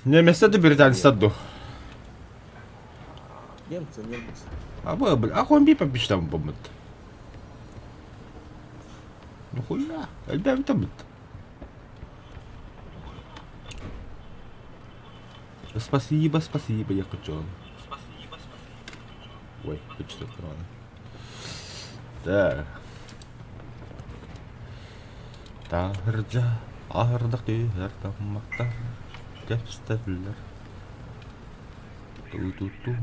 Немецтэр да британецтар дуо? Немцы, немцы. А вы, бля, а хуй побеждам бомбит. Ну хуя, элбээбитэ бит. Спасибо, спасибо, я хочу. Ой, почти открывано. Так. Таһырдьа аһардах түһэр таммахтар кэпсэтэллэр. Ту-ту-ту,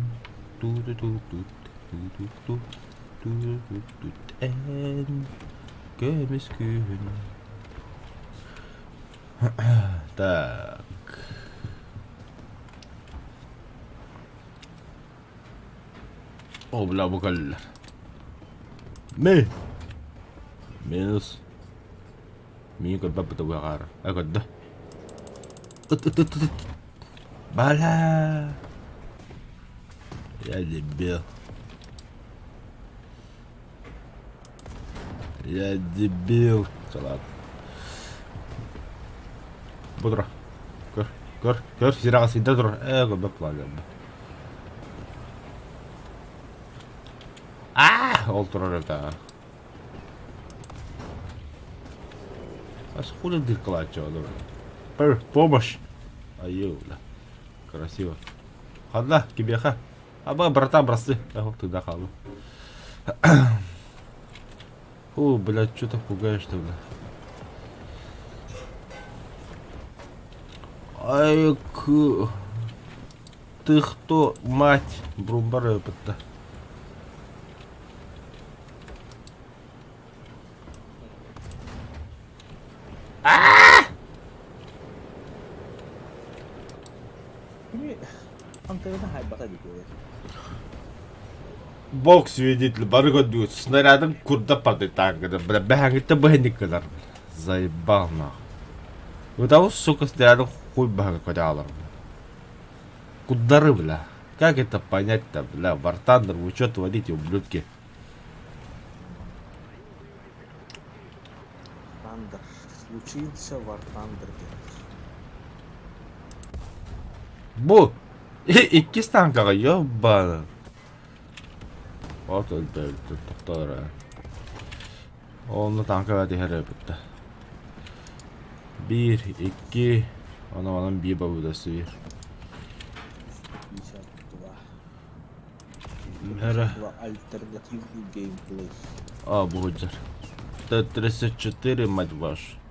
ту-ту-ту-тут, ту-ту-ту, ту-ту-ту-тут эн көмүс күһүн. Так. О, бля, бу кэллилэр. Ми! Минус. Миин көрбөт бытыбыаҕаар. Э, көрдө. Ыт, ыт, ыт, ыт. Бала! Я дебил. Я дебил. Салат. Бу тура. Көр, көр, көр, сираҕа сыйда тур. Ээ, көрбөт планерда. Аа, ол турар это. А сколько дыркалаччы Пэр, помощь. Айыы, бля. Красиво. Ханна, кимиэхэ? Аба, братан, прости. Эх, туда хаалым. О, блядь, что так пугаешь-то, бля? Ай, к... Ты кто, мать? Брумбар опытта. Кини антыгына хайбата дии. Бог свидетель, бары көрдүгүт, снарядын курдап барды танкада, бля, бэһэҥиттэн быһынник гынар. Заебал нах. Ытабыз, сука, снарядын хуй баһыга көтө Куддары, бля. Как это понять-то, бля, War Thunder, вы что творите, ублюдки? Thunder. Случился War Thunder диэн. Бу иккис танкаҕа ёбааны. От өлдө өлдө тохтоор Онно танка түһэр эбитте. Биир, икки, ону онон биир бабыда сүйэр. 52. Эрэ. Альтернативный геймплей. А, бугуджар. Т-34, мать вашу.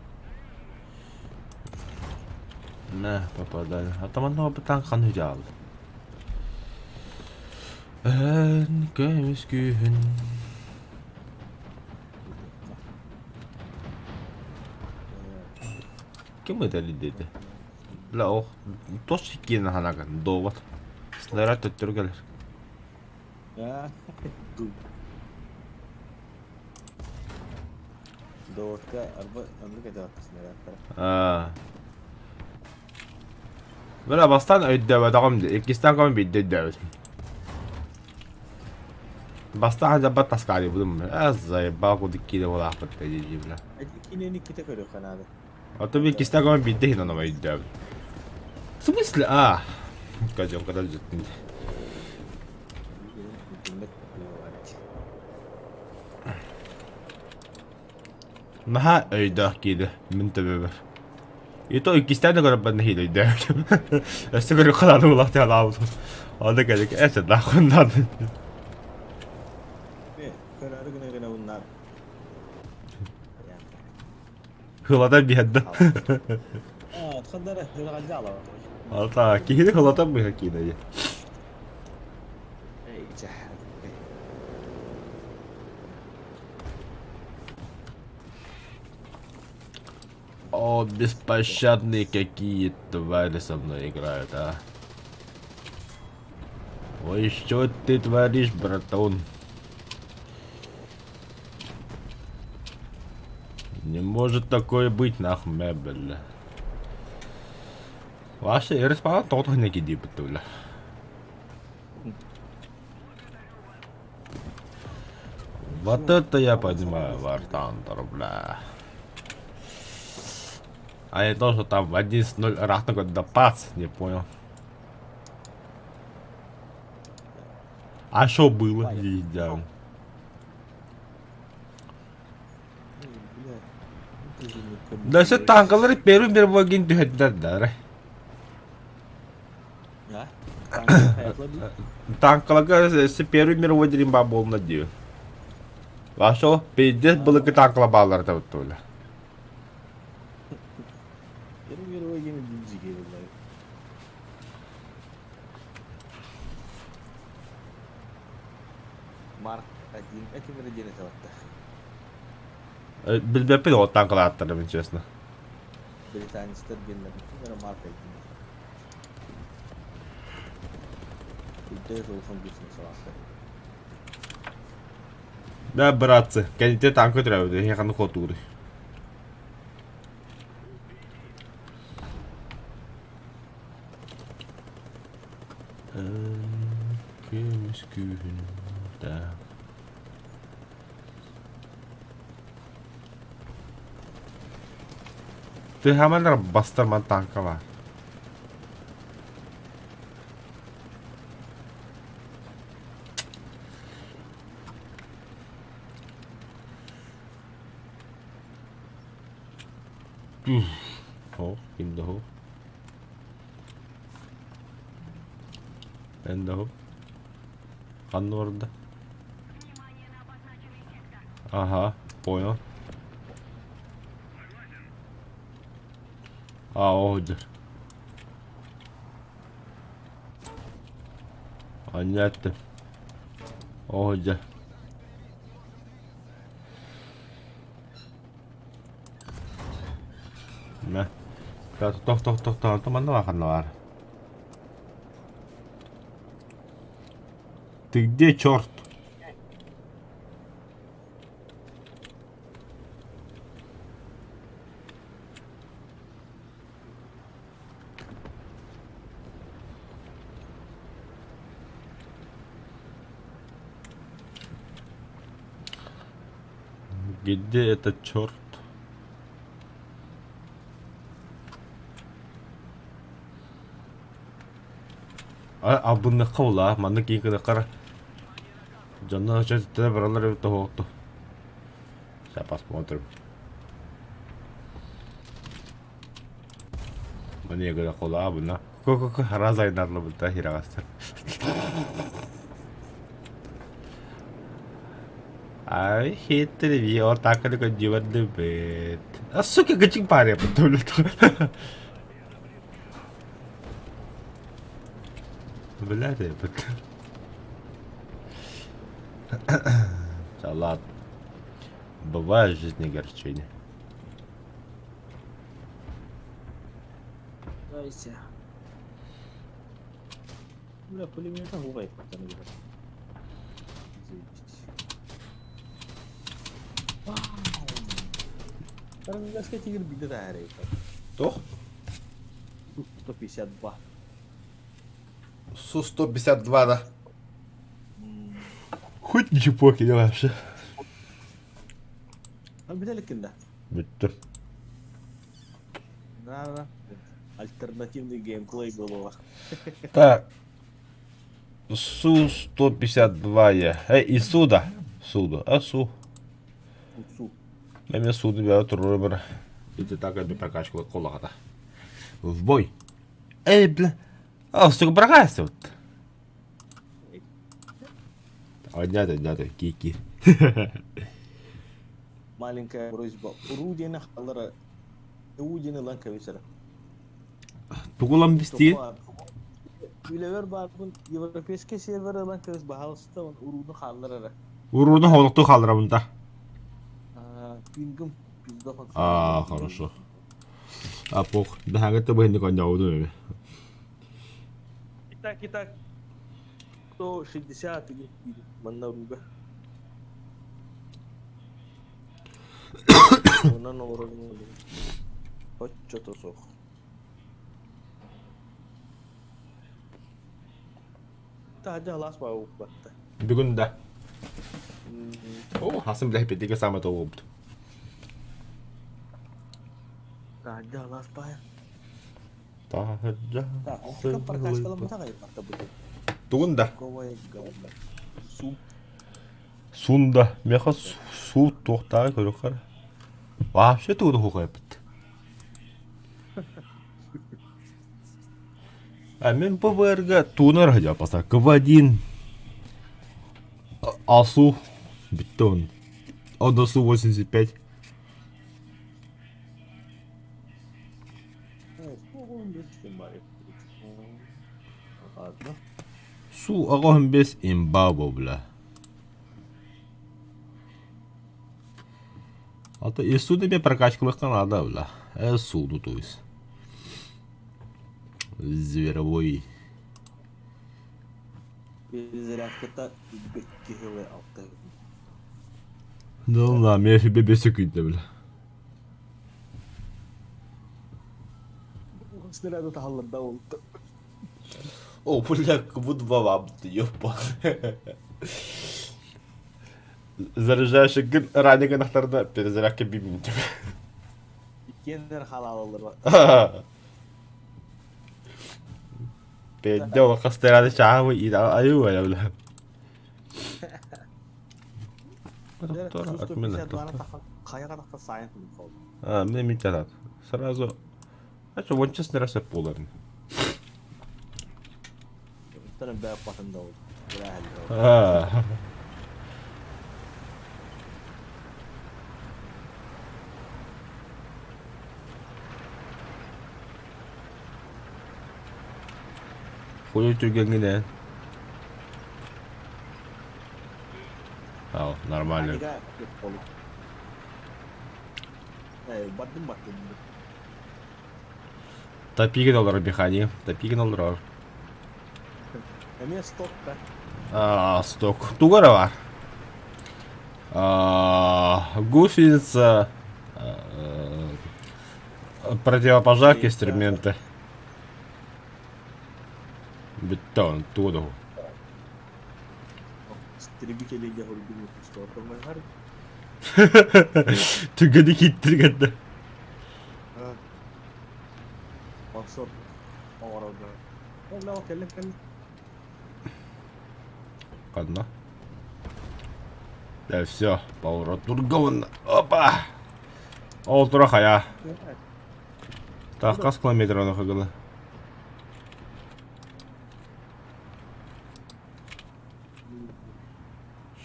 На, попадали. А там одного танк хан идеал. Эн көмүс күүһүн. Ким ытали диэтэ? Бля, ох, тос иккиэн ханаган, довод. Снаряд төттөрү кэлэр. Доводка арба оннук этэ снарядтара. Аа. Бля, бастаан өйдөөбөтөҕүм дии. Иккистээн көрөн биирдэ өйдөөбүтүм. Бастаан дьаббат таскаалыйбытым. Э, заебал кудук киинэ буолаахпыт дии бля. Эти киинэни иккитэ көрүөххэ наада. Ото би иккистээн көрөн биирдэ иһин ону өйдөөбүт. В смысле? А. Козел, когда жеттин. Наһаа өйдөөх киинэ мин төбөбөр. И то иккистээн да көрөрбөр нэһиилэ өйдөөбүтүм. Өссө көрүөххэ наада буоллах диэн анаабытым. Онно кэлик эсэ нахуй надо. Көрөөрү гына гына уннар. Хылатан биһэрдэ. Хандара хылаганжа алабат. Ата киһини хылатан быһа киинэ. Эй, О, беспощадные какие твари со мной играют, а. Ой, что ты творишь, братан? Не может такое быть, нахуй, бля. Ваша эрес баҕа тоҕо неки диэбит бля. Вот это я понимаю, War Thunder, бля. А я тоже там 11-0 ыраахтан көрдө пац, не понял. А что было? Видел. Да все танкалары первый мировой гин түһэрдилэр да. Танкаларга өссө Первый мировой диэн баар буолна дии. Вашо пиздец былыргы танкала бааллара табыттыбыла. Первый мировой диэн дьиги буолла. Марк один этим диэн эталатта. Билбэппин ол танкалааттарым, честно. Британецтар диэннэр Марк один. Үрдээх улахан бизнес алаастар. Да, братцы, кэннитэ танка төрөөбүтэ, эһиэхэни хотууруй. Көмүс күүһүн да. Ты хаманар бастарман танка бар. Ho, ким да ho. Эн да ho. Ханна барда? Ага, понял. А, оҕо Анньааттым. Оҕо Мэ. Тох тох тох тох манна баар баар. Ты где, черт? Где этот черт? Абыныхха улаа, маннык киин кынаккар дьонно чөтүттэ баралар эбит тоһуохту. Сейчас посмотрим. Мне говорят, кулаа буна. Ко-ко-ко, раз айнарлыбыта хираҕастар. Ай, хитрый, вот так это көдьүбэрдибит. А сука, кычык паря Блядь, это... Салат. Бывает в жизни горчиня. Дайся. Бля, пулемета губай. Заебись. Карандаска тигр биде да Туох? 152. Су-152, да. Хоть ничего не вообще. А бүтэликкин да? Бүттүм. Да, Альтернативный геймплей было. Так. Су-152 я. Эй, и суда. Суду. А су. Су. Мен суду бя турur Ити так эби прокачка колағата. В бой. Эй, бля. А, сука, брагайся вот. Поднято, поднято, кики. Маленькая просьба. Урудина халара. Удина ланка вечера. Тугулам бисти. Үлэбэр баарбын европейский сервер ылан кэбис баһаалыста урууну хааллар эрэ. Урууну холоктуу хаалларабын да. Пингым пизда А, хорошо. А, пох. Бэһээҥҥэ быһыннык оонньообутум эми. Итак, итак. 160 или манна уруга. Онон олорон Оччото суох. Таһырдьа алаас баа укпатта. Бүгүн да. О, хасым билэ петиге самый толуобут. Таһырдьа алаас баайа. Таһырдьа Так, оттон прокачкаламматах айбарта бу. Тугун да? Говая говна. Сум. Сунда. Меха суу туохтааҕы көрүөххэ. Вообще тугу да хугайбыт. А мен ПВРга туунар хадьапаса КВ-1 АСУ бүттэ он. ОДСУ 85. Су аҕаһын бес имба бобла. А то ИСУ тебе прокачкалыхха надо бла. СУ то есть. Зверовой. Перезарядката икки алта. Да ладно, мен себе бесекүйді бля. Снаряды таһалларда ол. О, бля, как два ты, ёпа. Заряжаешь гын ранее нахтарда перезарядка бибин. Иккиэннэр халаалалар. Педде хастарады чаабы аю бля. А, мне митарат. Сразу. А что, вон честно раз поларн. А. Хуй түргенгине. Ал, нормально. Бардым бардым. Топигин олорор механик. Топигин олорор. Эмиэ стокка. А, сток. Тугара бар. А, гусеница, противопожарки, инструменты. Бетон, туду. Истребители дьаһурдун стокка Түгэни киттиргэнде. Охсор оҥорорго. Ол кэллим кэллим. Ладно. Да все, поворот тургован. Опа! Ол тура хая. Так, хас километр аны хагылы.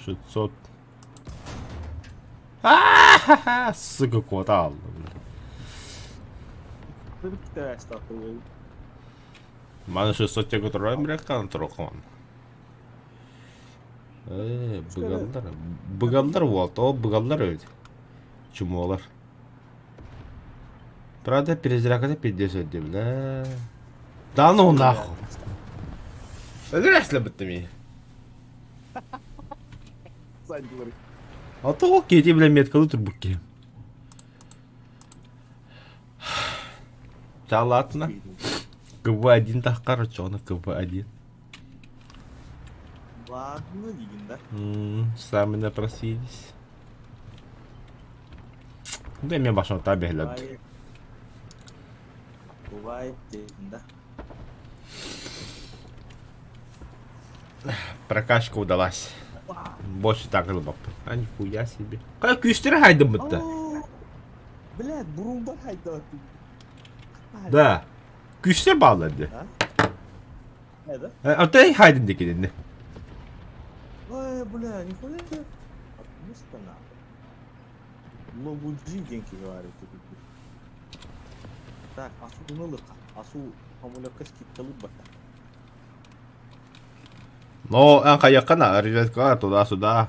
600. А-ха-ха! Сука, куота алла. Маны 600 теңге турар бирәккан турукман. Э, быгаллар. Быгаллар вот, о, быгаллар ведь. Чумолар. Правда, перезарядка 50 бля. Да ну нахуй. Өлөр бітті А то окей, ти, бля, меткалы турбуки. Да ладно. КВ-1 так, короче, он КВ-1. Ладно, диигин да. Сами напросились. Да мен башым табелет. Бывает, да. Прокачка удалась. Больше так рыбак. А нихуя себе. Как күүстері хайдым бітті. Блядь, бурундар хайда. Да. Күүстер bağlandı. Ne? Ата хайдын декенini. Ой, бля, нихуя себе. Отмысто нахуй. Лобуджи деньги говорит. Так, асу нылык. Асу хамулякка скидкалып бата. Но эн каяккана разведка туда-сюда.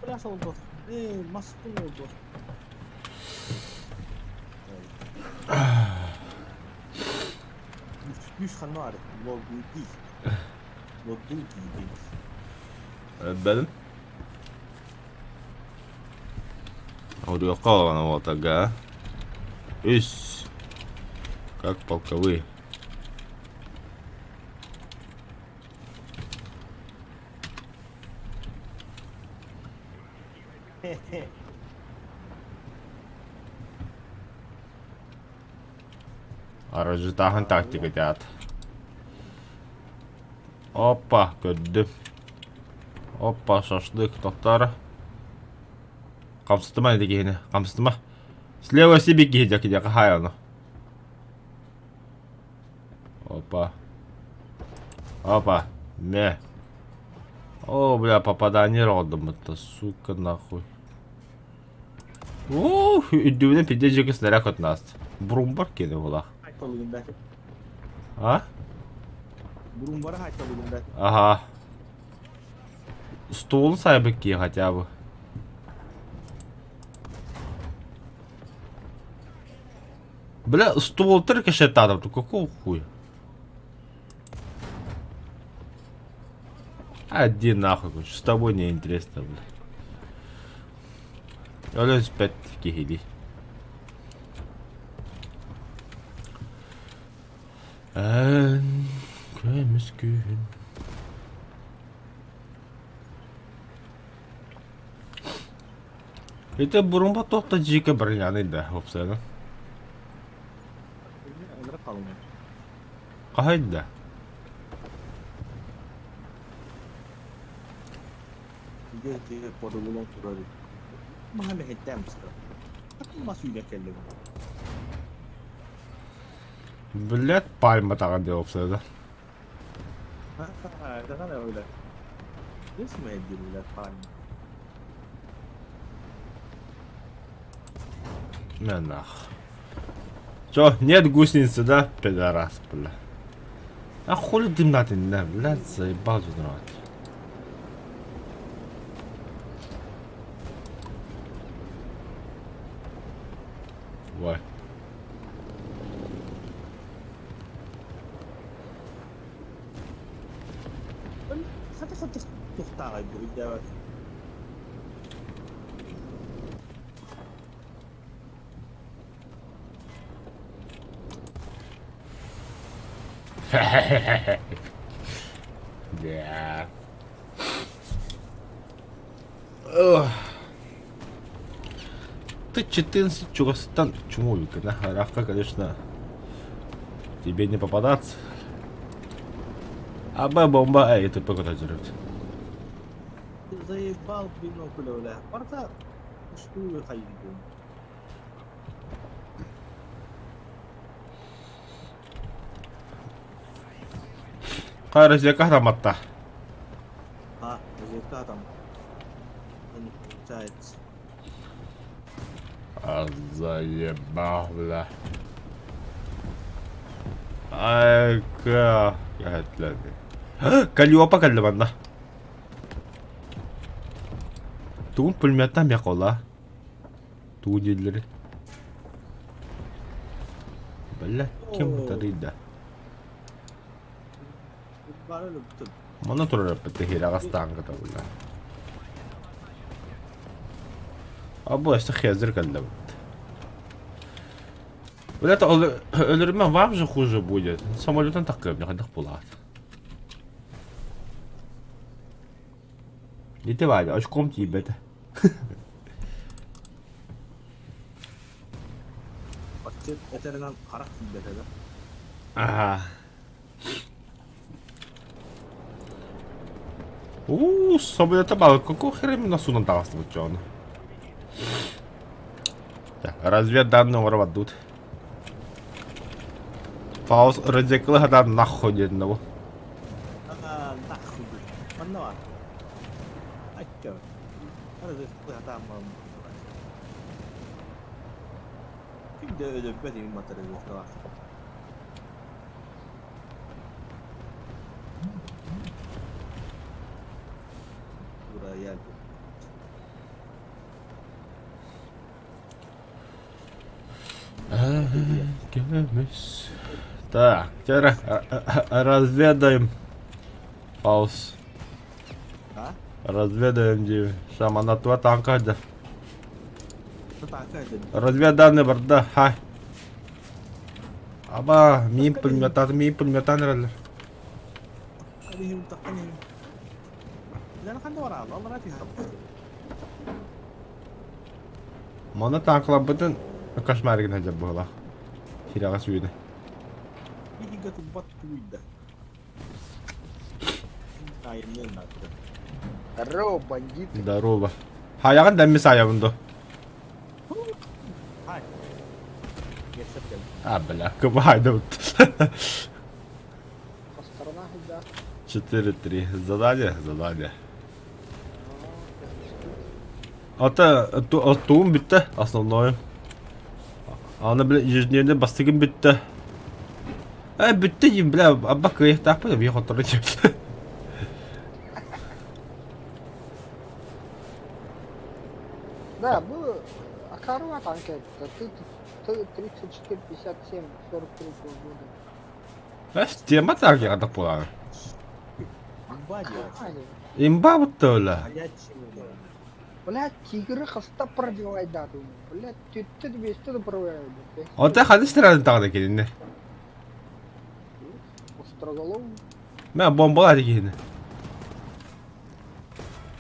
Пляж oldu. Эй, маскун oldu. Үс ханна ар. Лобуди. Лобуди дейт. Бәдім. Аудиоққа вот, ага. Үс. Как полковые. Арыжытааһын тактика театр. Опа, көрдүм. Опа, шашлык, тоқтар. Хамсытыма ити киһини, хамсытыма. Слева себе киһи дьэ киһи хаһай ону. Опа. Опа. Мэ. О, бля, попадание оҕордуммут сука, нахуй. Ух, үрдүбүнэн пиздец дьиэкэ снаряд көтөн ааста. Бурумбар киэнэ буолаах. А? Бурумбара хайталыгын Ага. Столун сайбыт киһи хотя бы. Бля, ствол рикошетадов, какого хуя? Один нахуй, короче, с тобой не интересно, бля. Өлөн спэт киһилии. Эн көмүс күһүн. Ити бурумба туох да дьиикэ броняный да, уопсайынан. Хаһай да? Блядь, пальма таҕан диэн уопсайда. На нах. Чё, нет гусеницы, да, пидорас, бля? А хули дымнат иннэ, блядь, заебал же народ. Ой. Да. Ты 14 чугастан чуму на Равка, конечно, тебе не попадаться. А Б бомба, эй, ты куда дерет. Заебал бинокль, бля. Барта, что вы хайдун? Хайа храматта. А, разведка там. Не получается. А заебал, бля. Айка. Калиопа кэллэ манна. Тугун пулеметтан бекола. Тугу дииллэри. Бля, ким бытарыйда? Манна турар эппит хирэҕэс тааҥката бля. А бу өссө хезер кэллэбит. Вот это өлөрүмэ вам же хуже будет. Самолетан таккыам хайдах булаат. Ити Ваня, очком тиийбэтэ. Бачча этэринэн харах тиийбэтэ да. Ага. Уу, самолета бал, какого хера именно сунан таҕыстыбыт дьону? Разведданные оҥоро Фаус радикалы хатаан нахуй диэн бу. Нахуй. Манна бар. Айча. Ким да өлөрбөт иҥин матарыгыахтаах. Buraya Көмүс. Так, теперь разведаем. Пауз. А? Разведаем диви. Шаманатуа танка да. Танка это. Разведданные барда. Хай. Аба, миин пулеметан, миин пулеметан эрэллэр. عليهم تقنيهم. لا خلنا ورا الله لا فيها. Манна танкаларбытын кошмаригын сылдьар буолла. Хирэҕэ сүүнэ. Биһигэ турбат тууйда. Айымньы наада. Здорово, бандиты. Здорово. Хайаҕын дэмми саайабын до. Хай. Geçsep А, бля, кыбайда По сторонах да. 4-3. Задание, задание. Ата тугум бүттэ, основное. Аны, бля, ежедневный бастыгым бүттэ. Э, бүттэ дии, бля, абба кыайыахтаахпын, эбии хоттору дии. Да, был Акарова танк это. Ты 34, 57, 43 года. Э, тема так я буолаҕын. Имба делать. Имба буттула. Горячий. Блядь, тигры хаста пробивай дату. Блядь, ты 200 пробивай. Ота ханыс страны тағда келинне. Остроголовый. Мә бомбалар киһини.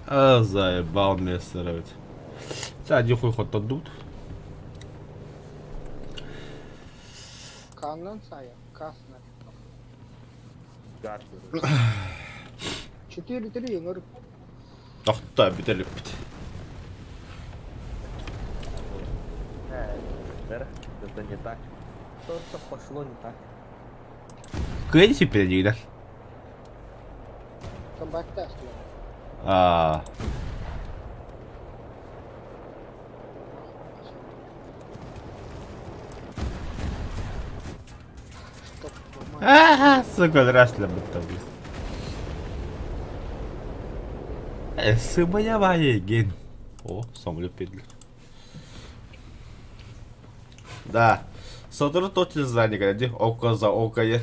А, заебал меня старовать. Сади хуй хотодут. Каннан сая, касна. 4-3, говорю. Тохта бүтэлиппит. Это не так. Что-то пошло не так. Кыайы сиппире Комбаттас. Аа. Аа, сука, здравствуй, Сымая ген. О, самолет педли. Да. Сотору точно знание, когда око за око е.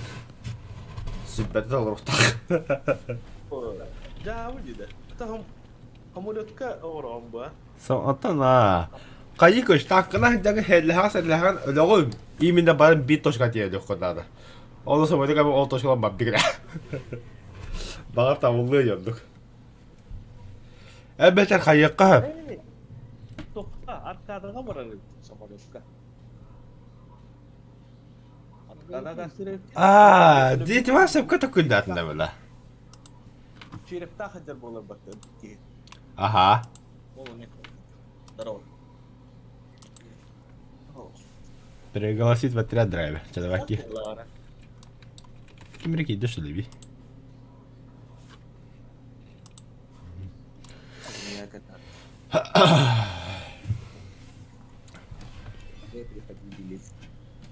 Сүппәтэ олоруохтаах. Да, выйди, да. Самолетка оҥороон бу Онтон аа. Хайы көстааккына сылдьан сэллэһэҕэ сэллэһэҕин өлөҕүм. Именно баран биир точка тиийэ надо. Ол самолетка ол точкалан барбыгыра. Баҕар табыллыа дьоннук. Эбэтэр хайыахха Тохта, аркадаға барар самолетка. Аркадаға Аа, дети вас сөпкө төкүллээтинэ била. Черепта хадер болар бакты. Аха. Здорово. Пригласить в отряд драйвер. Чуваки. Ким реки идешь ли?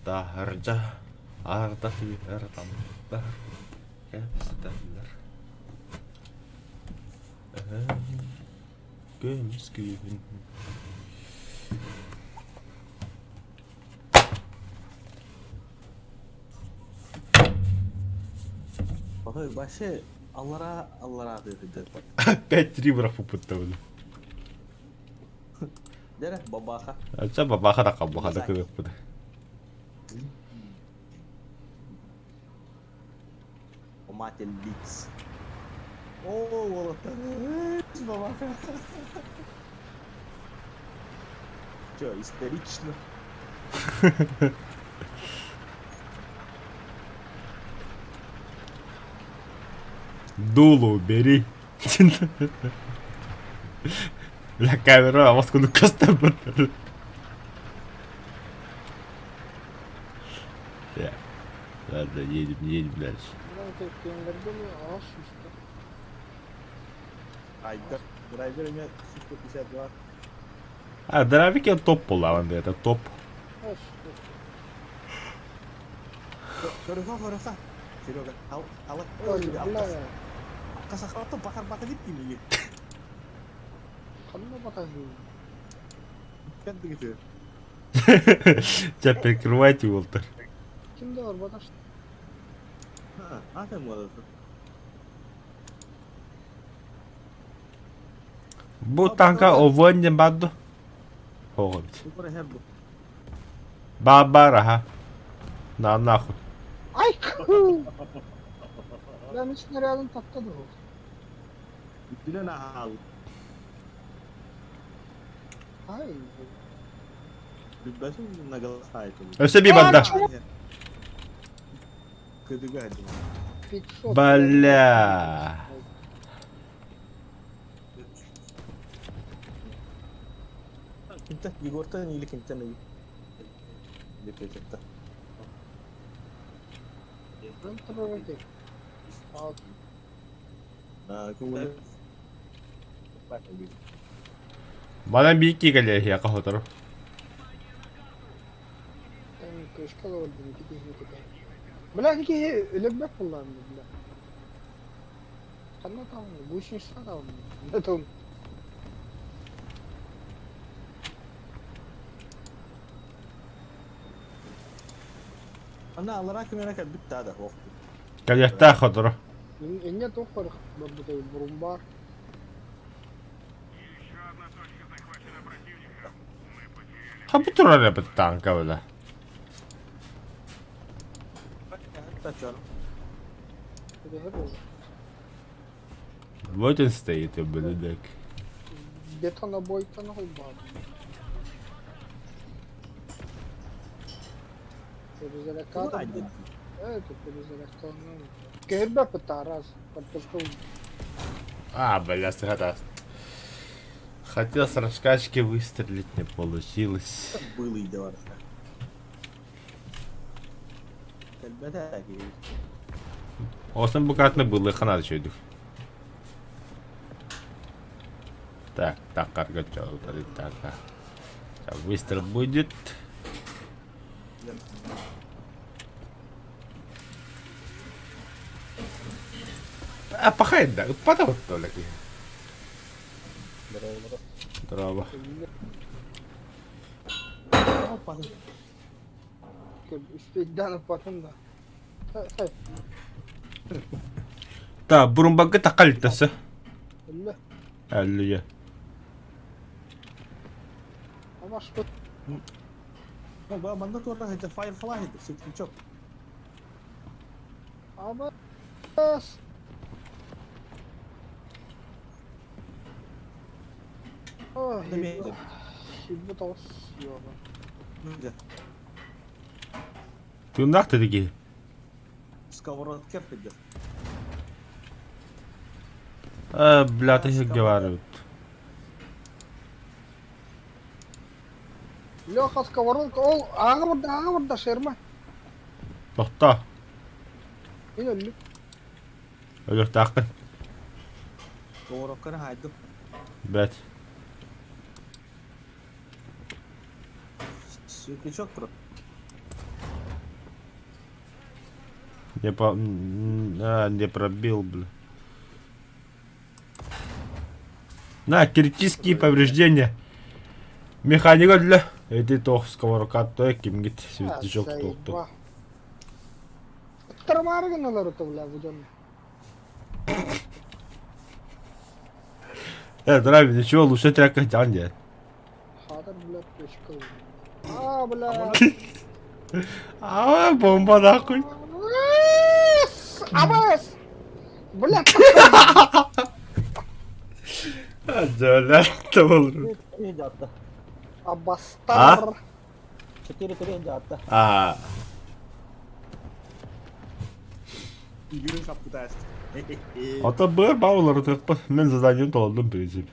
Таһырдьа аарда түһэр таммыттар кэпсэтэллэр Көмүс күүһүн Ой, вообще, аллара, аллара деді. Опять три бырахпыппыт Дәрі, бабаха. Ача бабаха да кабаха да кыгыппыт. Ломатель лиц. О, вот бабаха. Че, истерично? Дуло убери. Бля, камера, а вас көстөр Так. Ладно, едем, едем дальше. Драйвер у меня 152. А, драйвер топ буоллаҕын это топ. Көрүхэ, көрүхэ. Серега, ал, ал, Касахаты бахар бата дип кими. Ханна бата Кән дигите. Тебя прикрывайте, Уолтер. Ким да бар баташ? А, а ты молодец. Бу танка овон бадду. Хоҕобит. Бабар, аха. На нахуй. Ай! Ben снарядын таптады ол. Үтүнен аал. Ай. Бүбәсін нагаласайды. Өсө би банда. Кыдыга один. 500. Бля. Кимтэн? Егортан или кимтэн или? Или Петяттан. Манан биир кэлиэһиэхэ сотору. Бля, киһи өлөрбөт буоллаҕым бля. Ханна таҕынна? Гусеница таҕынна. Потом Ана аллараа ким эрэ кэлбит да да ох. Кэлиэхтээх сотору. Инньэ туох барбытай бурумбар. Хабы турар эбит танка бля. Вот он стоит, ублюдок. Бетонобойтан холбаат. Перезарядка. Это перезарядка. Кэрбэ раз. А, бля, сыгата. Хотел с раскачки выстрелить, не получилось. Было и бар. Кэлбэтэ Осын букатны было ханар чөйдүк. Так, так, карга так. Так, выстрел будет. А пахай да, ыппата оттолаки. Здорово. Успейдан потом да. Та, бурумбагы такалитасы. Аллия. Манна туорна это Firefly это светлячок. Абас. Тыыннаах тэтиги. Сковородка идет. А, бля, ты говорит. Леха сковородка, ол ааҕа барда, ааҕа барда, шерма. Тохто. Мин өллүм. Өлүөхтаахпын. Сковородканы хайдым. Бэт. Светлячок просто. Не по... А, не пробил, бля. На, критические повреждения. Механика для... Эти тох сковородка, то кимгит светлячок тохту. Трамары гыналар это, бля, бу дьон. Э, ничего, лучше тряка тян де. Хатыр, бля, точка. А, бля. А, бомба нахуй. Абас! Бля, Дьэ, табылыр. Абастар. 4-3 дьаатта. А, Игры шапкутаст. ото быр баулар тыкпы. Мен заданием толдум, в принципе.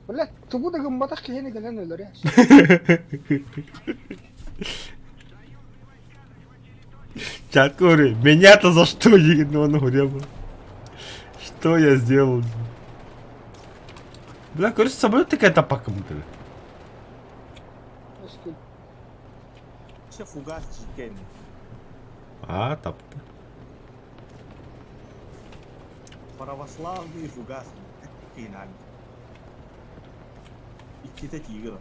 Бля, тугу да гымматах киһини кэлэн өлөрө. Чат говорю, меня-то за что, ну, он Что я сделал? Бля, короче, самолет такая тапака будто. Все фугас чикен. А, тапта. Православный фугас. Кинан. Икките тигр.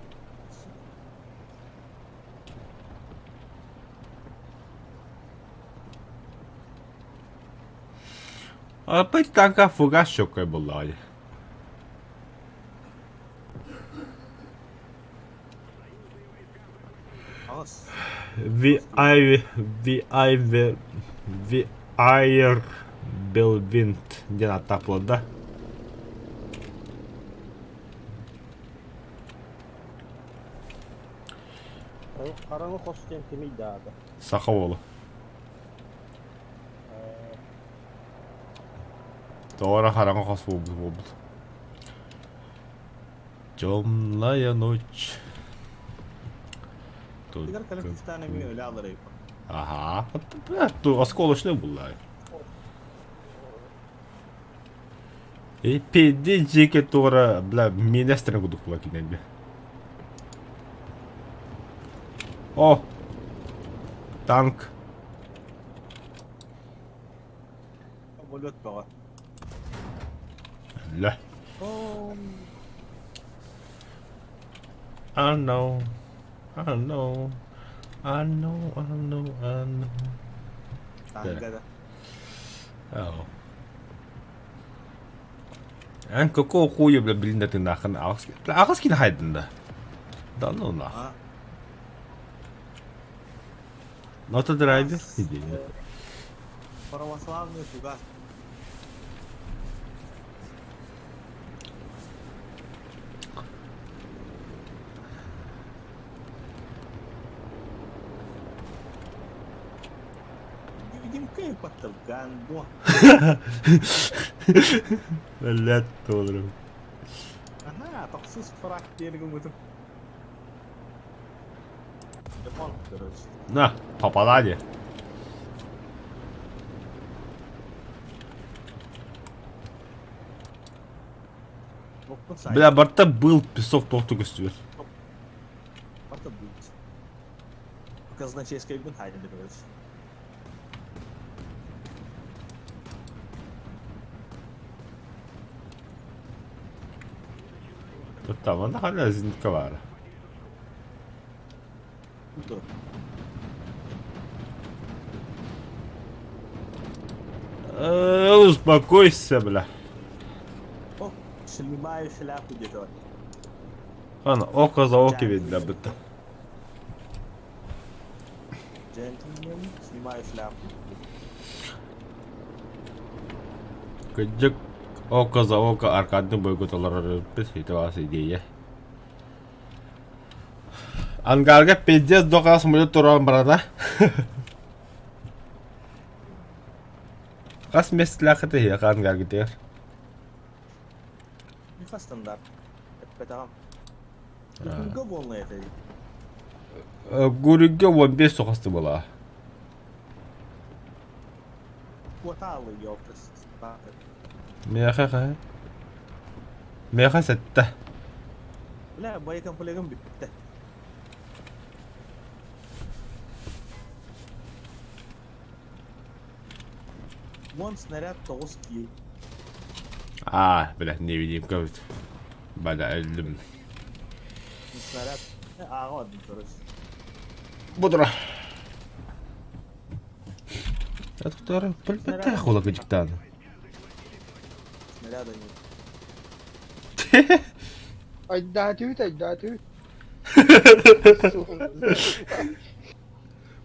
А танка фугас шокой была. Ви ай ви ай ви ви айр Белвинт диэн аттаах буолла. Хараҥа хос диэн кимий даада. Саха уола. Тоҕо хараҥа хос буолбут буолбут. Темная ночь. Тигр коллективтаан эмиэ өлө аларай. Ага. Осколочный булла. И пиздец дьиэкэ туора, бля, минестер кудук була кинилэргэ. О! Танк. Самолет бөҕө. Лэ. I know. I know. I know, I know, I know. Танга да. Oh. Эн какого хуя, бля, блин, да ты нахрен аҕыс бля, аҕыс киһи хайдын да. Да ну нах. А? Not a driver идея. Православный фугас. Невидимка паттал гандо. Блядь, толрым. Ага, тохсус фраг диэн На, попадание. Бля, барта был песок тохту көстүбэт. Барта был. Казначейскайбын хайдын короче. Туттамана халя зенитка баара. Успокойся, бля. О, снимаю шляпу где-то. Ана, око за око видно будто. Джентльмен, снимаю шляпу. Кырдьык, око за око аркадный бойго толорорбут ити баас идея. Ангарга пиздец доказ самолет туран барата. Хас миэстэлээх этэй ангаргытыгар? Миха стандарт. Эппэтэҕим. Гурга буолла этэй. Гурга 15 сухасты была. Хватало ёпта. Миэхэ хаһы? Миэхэ сэттэ. Бля, боекомплегым бүттэ. Вон снаряд тоҕус киил. Аа, бля, невидимка эбит. Бля, өллүм. Снаряд ааҕа одун короче. Будра. Атыктары билбэтэх ула кыдьыктааны. Снаряда нет. Айдаатыбыт, айдаатыбыт.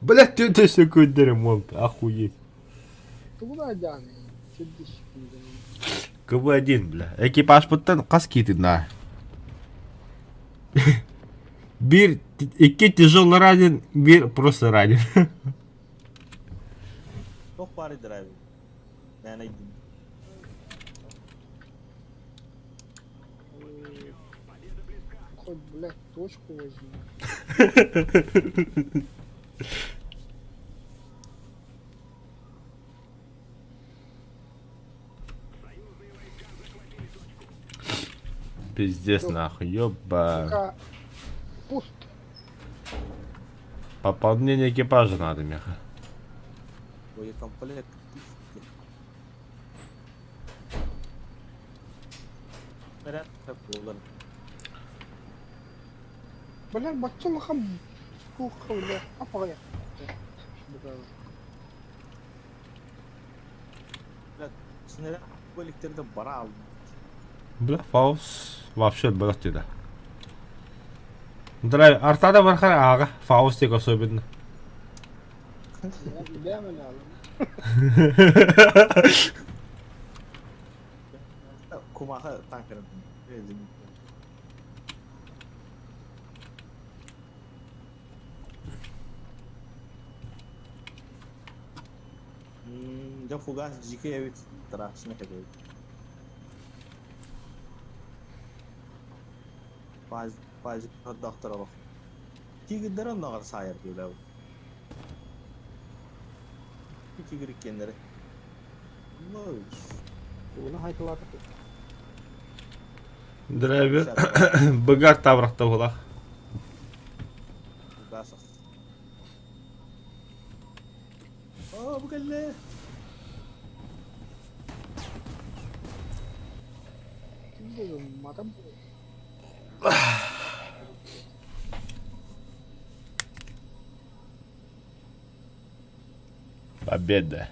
Бля, ты секундерим он, охуеть. Тугун айдааны? Сирдиш. КВ-1, бля. Экипажпыттан хас киитин Биир, икки тяжелый ранен, биир просто ранен. Туох баарый драйвер? Мээнэ айдым. Хоть, блядь, точку возьми. Пиздец нахуй, ёба. Пока пуст. Пополнение экипажа надо, меха. Боекомплект. Снаряд буолар. Бля, бачча улахан кухха, бля, апаҕайах. Снаряд бөліктерді бара алдым. Бля, Фаус вообще брат да. Драйв, артада бархар ага, Фаус тек особенно. Бля, Кумаха танкерын. Дьэ фугас дьике эбит страшно эбит. Пазик докторов. Тигрдэр онноҕор саайар диэбэбин. Тигр иккиэннэри. Уна хайтылаата. Драйвер быгар табырахта буолах. Гасов. Оо, бу кэллэ. Матам. Победа.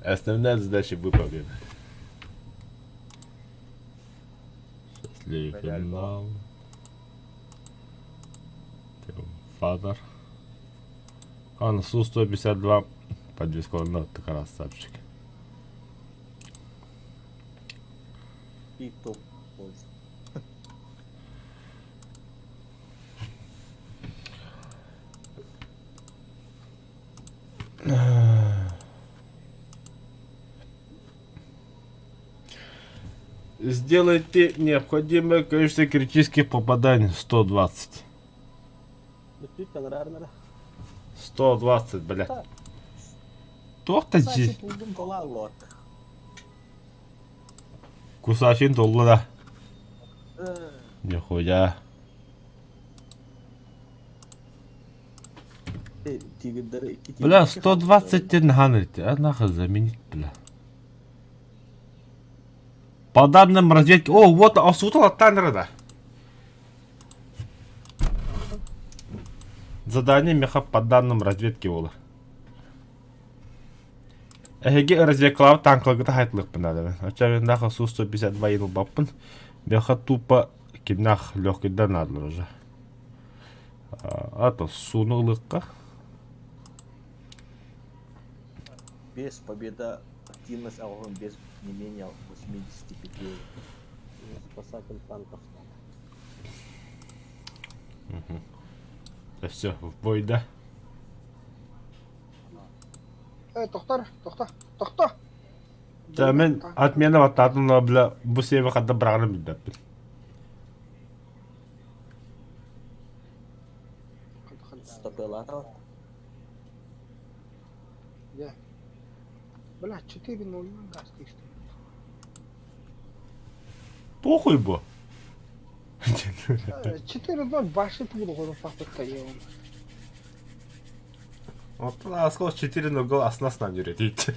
Основная задача выполнена. Счастливый финал. Триумфатор. А, на Су-152 подвеску, ну, ты красавчик. И топ больше. Сделайте необходимое количество критических попаданий 120. Бүттүүт таҥараарнара. 120, бля. Туох да Саачы тулдум толааллар. Кусачин толла да. Нихуя. Тигрдары икки Бля, 120 нахан а нахуй заменить, бля. По данным разведки... О, вот, осутала Таннера, да. Задание меха по данным разведки буолар. Эһиги разведкалаабыт танкаларгыта хайтлыахпын наада. Оччоҕо Су-152 ылбаппын. Меха тупо кимнээх легкийдар наадалар уже. А то сууну ылыахха. Без победа активность огонь без не менее 85. Спасатель танков. Да все, в бой, да? Э, тохтор, тохто, тохто. Да, мен отмена баттаатын бля, бу себе хадда бырағырым билбэппин. Стопелата. Я. Бля, 4-0 газ тист. Похуй бо. 4-0 башы буду году факта я. Оттон аскол 4-0 гол аснасынан жүрөт.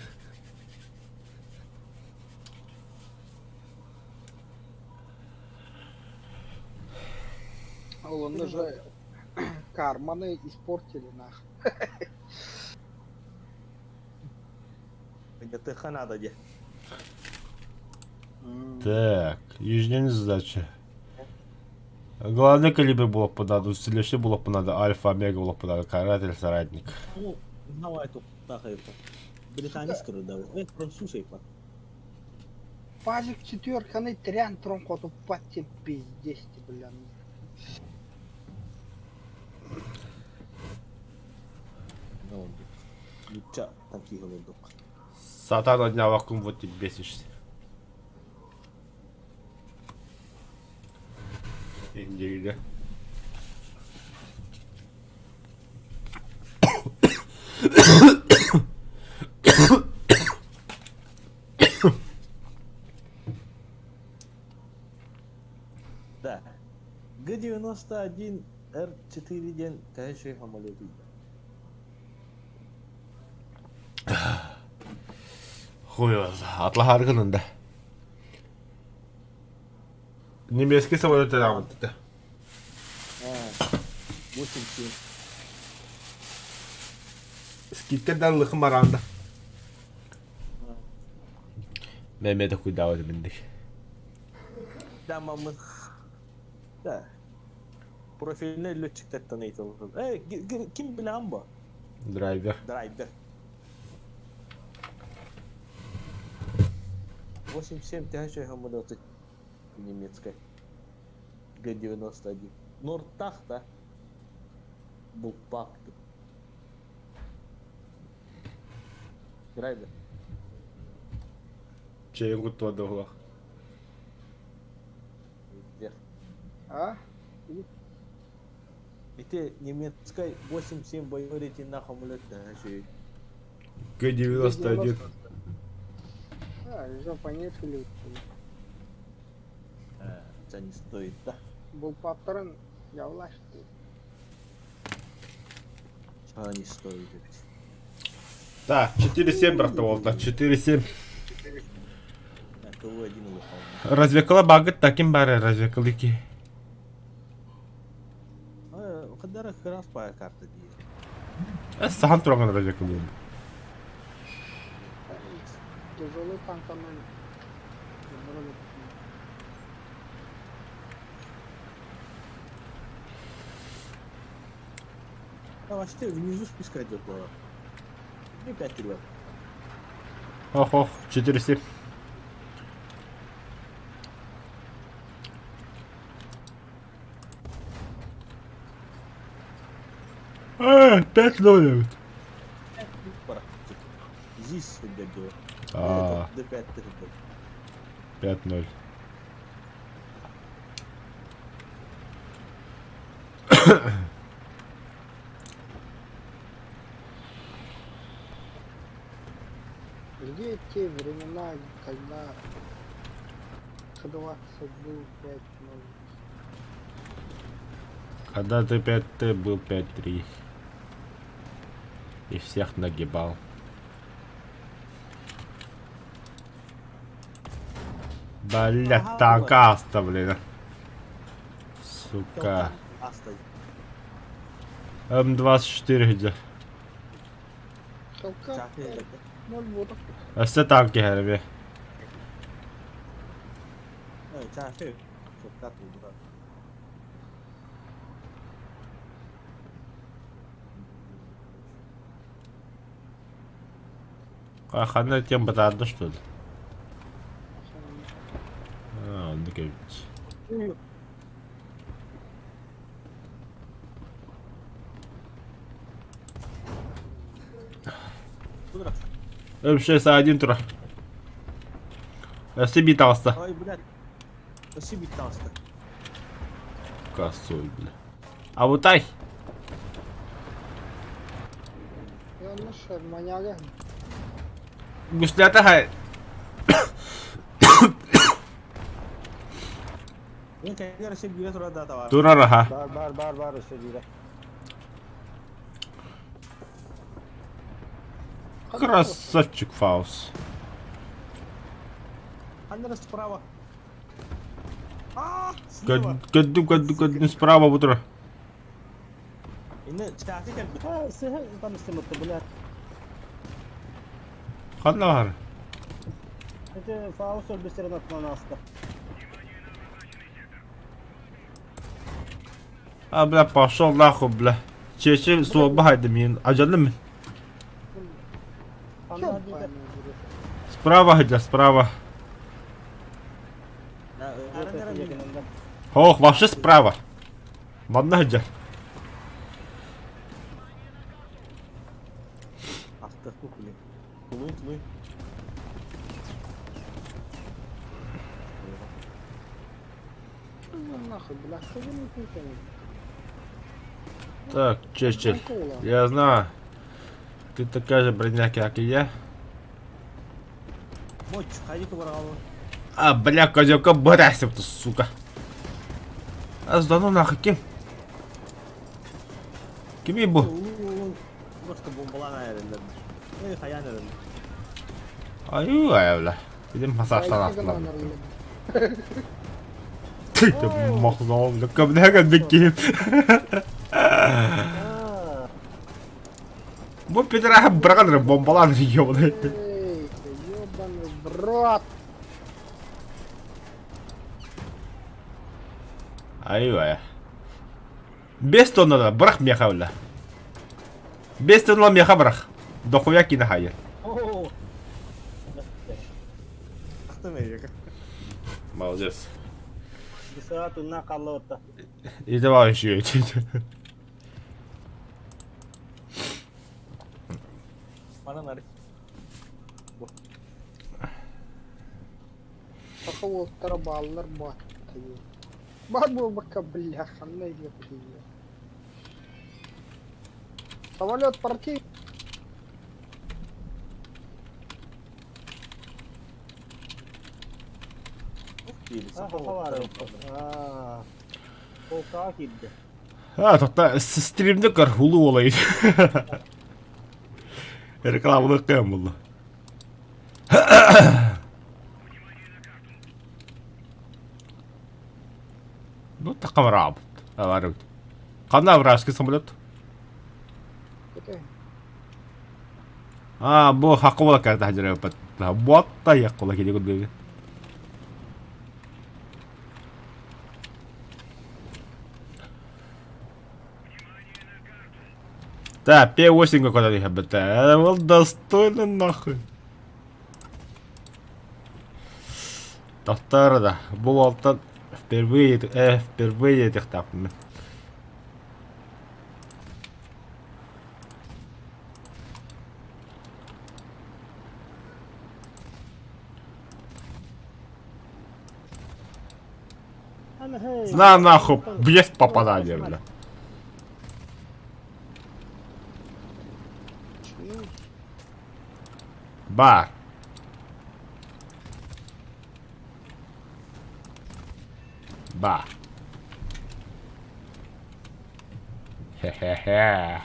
Он уже карманы испортили нах. ГТХ надо де. Так, ежедневная задача. Главный калибр булуохпун надо, усилище булуохпун надо, альфа, омега булуохпун надо, каратель, соратник. Ну, давай тут Британец да. Э, француз айпа. Пазик четверканы трян тронкоту патте пиздец, бля. Ну, Нуча танки голодок. Сатан дня вакуум, вот ты бесишься. Индига. Да. Г-91 Р-4 диэн төһө үчүгэй самолетуй Хуй атлаһаргын да. Немецкий самолет этэ. 8-7. Скидка дан лыхым баранда. Мehmet хуйдават миндик. Да, мамы. Да. Профильный летчиктертэн ыйытыллар. Э, ким билэҕин бу? Драйвер. Драйвер. 8-7 төһө үчүгэй самолеты немецкой. Г-91. Нортах-та. Булпак. Драйвер. Чайын куттуа дохлах. А? Ити немецкай 8-7 боевой рейтиннаах самолет төһө үчүгэй? Г-91. А, жопа нет или Это не стоит, да? Булпаптарын явлашты. Это не стоит эбит. Да, 4-7, брат, вот, 4-7. КВ-1 улахан. Развекала багыт таким бары развекалыки. Хадара как раз по карта дии. Сахан тураган развекалыым. Тяжелый танканан. А вообще внизу списка идет было. Не 5 ребят. Ох, ох, 4-7. А, 5-0 эбит. Здесь сылдьар А, Д5 сылдьар. 5-0. Где те времена, когда Х-20 был 5-0? Когда ты 5Т был 5-3. И всех нагибал. Блять, танка блин. Сука. М24 где? Өссө танк иһэр Ханна тем бытаарда что ли? А, оннук эбит. М6А1 тура. Өссө биир таҕыста. Ой, блядь. Өссө биир таҕыста. Косой, бля. Абытай! Гуслята хай. Турар аха. Бар бар бар бар өссө биирэ. Красавчик Фаус. Справа. А, слева. Көддүм көддүм көддүм справа бу тура. Ханна бар? Ити Фаус өлбүстэрин аттынан ааста. А, бля, пошел нахуй, бля. Чечи суоба хайда мин. Ажалым. Справа хайда, справа. Ох, вообще справа. Манна хайда. Так, Чечель, я знаю. Ты такая же броня, как и я. А, бля, козелка, бросил ты, сука. А, да ну нахуй, ким? Кими бу? Аю, бля. Идем массажтан астынан. Махзал, бля, кымнәгән бик киеп. Бу пидорага быраган бомбалар ебаный. Эй, ебаный в рот! Аю, Бес тонна бырах меха, бля. Бес тонна меха бырах. Дохуя кино хайыр. Молодец. И давай еще. Саха уолтара бааллар бааттыы. Баар буолбакка, бля, ханна илиэппитий? Самолет парти. Полкаҕа киирдэ. А, тоқта стримде көр хулу олай. Рекламаны кыам булду. Ну, такамарабыт. Аварыбыт. Ханна вражеский самолет? А, бу хакы карта хажыраппат. Буатта яккола киди курдук. Да, П8 какой-то ХБТ. Это был достойно нахуй. Тохтор да, бу уолтан впервые, впервые этихтааппын. На нахуй, без попадания, бля. Бар. Ба. Хе-хе-хе.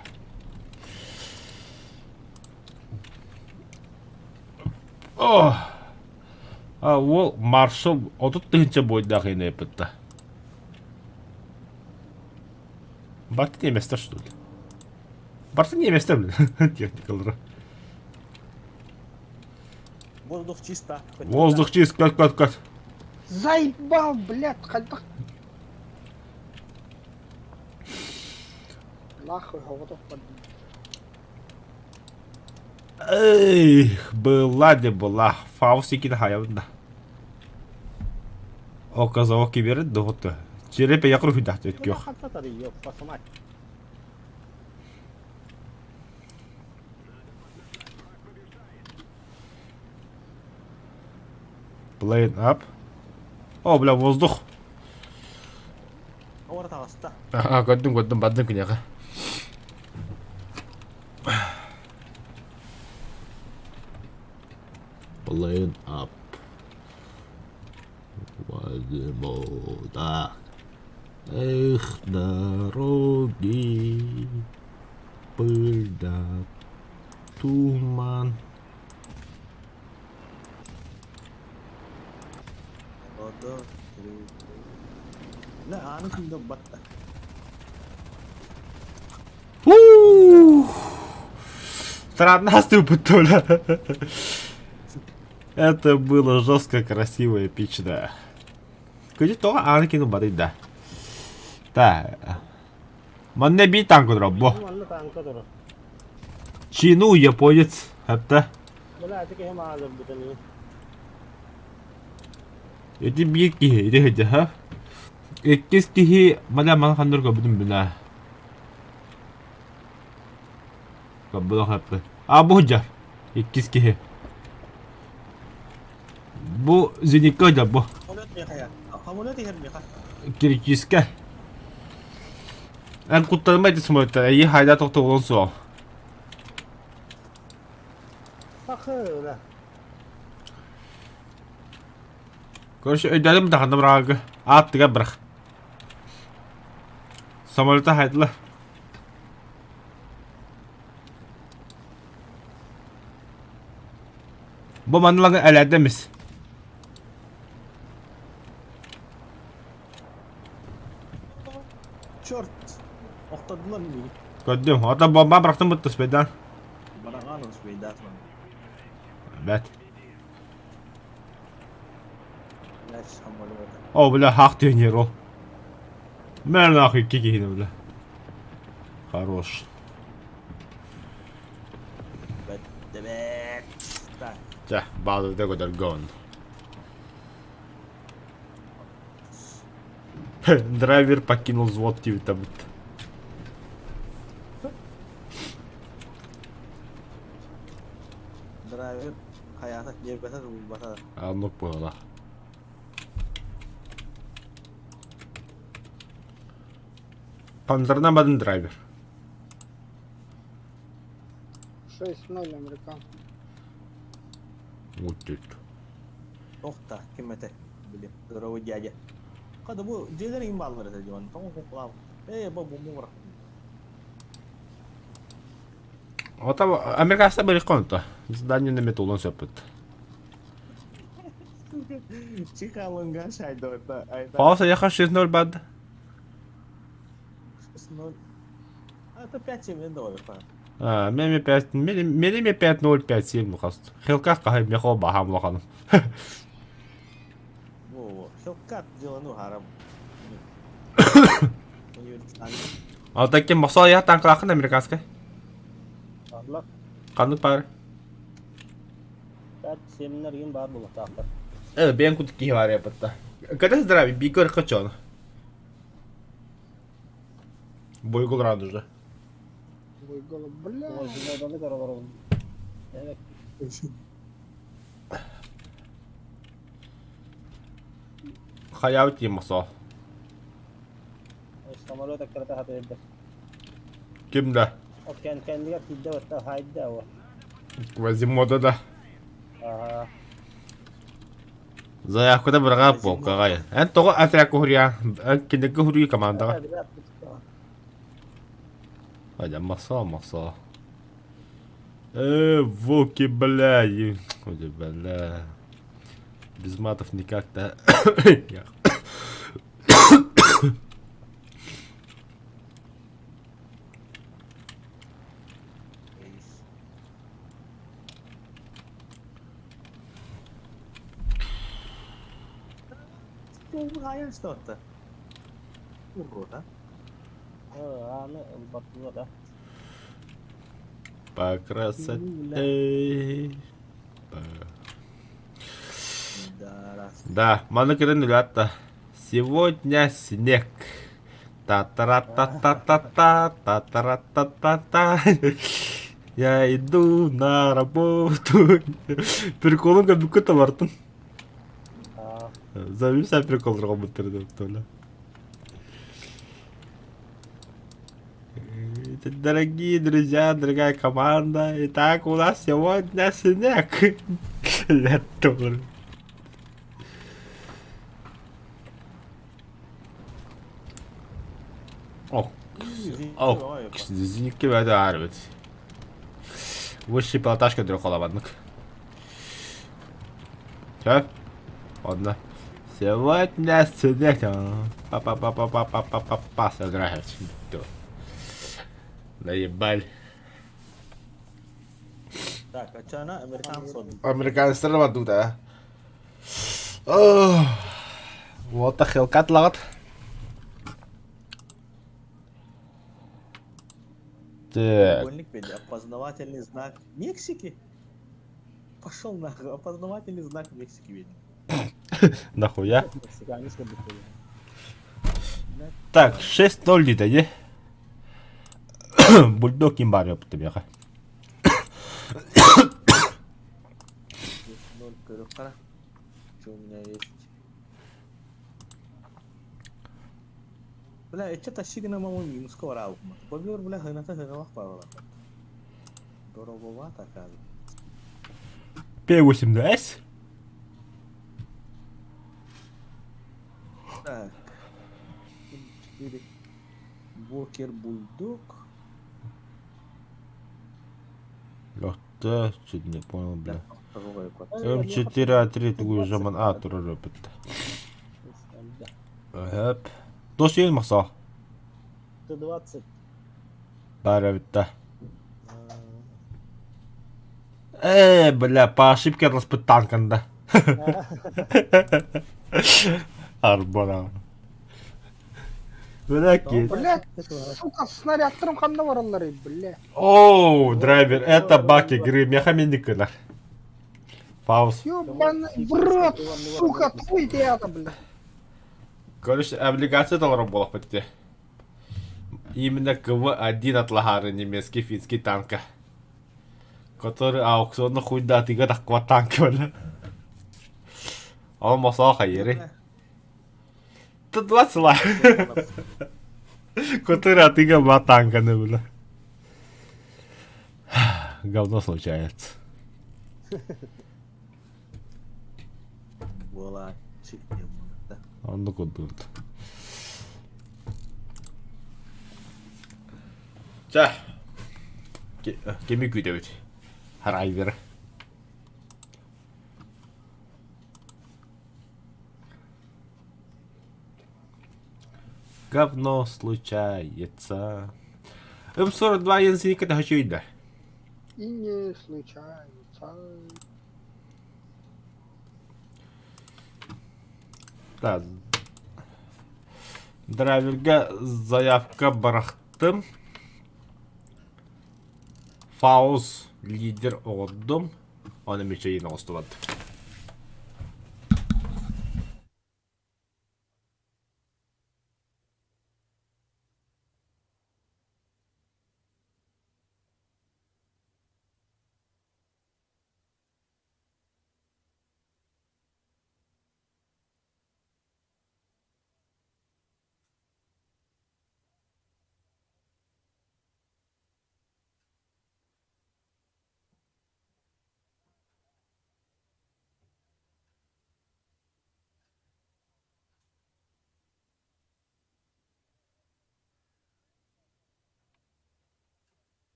О! А уол маршал 30 тыһыынча буойдаах иэнэйбитта. Барты немецтэр что ли? Барты немецтэр, блин, техникалара. Воздух чисто. Воздух чист, кат, кат, кат. Заебал, блядь, хайдах. Нахуй, готов поднять. Эх, была не была. Фаустикин хаябында. Оказал киберет дохотто. Черепе якру худахты өткөх. Plane up. О, бля, воздух. Ора таҕыста. Ага, көрдүм, көрдүм, бардым киниэхэ. Plane up. Возьму, Эх, дороги, пыль да туман. Оду. Лэ ааны күндө батта. Странно бля. Это было жестко, красиво, эпично. Көдү тоҕо ааны кину барый да. Так. Манна би танк турар бу. Манна танка турар. Чину японец. Хапта. Бля, ити киһи маалырбытын. Ити биир киһи, ити хыдьа, ха? Иккис киһи мана мана ханнар көрбүтүм бина. Көрбүтүм хаппы. А бу хыдьа. Иккис киһи. Бу зенитка хыдьа бу. Самолет миэхэ я. Самолет иһэр миэхэ. Киргизка. Эн куттанма ити самолеттар. Эйи хайда тохтолон суох. Пахы, Короче, өйдөөтүм да ханна бырааҕы ааттыга бырах. Самолета хайдыла. Бу маннылагы элээдэмис. Черт! Охтордулар миигин. Көрдүм. Ата бомба бырахтым бытты спайдан. Бараҕаан успейдаатман. Бэт. Блядь, самолет. О, бля, хах түйенер ол. Мэр нахуй кикихини, бля. Хорош. Бэт, бэт. Так. Чэ, баазыта көтөргөн. Драйвер покинул взвод диэбит. Драйвер хайаата диэбэтэ булбата. Оннук буолла. Панзерна бадын драйвер. 6-0 американ. Вот тут. Охта, ким этэ? Били, здоровый дядя. Хада бу дьиэлэр иҥ бааллар этэ дьон. Тоҥ куклаав. Ээ, бу бу бу Ота американецтар бэрих конто. Задание неме тулун сөппүт. Чикалынга шайдота. Пауса яха 6-0 бад. 6-0. А это 5-7 давай, А, меми 5, меми 5-0, 5-7 мухаст. Хелках кахай мехо бахам лоханым. Во-во, Хелкат делану харам. А таким мосол я танклахын американскай. Аллах. Ханнык пар? 5-7 гин бар булуктаахтар. Э, бэйэн кутук киһи бар эппитта. Когда здравия, бигор хочу. Бойгул радужа. Бойгол, бля. Оданы көрөлөр. Evet. Хайаабыт диэн мосоо. Самолет эккирэтэ хатыйда. Ким да? Ол кэннигэр тиийдэ батта хайда о. Квазимода да. Аха. Заявката быраҕа буолкаҕай. Эн тоҕо отрядка хуруйа? Эн кинигэ хуруйу командаҕа. Айда мосоо мосоо. Э, волки, бля, Ой, бля. Без матов никак-то. Аны ылбаттылар да. По красоте. Да, маны кырын ребята. Сегодня снег. Та-та-ра-та-та-та-та, та-та-ра-та-та-та. Я иду на работу. Приколун бүккө табартын. Зависә приколларга бутырды толя. Дорогие друзья, дорогая команда, итак, у нас сегодня снег. Летор. О, о, зенитке бәді арбит. Высший пилотаж көдөрө холабаннык. Все? Ладно. Сегодня снег. Па-па-па-па-па-па-па-па. Сыграет. Наебаль. Так, а чана американцо. Американецтер бар да. Вот Хелкат лагат. Так. Опознавательный знак Мексики? Пошел нахуй, опознавательный знак Мексики видно. Нахуя? Так, 6-0 дейді, не? Бульдог ким бар өпті бияға. 6-0 көріп қара. Что у меня есть? Бля, это тащи на маму минус ковра. Бобер, бля, хыната хыналах павла. Дороговато, оказывается. П8С? Так. 4. Бокер Бульдог. Лёхта, чуть не понял, бля. М4А3 тугу жаман А турар өпүт. Хөп. Дос ең мақса. Т-20. Бәрі бітті. Э, бля, по ошибке распыт танканда. Арбана. Бля, Блядь, сука, снарядтарым ханна бараллар, бля. Оу, драйвер, это баг игры, мехаменикалар. Фаус. Ёбаный в рот, сука, твой театр, бля. Короче, облигация долларов была почти. Именно КВ-1 от Лагары, немецкий, финский танка. Который аукционно хуй да, ты такого танка, бля. Он мосал хайери. Тут 20 лай. Который атыга ба танканы, бля. Говно случается. Буолааччы да. Оннук курдук. Чэ, кими күүтэбит? Харайвер. Говно случается. М42 Янсиника хочу да. И не случается. Да. Драйверга заявка барахтым. Фаус лидер оҕордум. Оны мечейин оҕустубат.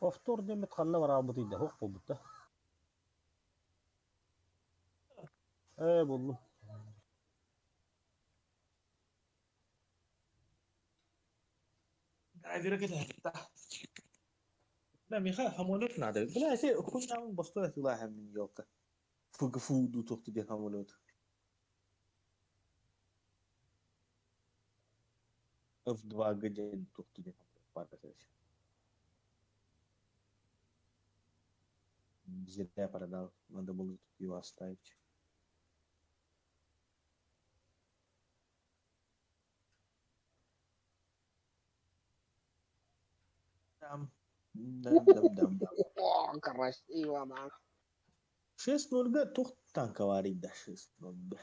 Повтор диэммит ханна бараабытый да, суох буолбут да. Ээ буллум. Драйвера кэтэһэттэ. Да, Миха, самолет надо. Бля, если хуй нам бостой тулаһа мин елка. ФГФУ ду тохту диэн самолет. F2G диэн тохту диэн самолет Зря продал. Надо было тут его оставить. Дам. Дам, дам, дам, дам. О, красиво, нах. 6-0 га тух танковарий да 6-0 га.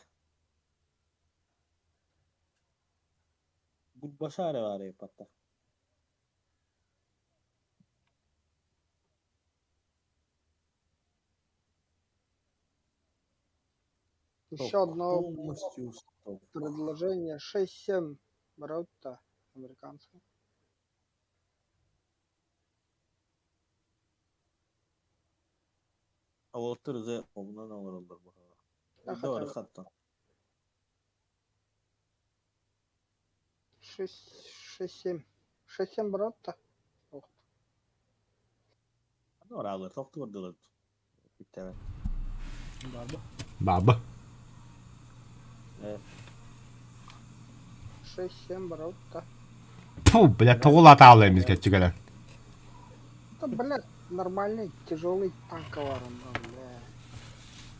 Гудбашары бар патта. Еще одно Полностью стоп. предложение. 6-7 берут-то американцы. Олтыр зе обнан алыралар бу. Да, Doğru хотя бы. хатта. 6-7. 6-7 берут-то. Ух. Doğru alır. Тохту дылыр. Bitti Баарба. Баба. evet. 6-7 берут-то. Фу, бля, тоҕула таалаймыз кэтчигэлэн. Это, блядь, нормальный тяжелый танковар он, бля.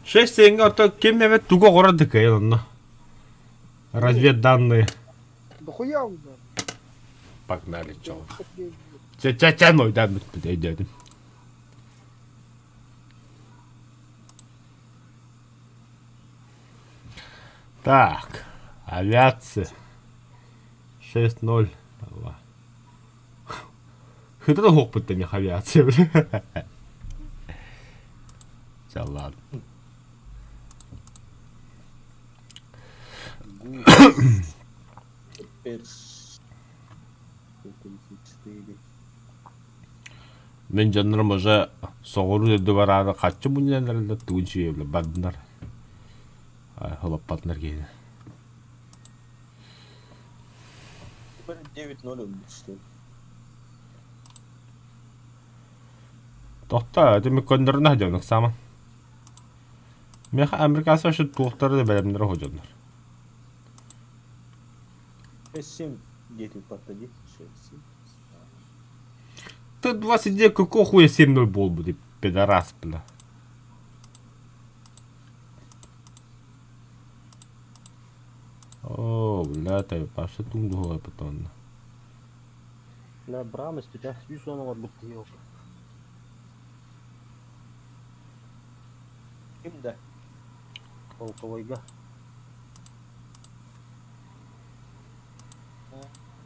Шесть сенге ото ким эбет тугу оҕорор дыкайын онно. Разведданные. Да хуя он, бля. Погнали, чё. Чэ-чэ-чэ, нойдан бүт өйдөөдүм. Так, авиация. 6-0. Хытыр хуохпут эмиэ авиация, бля. Чэ, ладно. Перс. 34. Мин дьоннорум уже соҕуруу дойду бараары хаччы мунньан эрэллэр тугун сүүйэбилэр бардынар. Холоппатынар киһини. 9-0 өлбүт что ли? Тохто, это ми көннөрүнэ сылдьабын ыксаама. Миэхэ американцы вообще туохтары да бэлэмнэрэ сылдьаллар. 6-7 дети подходи. 6-7. Ты 29 какого хуя 7-0 буолбут, пидорас, бля. О, бля, ты Паша тунгуһуга потом. Бля, Брам испитэ, үс уон олорбут киһи ол. Ким да? Полковойга.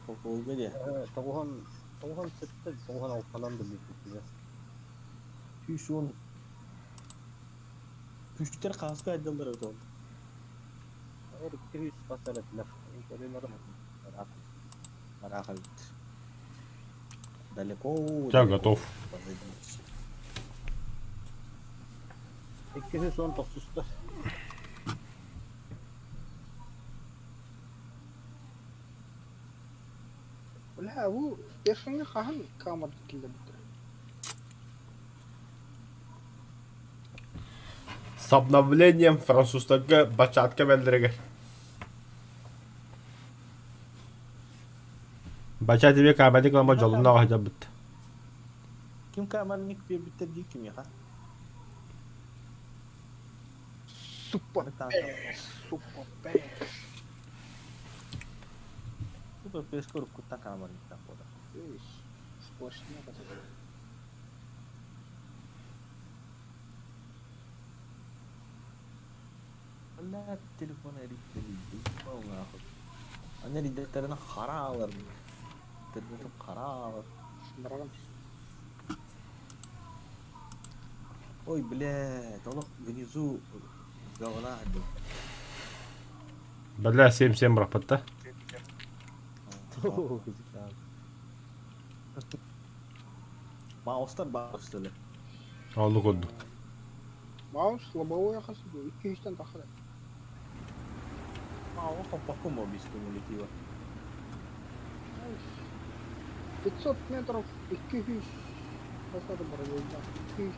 Полковой диye. Тоҕуһан тоҕуһан сэттэ тоҕуһан алтанан да бүппүттүгэ. 110 Күчтер хаска айдаллар öyle oldu. Эр 200 хас эрэтилэр. Көрүнэрим. Ыраах эбит. Далеко, Я далеко. готов. Позади. 219-тар. Бля, бу першиңе хаһан камерда киллэрбиттэрэ? С обновлением французтарга бачатка бэллэригэр. Бача тебе камерник лама дьолунна аһдьабыт. Ким камерник биэрбиттэр дии кимиэхэ? Супа пес, супа пес. Супер пес уруккуттан камерниктан буолар. Сплошняк. Бля, телефон эрийдэ Аны эрийдэхтэринэ хара аалар. Интернетим хара аалар. Баран. Ой, блядь, олох внизу говна один. Бля, 7-7 рапотта. Маустар баустылы. Онну курдук. Маус лобовой хас 200-тэн тахса. Мау хоппакку мобис кумулятива. 500 метров 200 хас да барабан. 200.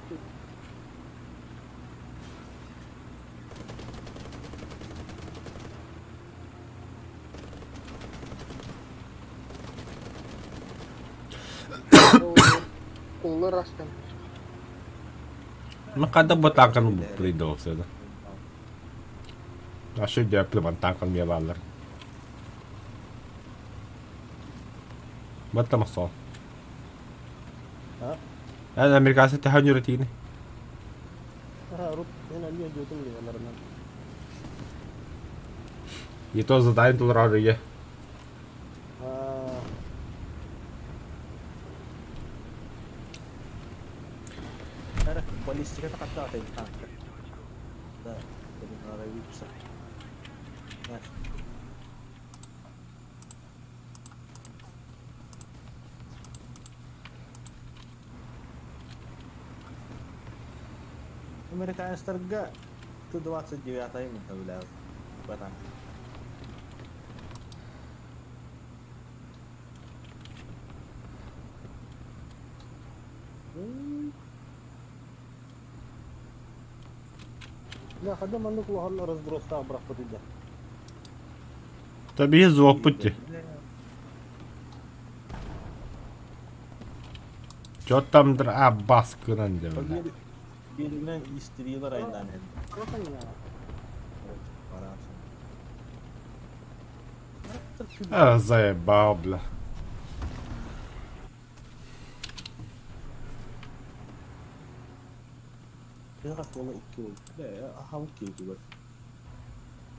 Колы растан. Мен хайдах бу тааҥканы булпутуй да ол Ашы дьээплэ тааҥкан миэ бааллар. Батта махсол. А? Эн американцы тэһэн үөрэтиини. Рут мен эмиэ дьиэтим лигаларынан. Не то задание толорор Аа, Баллистика хаттаах танка. Да, надо Американецтарга Т-29 именно бля, в танк. Бля, хада маннык улахан разбростаах бырахпыт илдьэ. Табиһи зуоппут дии. Чё там а баскынан дэ бля. Биэригинэн истириилэр айнаан иһэллэр. А, заебал, бля.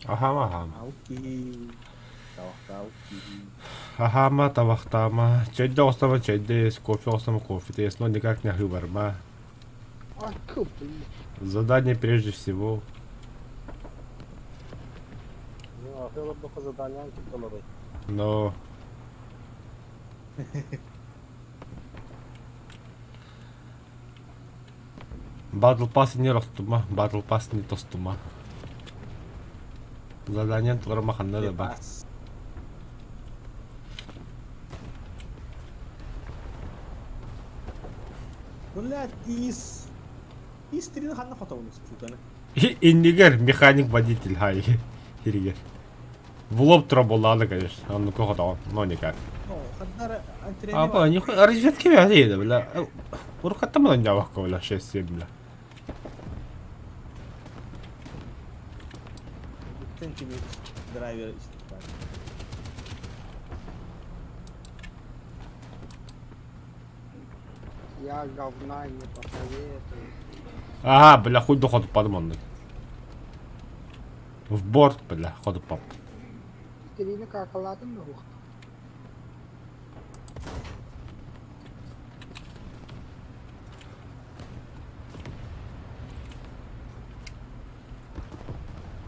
Ахама ахама. Ахама табахтаама. Чэйдэ оҕустама чэйдэ ис, кофе оҕустама кофе ис, но никак не барма. Ай, блин. Задание прежде всего. Но... Battle Pass не ростума, Battle Pass не тостума. Задание толорма ханна да бар. Блядь, ис... Ис трин ханна хотоуну сутаны. Иннигер механик-водитель, хай. Хиригер. В лоб тробуланы, конечно. Он ну кого но никак. А, ба, нихуя, разведки вяли, бля. Уркаттам на нявахка, бля, 6-7, бля. Драйвер Я говна не посоветую. Ага, бля, хуй доходу падам В борт, бля, ходу пап. Истерини какалатын да ух.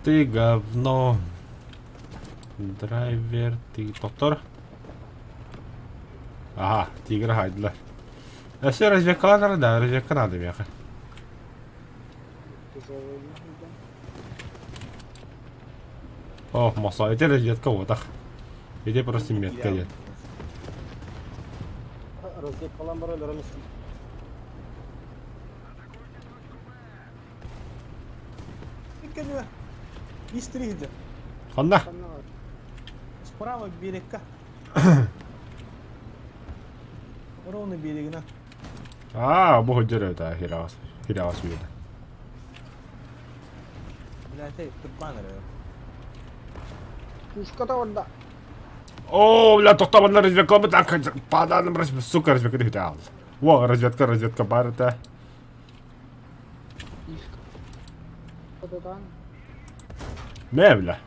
Ты говно. Драйвер, ты доктор. Ага, тигр хайдылар. Өссө разведкалар да, разведка надо миэхэ. Тяжелый да. О, мосо, ити разведка уотах. Ити просто метка диэн. Разведкалан бар өлөрөн истим. Иккенүө. Истригде. Ханна? Справа берегка. Ровно берегина. Аа, бу сылдьар это хираҕас. Хираҕас үйэтэ. Блядь, турбан эрэ. Пушката барда. О, бля, тохтообоннор разведка так, по данным сука, разведка түһүтэ аал. Во, разведка, разведка бар это. Мэ, бля.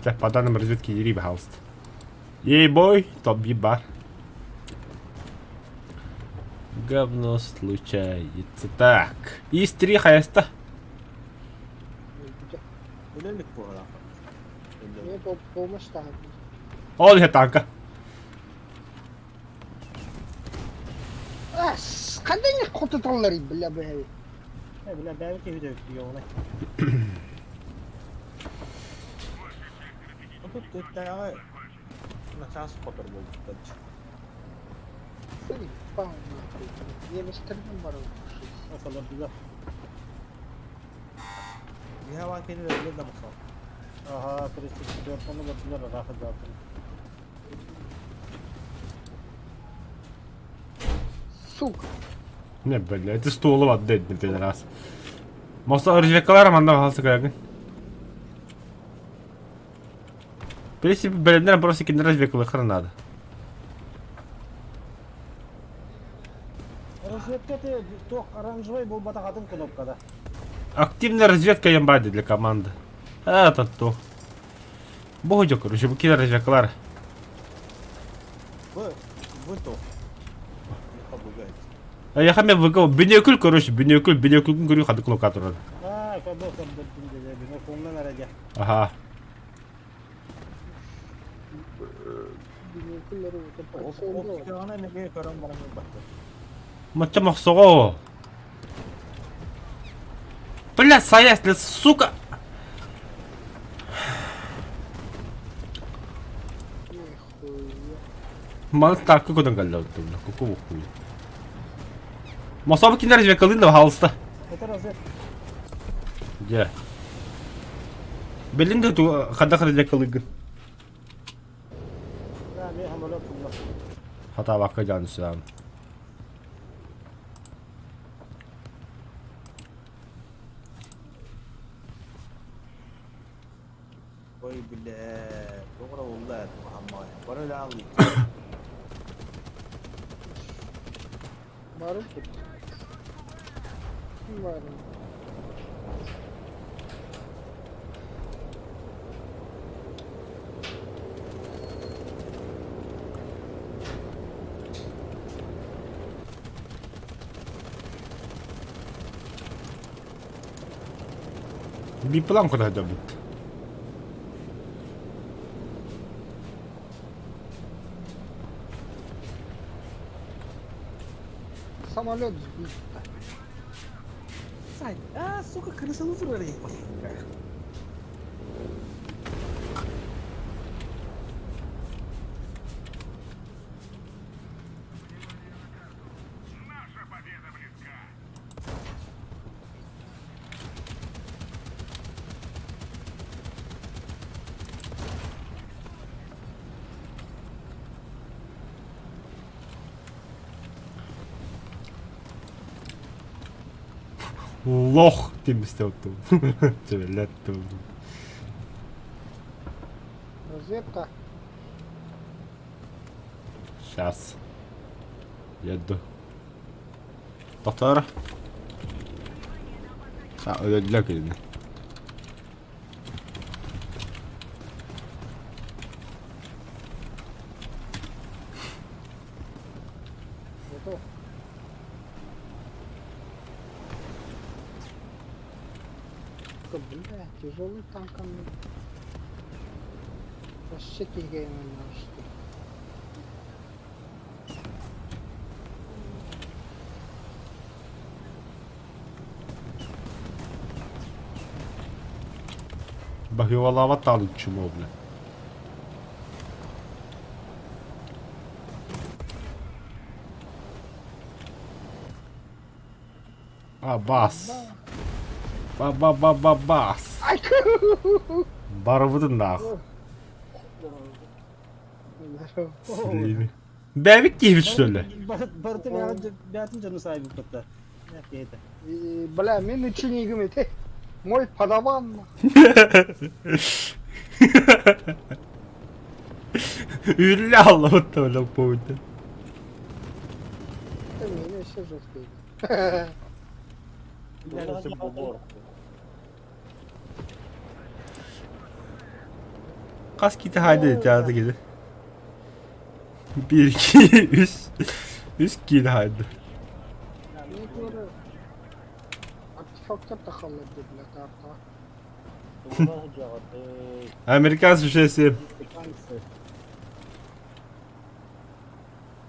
Так, по данным разведки ери, пожалуйста. Ей-бой, топ бар. Говно случается. Так, из три хаеста. Өлөлүк буолла. Мне помощь там. Ол иһэ танка. Ас, ханна хототоллар бля бля. Э, бля, бэйэбит киһи өйдүөҕүнэ. Тут төттээҕи начаас хотор буолбуттар. Заебал нахуй. Немецтерден барар. Осолордулар. Миһа кини өлө да мохсоо. Ага, 34 оны олордулар ыраах дьаатын. Сука. Не, бля, это столу отдать, блин, раз. Может, разведкалар манна хаалса кэлэгин. В принципе, бэлэмнэр просто кинилэр разведкалыахтара наада. Разведка ты туох оранжевый буолбатах атын кнопкада. Активная разведка ямбади для команды. Это то. Богу короче, бу кинилэр разведкалар. Бу бу то. Я хаме выгол. Бинекүл, короче, бинекүл, бинекүлгүн көрүү хады кнопка турар. Аа, кабы көрдөрдүм дede, биноклунан эрэ дьэ. Ага. Оптикаҕына эмиэ көрөн баран ылбаттар. Мачча мохсоҕо. Бля, саяс, сука! Маны таакка көтөн кэллэ бля, какого хуя? Мособу кинилэр разведкалыын да хаалыста. Это разведка. Дьэ. Билин да хайдах разведкалыыгын? Да, эмиэ самолет булла. Хатаабакка дьаан үсээн. Ой, бля, тоҕо улла Мухаммад. Бары да алый. Бары тут. Бары. Биплан куда добит? Самолет сбит. Сань, а, сука, крысаны турар Лох тимисте оттум. Чебелеттум. Разведка. Сейчас. Еду. Доктор. А, өлөдүлэр кинини. Готов. Сука, бля, тяжелый танк Вообще киһи что. Баһыылалаабат таалыччым ол, бля. А, бас. Ба-ба-ба-ба-бас. Барыбытын даах. Бэбит киһибит что ли? Барыты бэйэтин дьону саайбыппыттар. Бля, мин учениким ити. Мой подаван. Үллэ аллабыт да өлө помните. Это меня все жесткие. Хас кити хайда театр киди. Bir, iki, üç. Үс киили хайда. Артефактар да халларды бля карта. Американцы 6-7.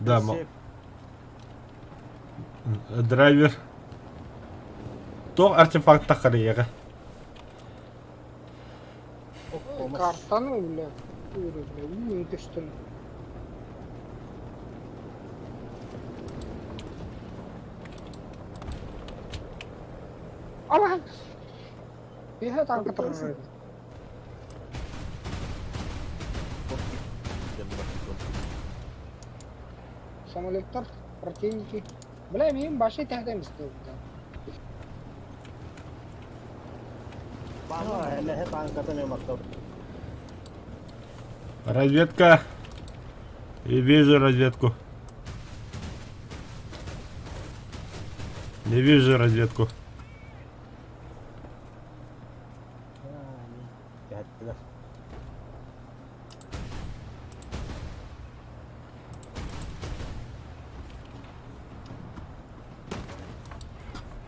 Да, драйвер. Туох артефакт тахарыйыга? Картаны бля, бля, үүн көстөн. Ала! Биһэ танка турар. Самолеттар, противники. Бля, мин башай тәһдәм истәү. Разведка. И вижу разведку. Не вижу разведку.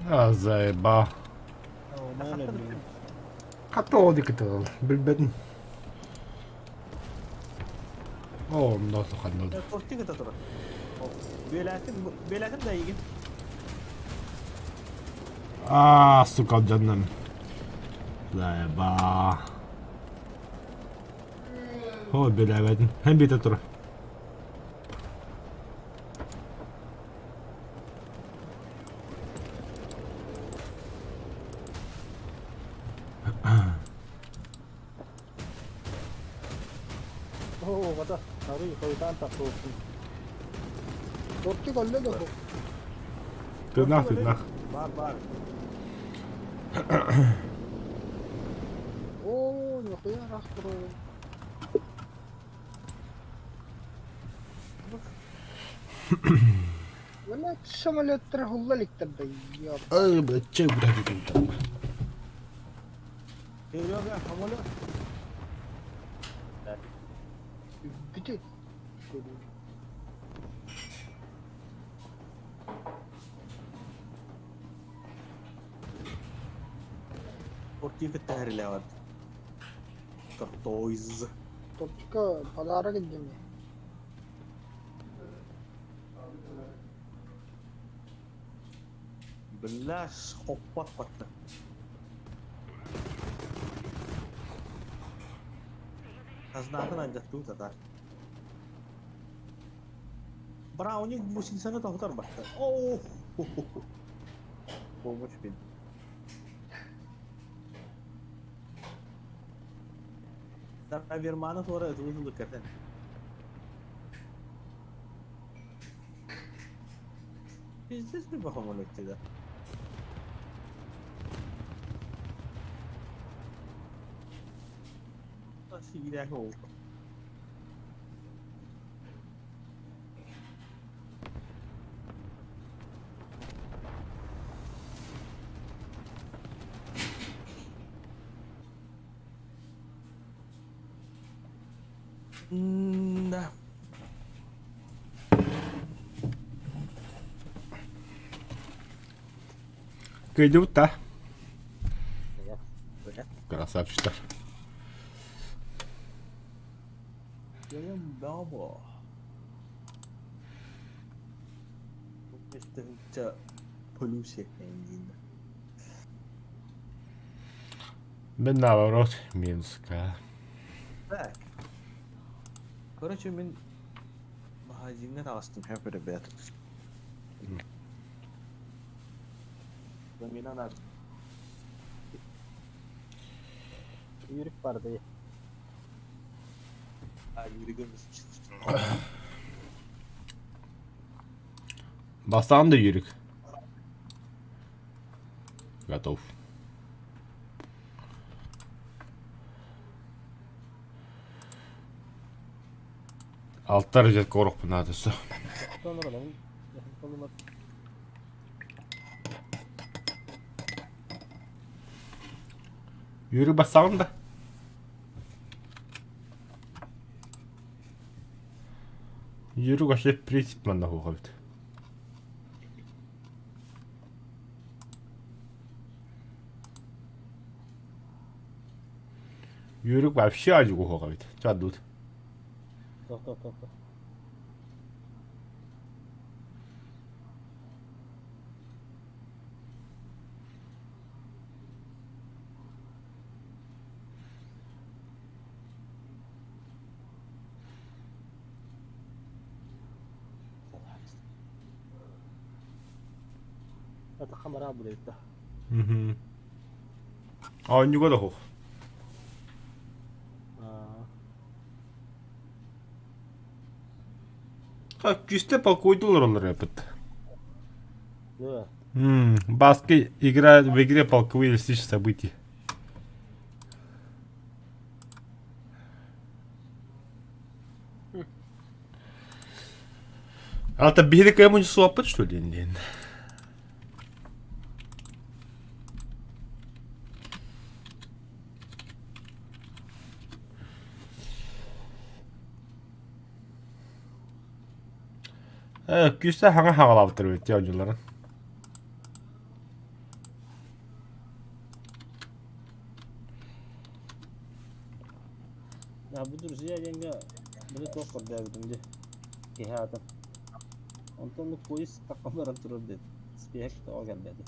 А, заеба. Хата ол дикитал. Билбетин. Оо, онно ханна. Тортик это турар. Бэлэтин бэлэтин да игин. А, сука, дьоннон. Заеба. О, билээбэтин. Хэн биитэ турар. Оо, хата, арый хойутаан тахсыбыппын. Тортик өллө да бу. Тыыннаах, тыыннаах. Бар, бар. Оо, нихуя ыраах турар. Блядь, самолеттар хулла иликтэр да ёп. Ай, блядь, чэй блядь, Серега, самолет. Бүтэ. Тортик тэһэрилээҕит. Тортойз. Тортика подарок индеме. Бляш, хоппат батта. Хазнатын андаттуу татар. Брауник гусеницаны тоһутар батта. Оу! Помощь бин. Драйверманы туора ытылы кэртэн. Пиздец би бахомолеттида. Сиирэх ол. Да. Кыйдыбыт да. Красавчиктар. Дьайым бөҕө Тыһыынча полюция дииллэр. Мин наоборот Минска. Так. Короче, мин магазиҥҥа таҕыстым хэп ребят. Замена надо. Yürük bardı. А, Юригым Бастаан да Юрик. Готов. Алтар дьэ корохпун аатыса. Юрий бассаҕын да? Юрий вообще в принципе манна суох эбит. Юрик вообще адьугу суох эбит. Чадут. Тоқ, тоқ, тоқ, тоқ. Атахха бараа булайта. Мгм. Оонньууга да суох. Күүстэ полкуйдуу олороллор эбит. Да. Баски игра в игре полковые листишь событий. А то биһиги кыамын суоппут что ли диэн. Э, күүстээх хаҥа хаҕалаабыттар эбит оонньууларын. А бу друзья диэҥҥэ били туох көрдөөбүтүм дии киһи аатын. Онтон бу поезд таххан баран турар диэн спиһэк тоҕо кэлбэтэ.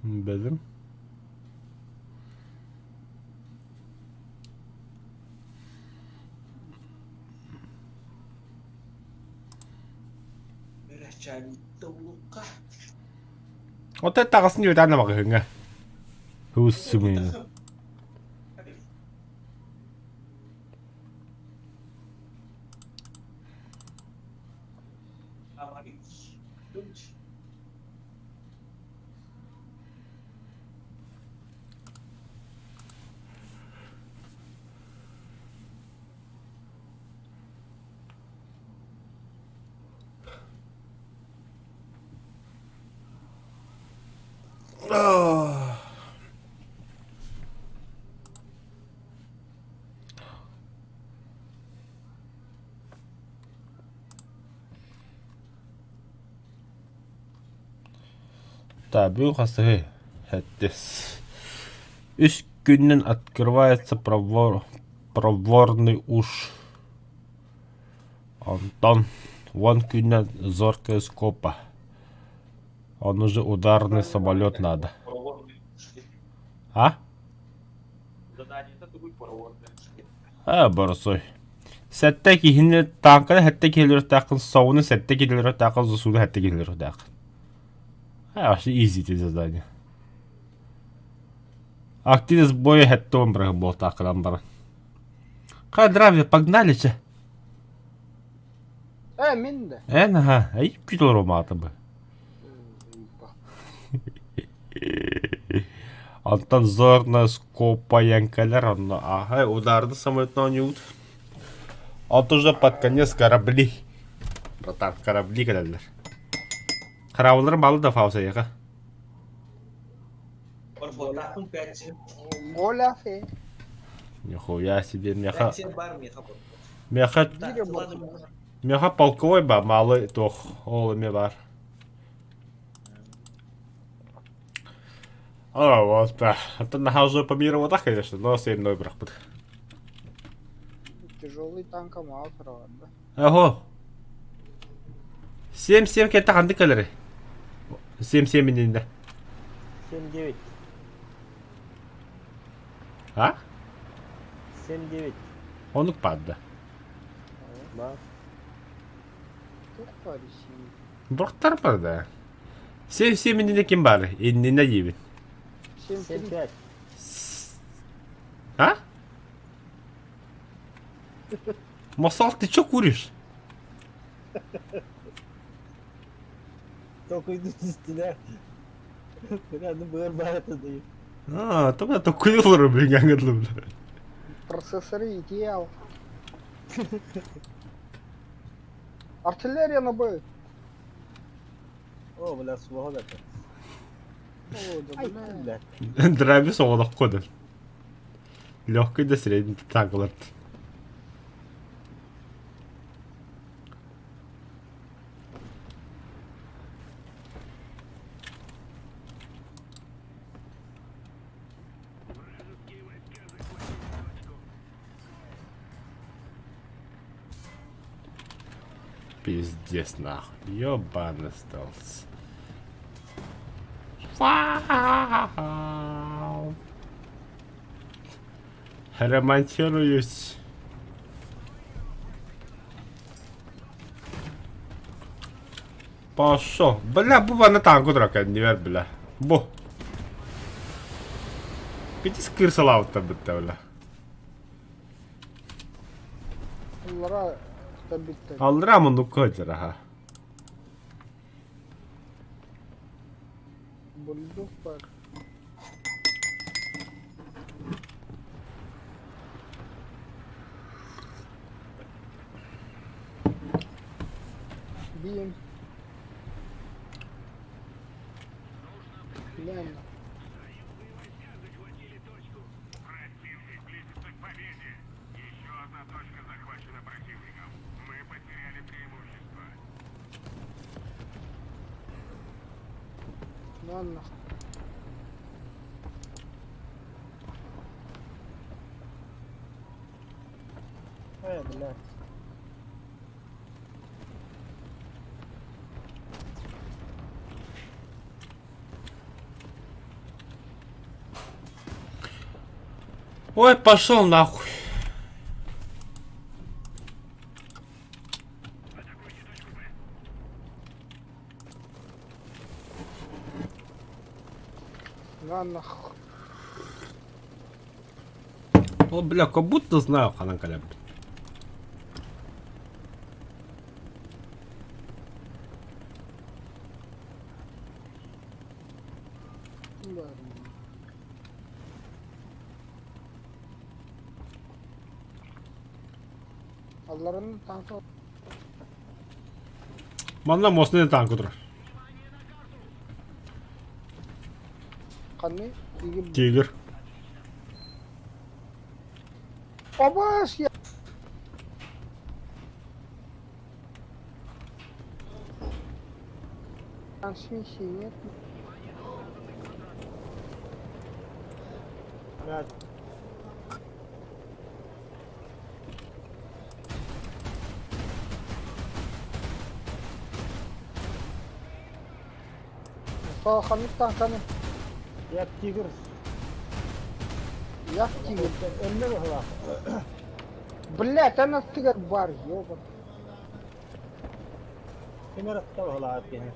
Бэлэм. Оттон таҕысын үөтээн маҕаһыыҥҥа. Һуус сымыйны. Табыы хасыһы хэттис. Үс күнүнэн открывается проворный уж. Онтон уон күнүнэн зоркая скопа. Он уже ударный самолет надо. А? А, боросой. Сэттэ киһини тааҥканы сэттэ киһилэртэххин, соуну сэттэ киһилэртэххин, зусуну сэттэ киһилэртэххин. А, вообще изи эти задания. Активность боя сэттэ уон бырыһын буолтааххынан баран. Хай, погнали че. Э, мин да. Эн, аха, ай, күт олоромаата бы. Онтон зорно скопайан кэлэр онно аһай удаарды самолетна оонньуубут. Онтон уже под конец корабли. Братан, корабли кэлэллэр. Хараабыларын баалы да фаусайыга. Голя фе. Нихуя себе, меха... Меха... Меха полковой ба, малы тох, ол эме бар. А, вот, да. Это на уже по миру вот так, конечно, но 7-0 бырахпыт. Тяжелый танка мало туралар да. Ого. 7-7 кэлтэ ханнык кэлэри? 7-7 иннинэ. 7-9. А? 7-9. Онук падда. Баар. Туох баар исиин. Бырахтар бар да. 7-7 иннинэ ким баар? Иннинэ диибин. 7-3. 7-5. А? Масал, ты чё куришь? Только иду стена. Бля, ну быар баар этэ дии. А, то бля, куйулар, блин, аңыдлы, бля. Процессоры идеал. Артиллерия на Б. О, бля, суоҕа да. О, да, Ай, бля. бля. Драби соҕолох кодын. Легкий да средний танклар. Пиздец нахуй. Ёбаный стелс. Вау. Ремонтируюсь. Пошел. Бля, бу на танку драка, не вер, бля. Бу. Пятис кырсалаутта бітті, бля. Аллара бүттэ. Аллара муннукка сылдьар, аха. Бульдог баар. Биим. Лена. Ладно. Э, бля. Ой, пошел нахуй. На нахуй. О, бля, как будто знаю, ханан каляб. Алларын танка Манна мостны танк турар. Ханны тигр. Тигр. Абаш я. Трансмиссии нет. Блядь. Ханнык танканы. Я тигр. Я тигр. Өллө быһылаах. Блять, она тигр бар, ёбан. Ким эрэ быһылаах киһи.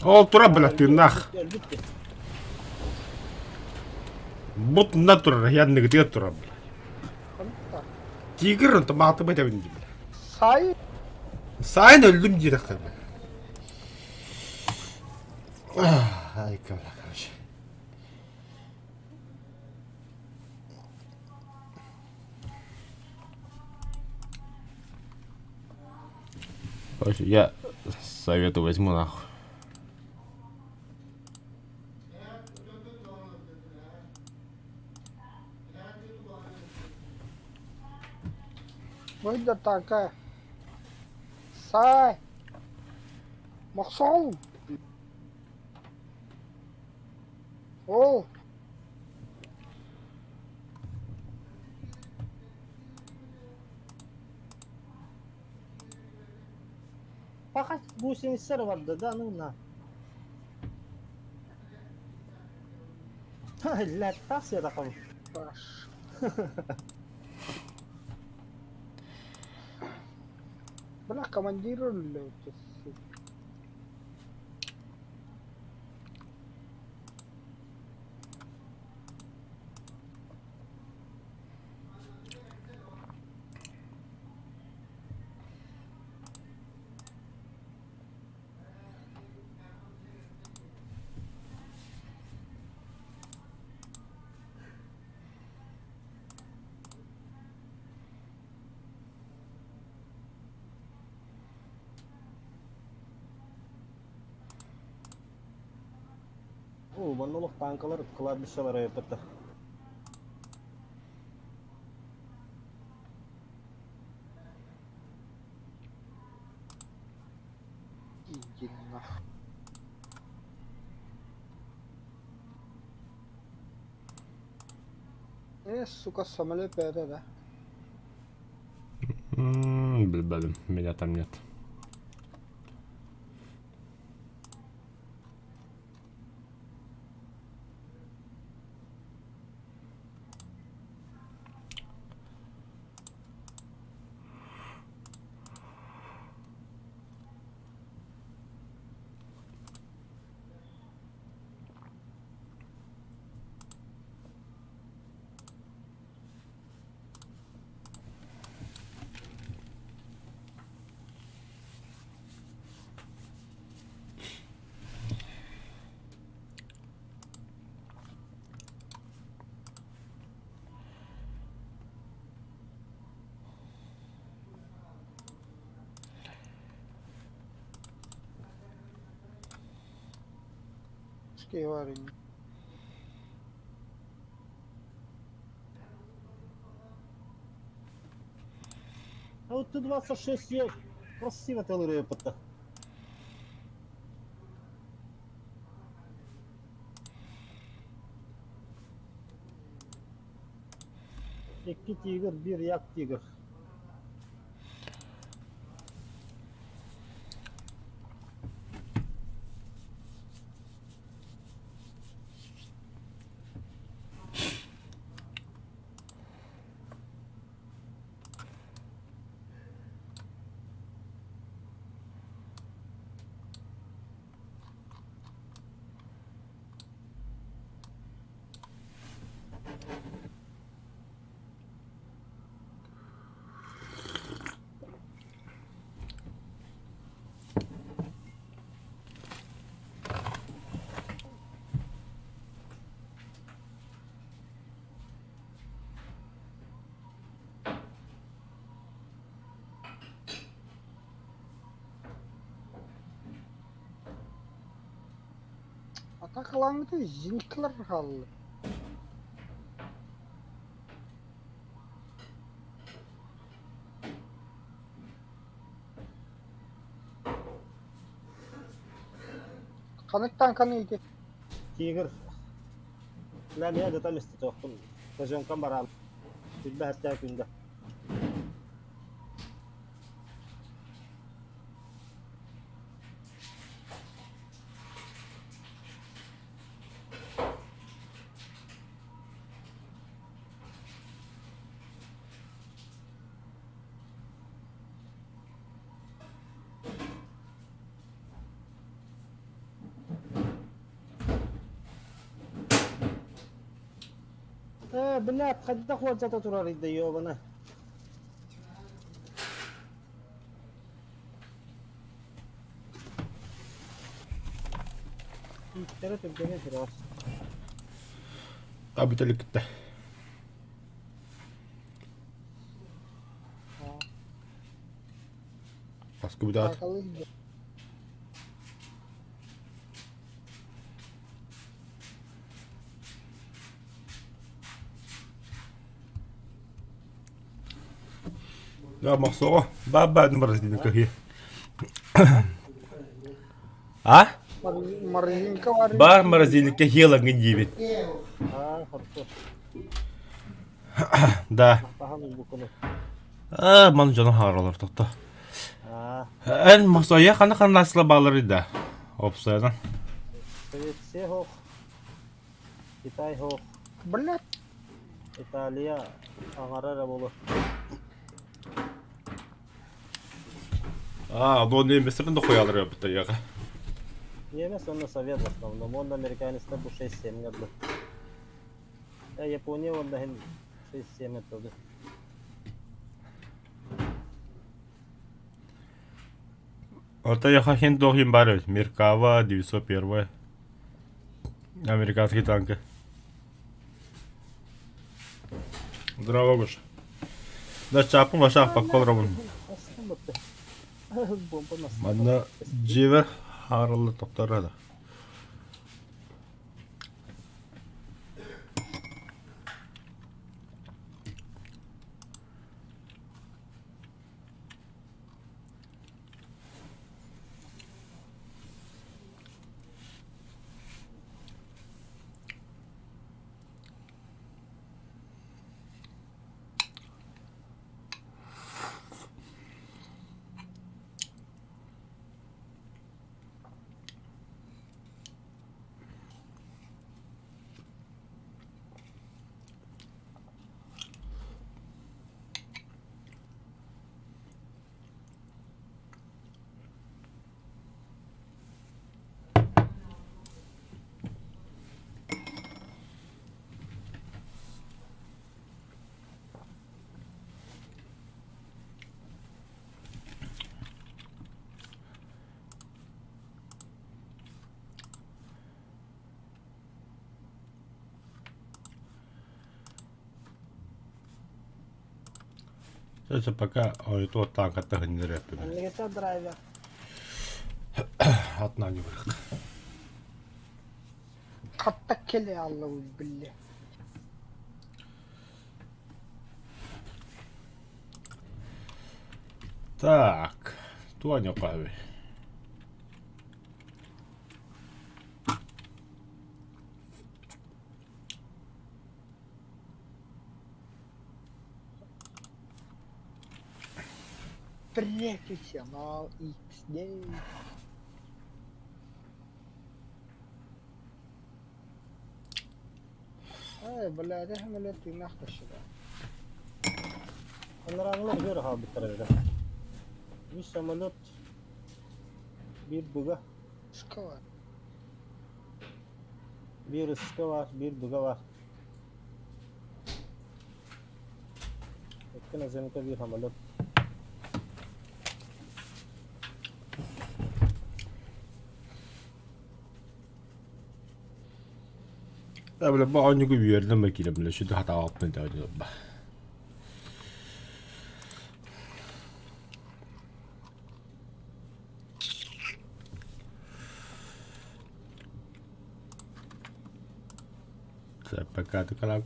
Ол тура, бля, тыыннаах. Өлбүт Бут на турар, я ныгытыга турар, бля. Ханнык Тигр, онто маатыбай тэбин дии, бля. Сай. Сайын өлдүм диир бля. Ай, бля, короче. Короче, я совету возьму нахуй. Ой, да такая. Сай. Мохсол. Оо, Пока гусеница барда да, ну на. Ла тахсыа Паш. Бля, командир өллө. Оо, манна олох тааҥкалар кладбищелар айыппыттар. Иди нахуй. Э, сука, самолет это, да? Блин, меня там нет. Скиварин. А вот Т-26 е красиво телерепыта. Икки тигр, биир як тигр. Атакалаңды зениткалар хаалла. Ханнык танканы ити? Тигр. Ла мия да там истотуохпун. Козёнкам бараан. Билбэһэттээх күндэ. Ээ, блядь, хайдах уолдьата турарый да ёбана. Ииттэрэ түргэнэ сүрэҕэ. А бүтэлик кытта. Хаска бүтаат. Атакалыы Да, мохсоҕо. Баа-баа нумарас диэн кыһыйа. А? Морозильника бар. Бар морозильникка хиэлаҥҥын диибит. Аа, хорошо. Да. Таһан ылбыккыны. Аа, маны дьоно хааралар тохто. Аа, Эн мосойа хана ханнаасыла баалары да. Опсайдан. Швеция хоох, Китай хоох, Блядь, Италия аҥара эрэ буолуо. Аа, ону немецтерин да хуялар эбит яга. Немец уонна Совет в основном, уонна американецтар бу 6-7 дылы. Э, Япония уонна иһин 6-7 дылы. Ото яха хин дохин бар эбит. Меркава 901. Американские танки. Здорово, Гоша. Да, чапын ваша паккол робун. Манна дьиэбэр хаарылла тохторо да. Це пока ой, то танката генерепи. это драйвер. Атна не вырық. Хатта келе аллы билли. Так, туаня пави. Профессионал XD. Ай, блядь, я блядь, ты нахуй сюда. Анараҥҥылар үөр хаалбыттар эбит. Үс самолет, биир быга, Школа. биир ыска баар, биир быга баар. Икки наземка, биир самолет. Да, бля, бу оонньууга үөрдүм ба киирэн, бля, сүдү хатаабаппын да ба. Пока ты Краб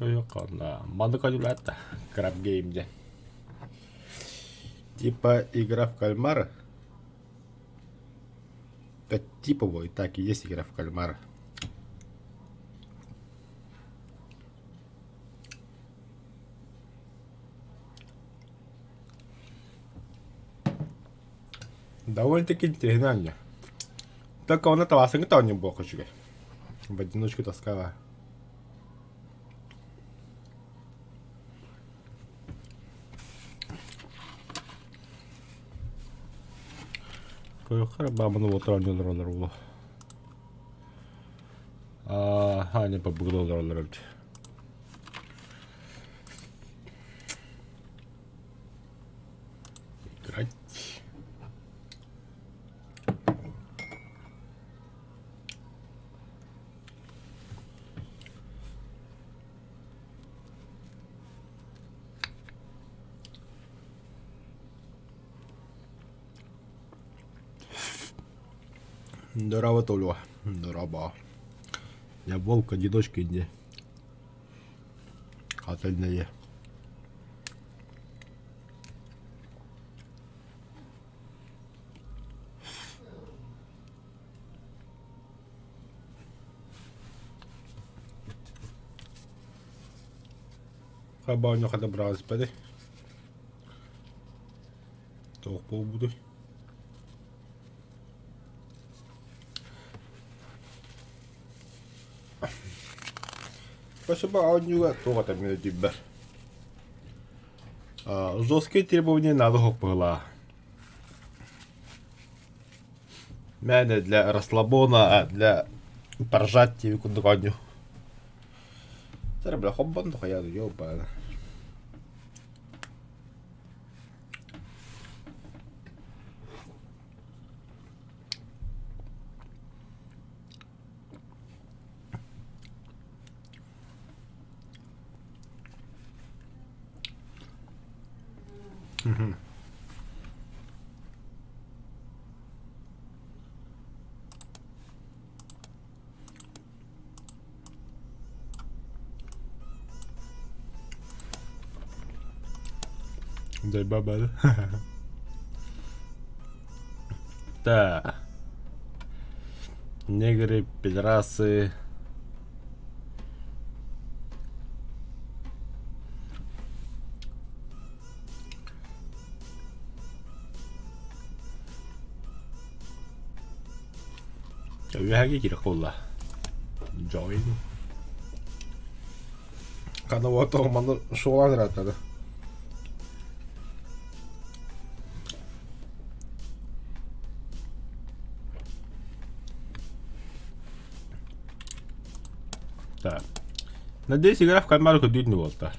Гейм диэн. Типа игра в кальмара. Да типа вот и так и есть игра в кальмара. Довольно-таки интересно. Только он этого асыңыта не был хочу. В одиночку таскала. Көрөхөр бааманы отыран олоролор улу. Аа, не побугда олоролор эбит. Играть. Здорово, Толю. Здорово. Я волк, одиночка иди. Остальные. Хабаанньа хата быраҕыспатай. Туох буолбутуй? Спасибо оонньууга туох этэ мин өйдүүбэр. Жесткие требования надо быһылаа. Мээнэ для расслабона, для поржать диэби курдук оонньуу. Бля, хоббон хайа ёбана. Дай баба, да? Да. Негры, пидорасы. Үөһээги киирэх буолла. Join. Хана вот манна шуолаан ырааттады. Так. Надеюсь, игра в кальмар көдүүр не буолта.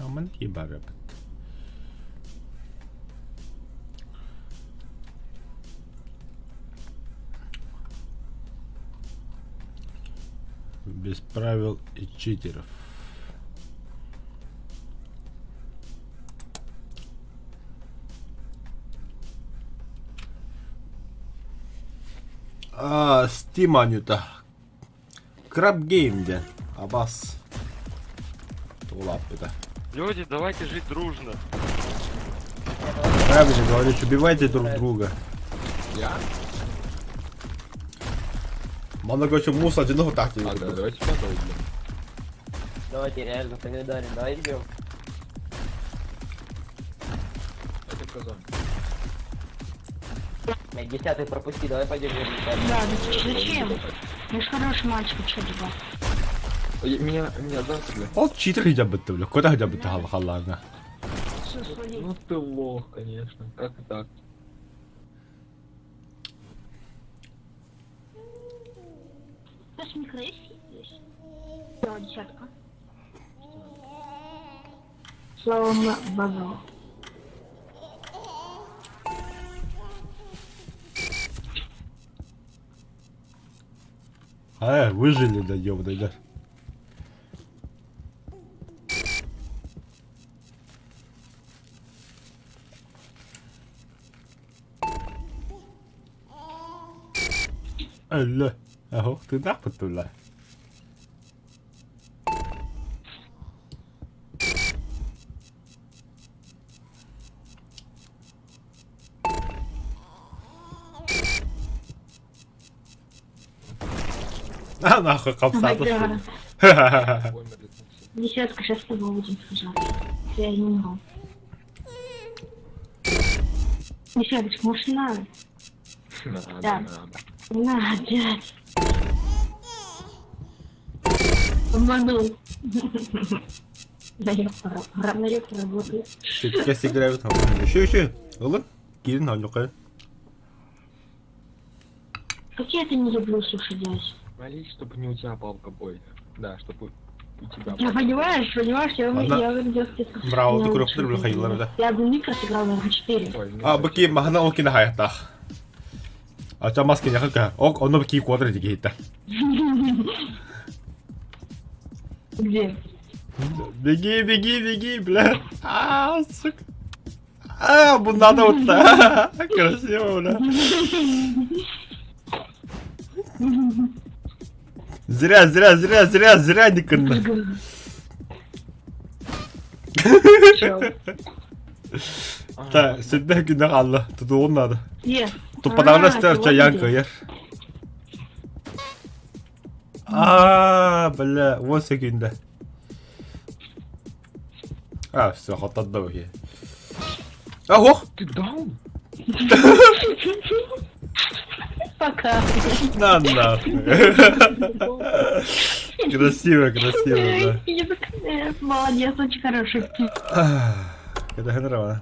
Аман ебарабыт. Без правил и читеров. А, Steam Анюта. Crab Game диэн. Абас. Улааппыта. Люди, давайте жить дружно. Правильно говоришь, убивайте друг друга. Я? Манна короче муус одиноко так А, да, давайте пятого убьем. Давайте реально тогда дарим, давай идем. Это казан. Блядь, десятый пропусти, давай пойдем вернем. Да, да зачем? Я ж хороший мальчик, что дела? Ой, Меня, меня засли. Ол читер хиджабытты бля. Куда хиджабытты халлаана. Ну ты лох, конечно. Как так? Сейчас микроси есть. Да, десятка. Слава Богу. А, выжили, да ёбаный, да. Өллө. Аһо, тыыннаахпыт тула. А нахуй Давай, хапсаты да. что ли? Умерли там все. Десятка, сейчас с тобой будем сражаться. Я не умру. Десяточка, может, не надо? Надо, Да. надо. Не надо, дядь. Обманул. Равнорек работает. Сейчас играют. Еще, еще. Ылын. Кирин алюкай. Как я это не люблю, слушай, дядь. Молись, чтобы не у тебя палка бой. Да, чтобы у тебя Я палка. понимаешь, понимаешь, я, Ладно. я в детстве Браво, ты курок бля хайылар да. Я одну микро сыграла на 4. Ой, ну А, зачем? быки махана окина хаятах. А маски не хакка. Ок, оно быки квадр дигейта. Где? Беги, беги, беги, бля. А, сука. А, бу надо вот так. Красиво, бля. Зря, зря, зря, зря, зря не кынна. Чел. А, Та, сүрдээх күнэ хаалла. Тутуон надо. Где? Туппатаҕына А, стар ты чаян вот где. кыйар. А, бля, 10 секунда. А, все, хотодда вообще. А, ох! Ты даун? Пока. На нахуй. Красиво, красиво, да. Молодец, очень хороший. Это генерала.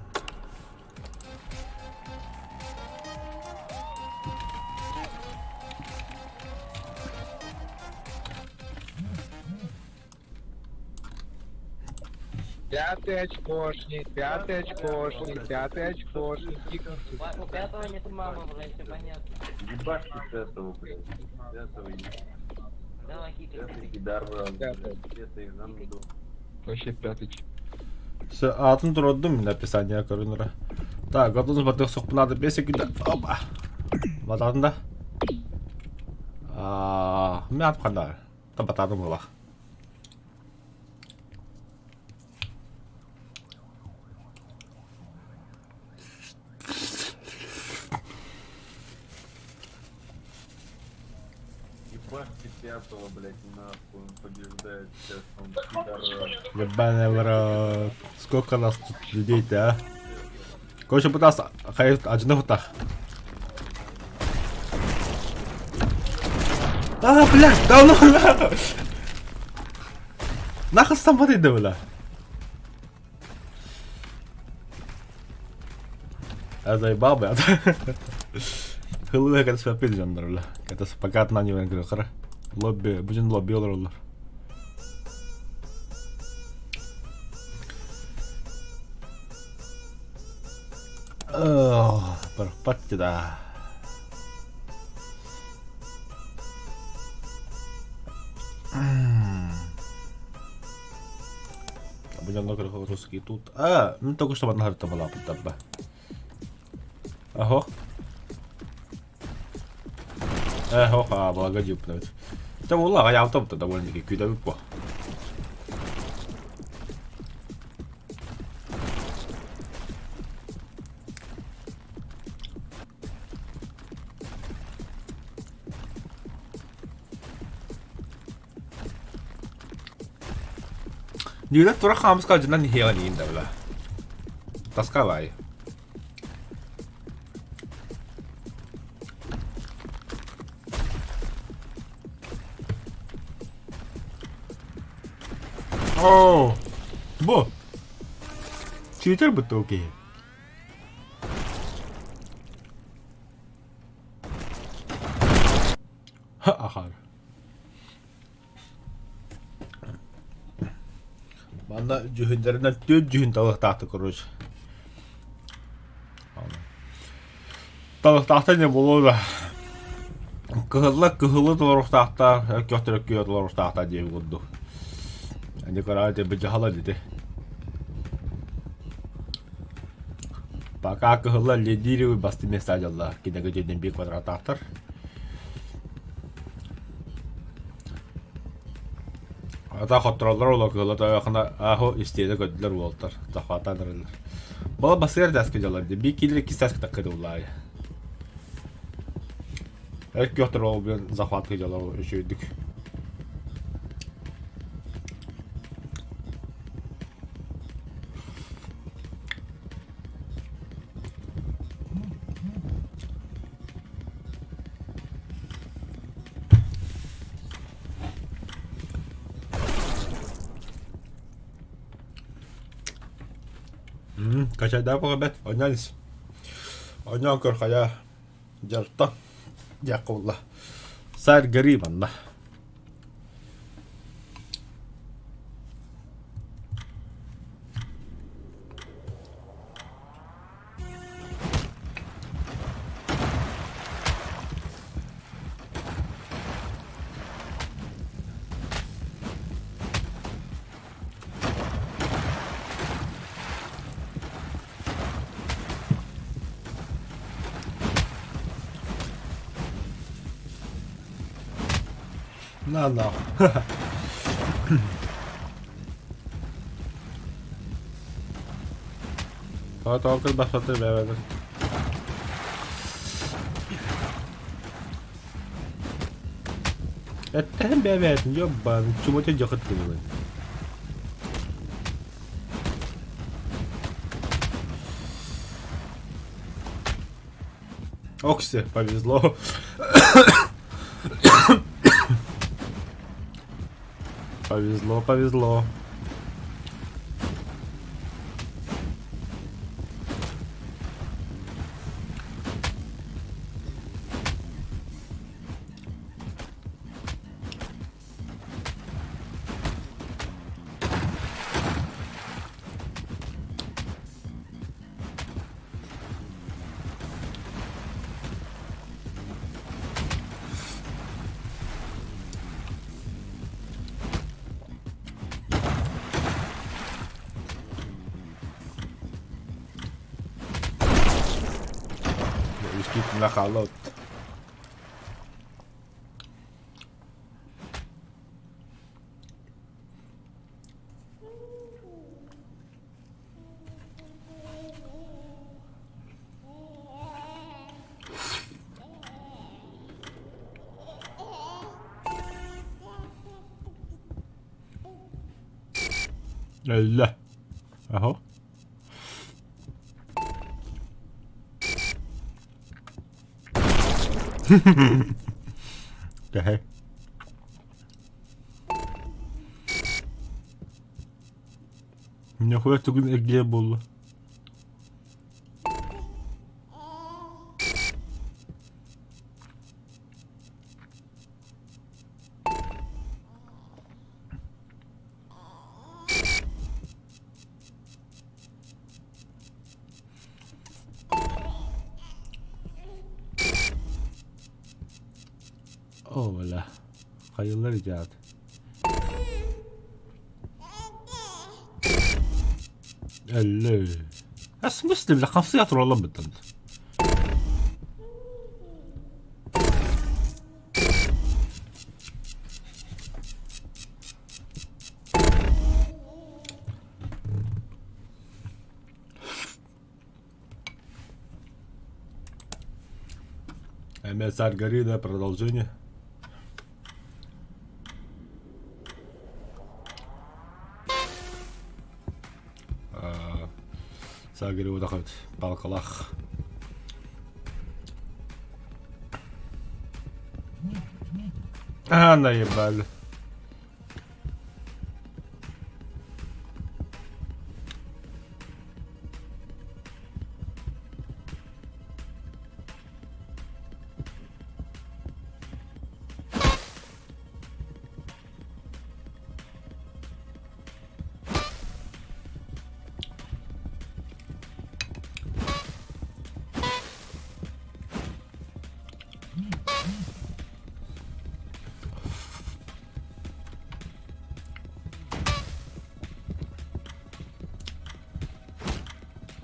Пятый очкошник, пятый очкошник, пятый очкошник. У пятого нет мамы, блядь, все понятно. Ебашьте пятого, блядь. Пятого, Давай, кикай. пятый гидар, блядь. Пятый. Пятый, нам Вообще пятый. Все, атын турдум написание көрүнүрэ. Так, готовность батых сохпунады 5 секунда. Опа. Бататын да. А, мен атып қандар. Та батадым болақ. Ебашьте пятого, блядь, нахуй. Он побеждает сейчас, он пидорас. Ебаный в рот. Сколько нас тут людей-то, а? Короче, пытался один так. А, блядь, да ну на! Нахуй сам да, бля. Я заебал, блядь. Хылы как это жандар, бля. Это пока на него говорю, Лобби, будем лобби олар. Барпатти да. Будем русский тут. А, ну только что одна карта была под Ого. Эхо, а, благодюпнуть. Это была, а я авто-то довольно-таки кюда по. Нигде тура хамска жина не хела не инда, бля. Тасковай. О, бо. Читер бутылки. Ха, Манна дьүһүннэринэн түөрт дьүһүн талыахтаахтар короче. Талыахтаахтар не буолуо да. Кыһылла кыһылы толоруохтаахтар, өркөхтөр өркүө толоруохтаахтар диэбит курдук. Николай быдьаһала дити. Пока кыһылла лидирует басты места дьалла кинеге дьиэнин биир квадраттаахтар. Ата хоттороллор ола кыһыла тойохуна ааху истиэнэ көрдүлэр уолтар захватаан эрэллэр. Бала басыгар дааска дьаллар дии биир киилэр иккис тааска таккыды улаайа. Эр күөхтэр ол билэн захватка дьаллар үчүгүйдүк. Качайдаах бэт онньоон ис. Онньоон көр хайа дьарта диэххэ буолла. Саар гори манна. На нахуй. Тоҕо кырбастатыр бэйэбэр. Эттэһин бэйэ-бэйэтин дьоббаан, чумота дьахыт гынылын. Окси, повезло. Повезло, повезло. Үскүтүнэ хаалла. Өллө. Аһо. Кэһэй. Ньохуя тугун эргийэр буолла? О, бля. Хайыллар итиат. Өллө. В смысле, бля, хамсыга тураллар быттан. Эмиэ царь горы, да, продолжение. Царь горы вот палкалах. А, наебали.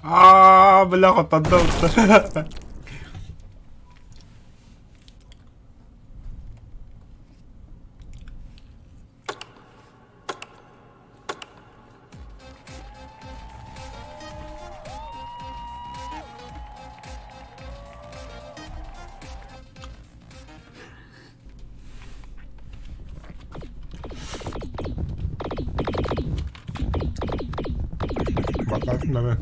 Аа, бля, хоттордум. Баттаатын да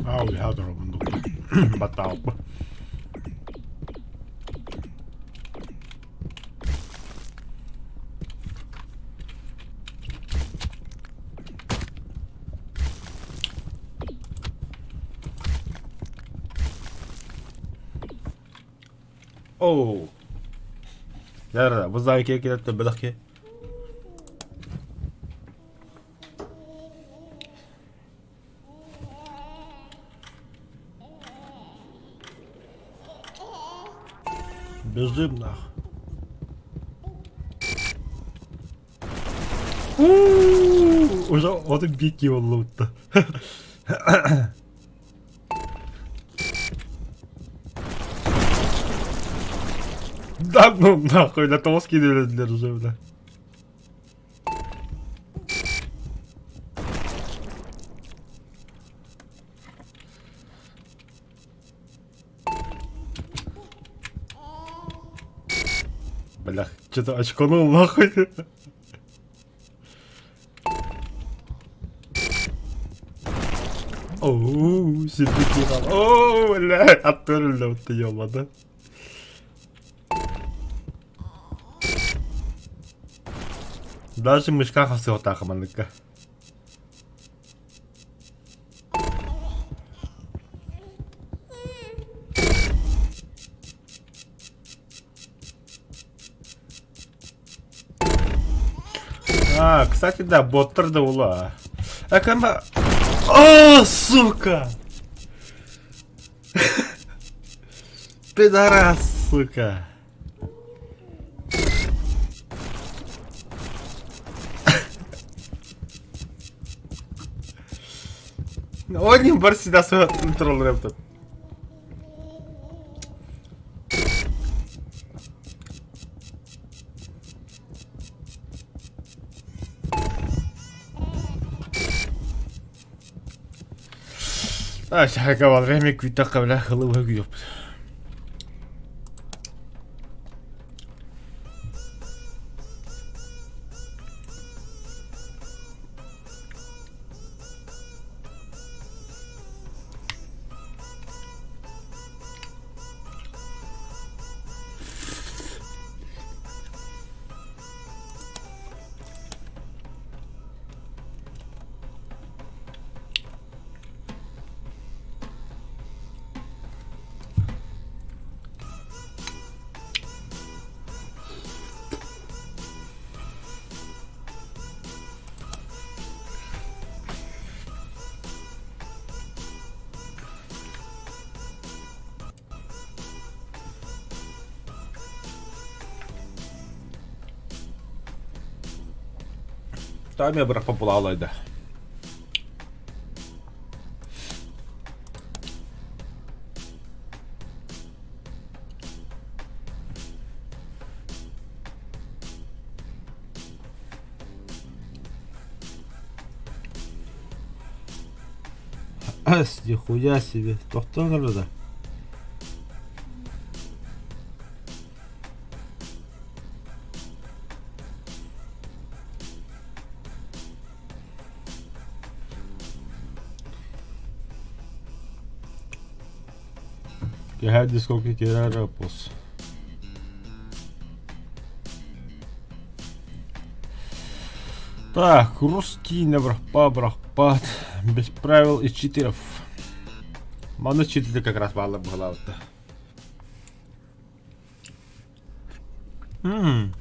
Аа, үһэ торобун баттаабыппын. Оу. Да-да-да, бу знаю киһи бөлөх киһи. Бежим нах. Уже вот бики боллубутта. Да ну нахуй, на того скинули для уже, бля. Бля, что-то очканул нахуй. Оу, сидит Оу, бля, аттырылды ты ёбана. Даже мышка хасыотаха манныка. А, кстати, да, боттар да ула. А кама... О, сука! Пидорас, сука! Одним бар всегда свой контроль рэптор. А, шайка во время күйтэххэ бля хылы күйөппүт. Тами бырахпа булаалайда. Нихуя себе, тохтон да. Киһэ дискоки киирэр пус. Так, русский не бырахпа бырахпат. Без правил и читеров. Маны читеры как раз баалар быһалаабытта. М.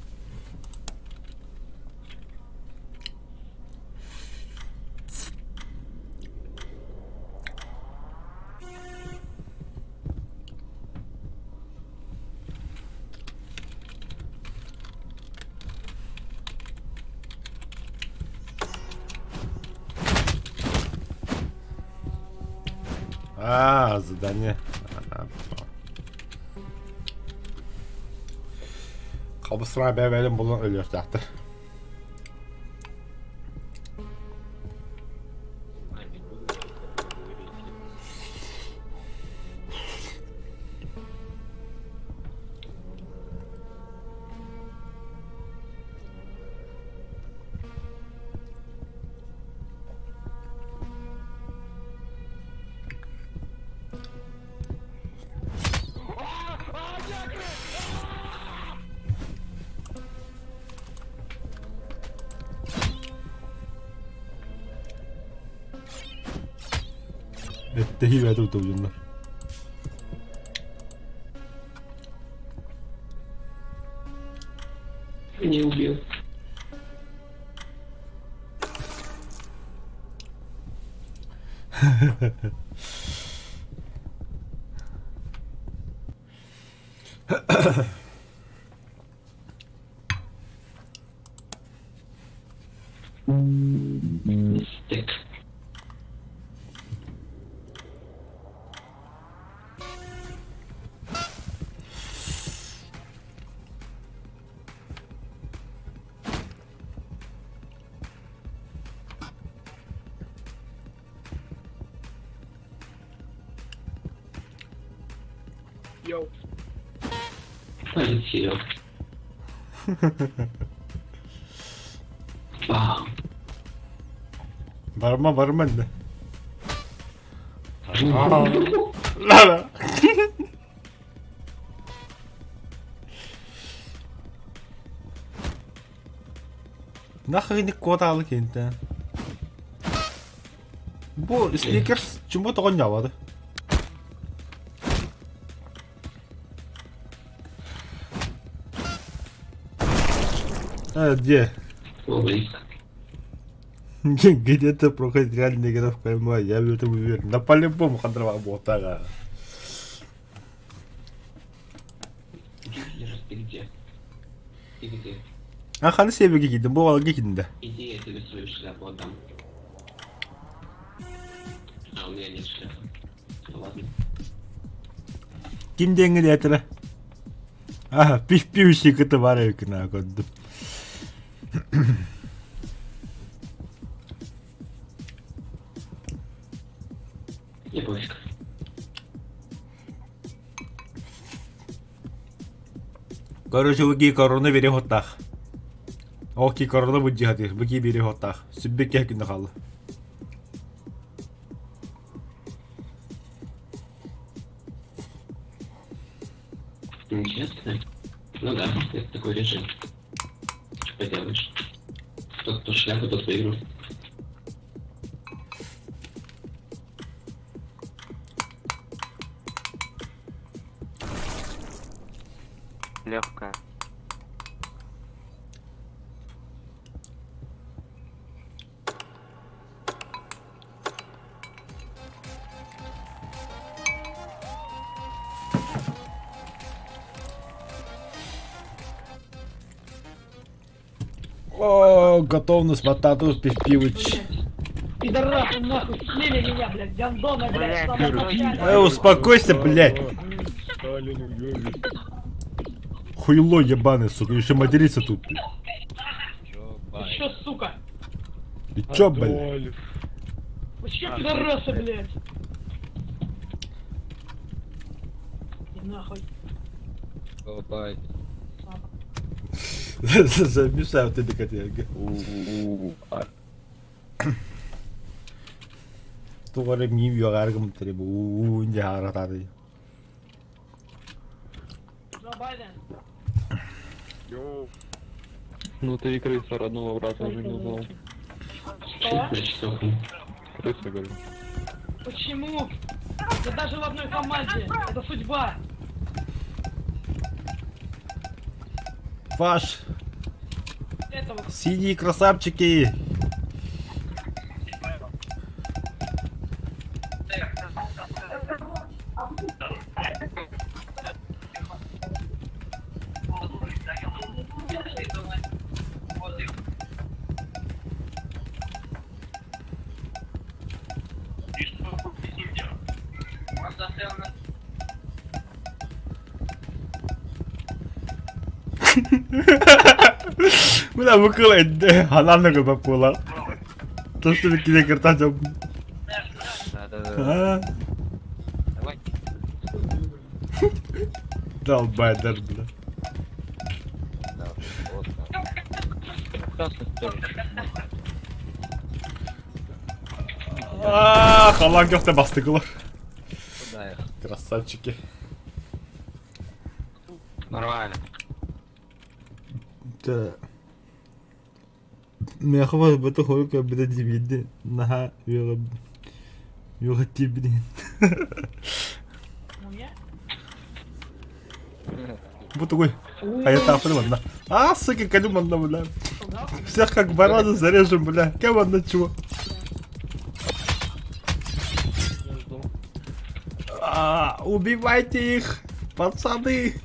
А, задание. Хабысыра бэбэлин булан өлүөхтээхтэр. Эттэһии бэйэтэ утуйдуннар. Не убил. Стык. Йоу. Полетел. Барыма барыма да. Лара. Нахрен куотаалы кентэн. Бу сникерс чума тоҕонньоободу. А, где? Где-то проходит реальная игра в КМА, я в этом уверен. Да по-любому хандрова ботага. Ты где? Ты где? А ханы себеге кийдим, бу балга кийдим да. Иди, я тебе свою шляпу отдам. А, у меня нет шляпы. Ну ладно. Ким диэҥҥэ диэтилэ? Аа, пив-пивщик кытта баар эбиккин көрдүм. Не пофиг. Короче, бу кии корона биэриэх уоттаах. Ол кии корона быдьыһатыыр, бу кии биэриэх уоттаах. Сүббүт киһи күннэ хаалла. Нечестно? Ну да, это такой режим. Что поделаешь? Тот, кто шляпу, тот выиграл. Легкая. О, готовность бататус пивпивыч. Пидорасы, нахуй, слили меня, блядь, гандона, блядь, в самом начале. Э, успокойся, блядь. Хуйло ебаный, сука, еще материться тут. Ты чё, сука? Ты чё, блядь? Вы чё, пидорасы, блядь? И нахуй. Замешаю ты декатега. Тугары миим югаргым требу уунде харатады. Джо Байден. Ну ты и крыса родного брата уже не узнал. Что? Значит, сохни. Крыса, говорю. Почему? Да даже в одной команде. Это судьба. Ваш Этого. синие красавчики. Бля, бу кыл энде ханан да буолар. Тосту кире кыртан жок. Да-да-да. Давай. Долбайдер, бля. Да, вот так. Красный тоже. Аа, халан көхтө бастыгылар. Куда их? Красавчики. Нормально. Да. Мехва бата хорка бida дибиди наха юга юга тибди. У меня? Бу такой. А я там манна. А, сука, калю манна, бля. Всех как барана зарежем, бля. Кем одна чего? А, убивайте их, пацаны.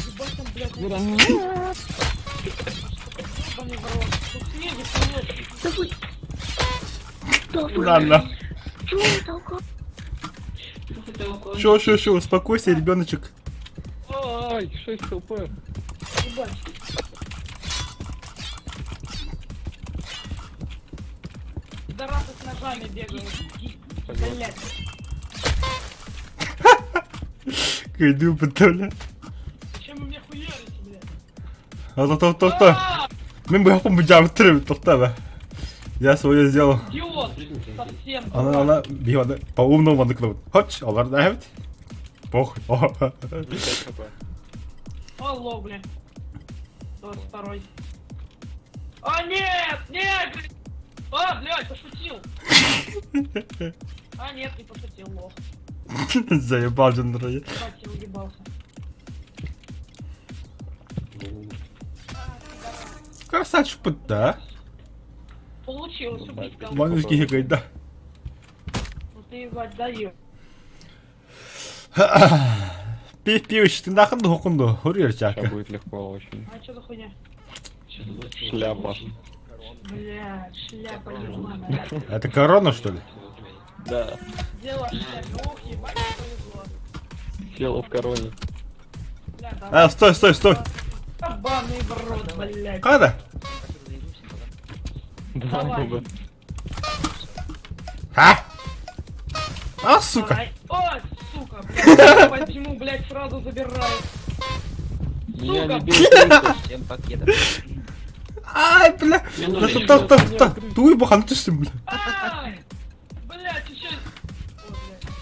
Ебать там, блядь, Ебаный в рот. Тут снеги нет. Ладно. Шо, шо, шо, успокойся, ребеночек. Ай, 6 хп. Ебать. Пидорасы с ножами бегают. Блядь. Кыйдыы бля. Зачем вы меня хуярите, блядь? А то то то. Мин быһахпын быдьаабыттар эбит, тохтоо бэ. Я свое сделал. Идиот! Совсем. Она, она, биһи по-умному маннык гынабыт. Хоч, олар да эбит. Похуй. Алло, бля. 22. А, нет! Нет! блядь! А, блядь, пошутил! А, нет, не пошутил, лох. Заебал же народ. Ебать, я уебался. Красавчик, да? Получилось убить кого-то. Манус киһи да. Ну ты, ебать, даешь. Пив-пив, ты нахуй духунду, хурьер Сейчас чака. будет легко очень. А что за хуйня? Шляпа. Блядь, шляпа ебаная. Это корона, что ли? Да. Дело шляпа. Ох, ебать, повезло. Села в короне. Бля, давай. А, стой, стой, стой. Ебаный в рот, блядь. Када? Давай. Да. А? А, сука. Давай. Ой, сука, блядь. Возьму, блядь, сразу забираю. Меня Сука, не бей. Всем пакетов. Ай, бля. Да что то то Туй бахан түстүм, бля. Ай! Блядь, еще... Ой, блядь.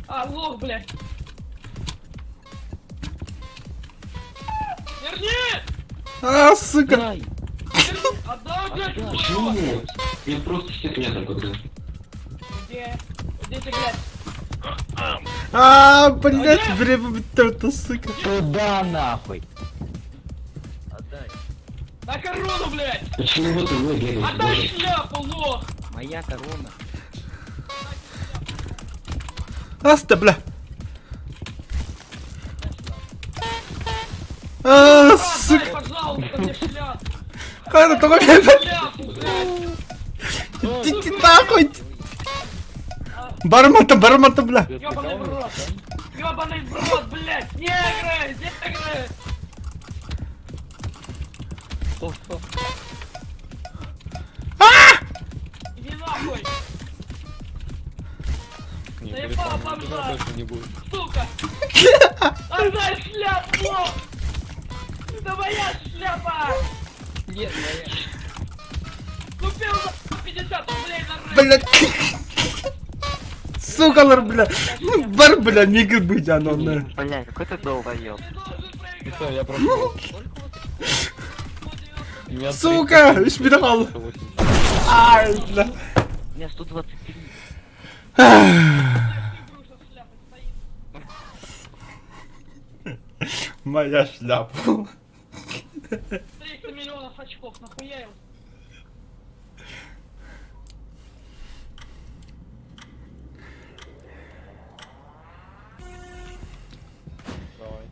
А, лох, блядь. Верни! А, сука. Верни! Отдай, блядь, Почему? своего! Я просто всех меня там когда. Где? Где ты, блядь? А, блядь, время это, сука. Туда нахуй. Отдай. На корону, блядь! Почему вот вы бегаете? Отдай боже? шляпу, лох! Моя корона. Аста, бля. А, Отдай, сука. пожалуйста, мне шляпу! Када, только Шляпу, блядь! Иди нахуй. Бармата, бармата, бля. Ёбаный в рот! Ёбаный в рот, блядь! Негры! Негры! Иди нахуй! Не, Заебал говорит, бомжа. там больше не будет. Сука! Отдай шляпу! лох! Это моя шляпа! Нет, моя. Купил за 50 рублей на рынке! Блядь. Сука, лар, бля. Ну, бар, бля, нигер быть, оно, на. Бля, какой ты долбоёб. Ты должен проиграть! Все, я прошел. У меня Сука, иш бит калды. 380. Ай, бля. У меня 123. Груша с шляпой стоит. Моя шляпа. 300 миллионов очков, нахуя его? Давай.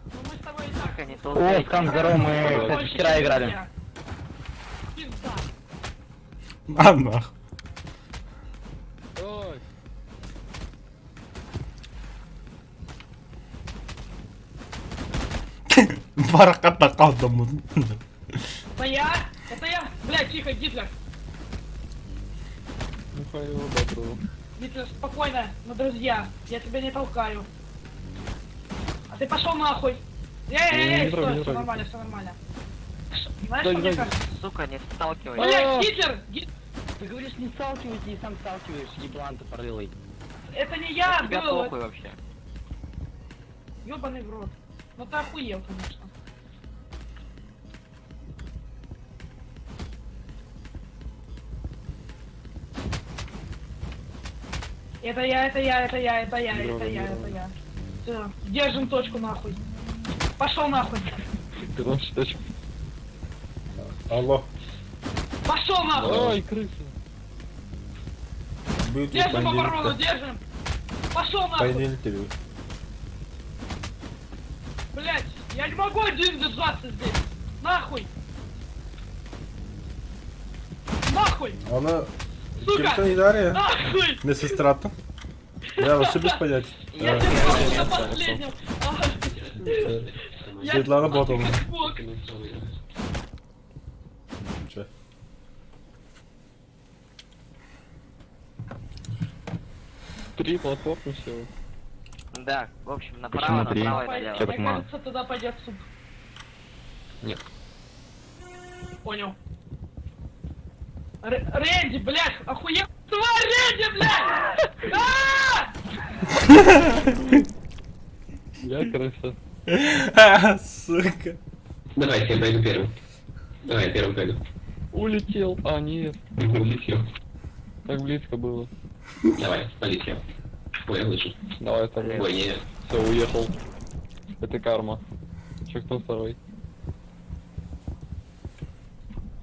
Ну мы с тобой и так. Сука, не толкай. О, Скам, здорово, мы, кстати, вчера играли. Пизда. А, нах. Ой. Бараката калдым. Это я? Это я? Бля, тихо, Гитлер. Михаил Доброго. Гитлер, спокойно, мы друзья. Я тебя не толкаю. А ты пошел нахуй. Эй, эй, Не, эй, не трогай, стой, не все трогай. нормально, все нормально. Знаешь, Сзади, что мне сзади. кажется? Сука, не сталкивай. Бля, Гитлер! Ты говоришь, не сталкивайся и сам сталкиваешь, еблан тупорылый. Это не я Тебя был! похуй вообще. Ёбаный в рот. Ну ты охуел, конечно. Это я, это я, это я, это я, это я, это я. Всё, держим точку нахуй. Пошел нахуй. Ты там что-то... Алло. Пошел нахуй. Ой, крыса. Будет Держим оборону, держим. Пошел нахуй. Понедельник тебе. Блять, я не могу один держаться здесь. Нахуй. Нахуй. Она... Сука! Кем-то не дарья. Нахуй. Не сестра-то. Я вообще без понятия. Я держался до последнего. Я Светлана Ботова. как мог. Че? Три платформы всего. Да, в общем, направо, Почему три? направо и Пой- налево. Чё Мне так мало? кажется, туда пойдет суп. Нет. Понял. Рэнди, блядь, охуел! Тварь, Рэнди, блядь! А! Я крыса. Сука. Давайте, я пойду первым. Давай, я первым пойду. Улетел. А, нет. Улетел. Так близко было. Давай, полетел. Ой, я лучше. Давай второй. Ой, нет. Все, уехал. Это карма. Че, кто второй?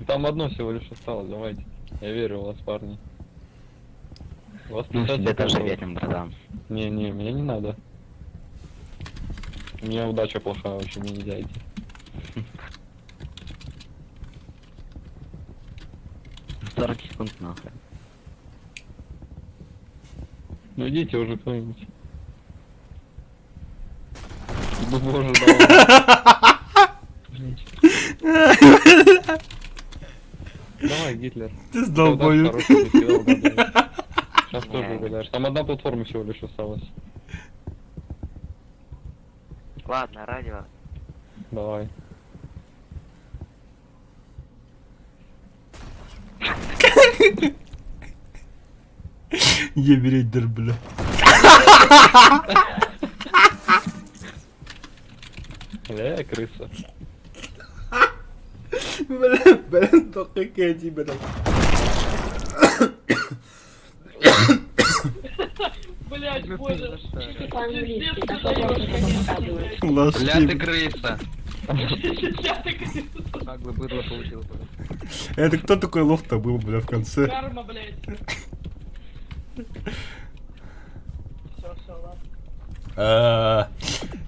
Там одно всего лишь осталось, давайте. Я верю в вас, парни. Вас Мы в 50 тебя тоже секунд. верим, братан. Не, не, меня не надо. У меня удача плохая вообще, мне нельзя идти. 40 секунд нахуй. Ну идите уже кто-нибудь. Ну боже, давай. Давай, Гитлер. Ты долбоёб. Сейчас тоже угадаешь. Там одна платформа всего лишь осталась. Ладно, радио. Давай. Еберейдер, бля. Бля, крыса. Бля, бля, только Кэти, бля. Блядь, боже. По-английски, Пиздец, так ты даёшь, конечно, блядь. Ложки. крыса! Бля, ты крыса. Как бы быдло получил. Это кто такой лох-то был, бля, в конце? Карма, блядь. Все, все, ладно.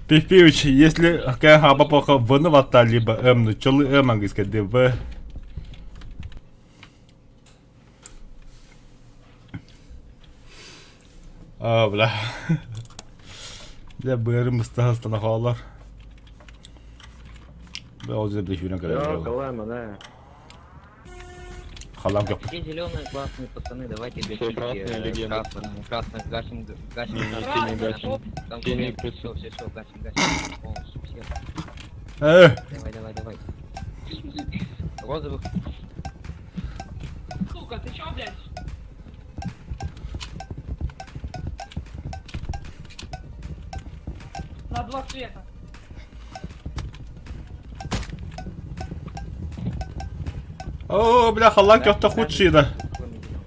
Пипивич, если КХ плохо в либо М, ну чё М английское, Д, В. А, бля. Дьэ, быарым быстаһастана хаалар. Бля, ол жерде бля көрөр. Халам көп. Все зеленые классные пацаны, давайте Все гасите красные легенды. красных, красных гасим, гасим. Не, не, красных. синий гасим. Там Синий все, крысы. все, все, гасим, гасим. Полностью всех. Э, Давай, давай, давай. Розовых Сука, ты чё, блядь? На два цвета. О, бля, халам көп-то худший, да. кроме зеленых.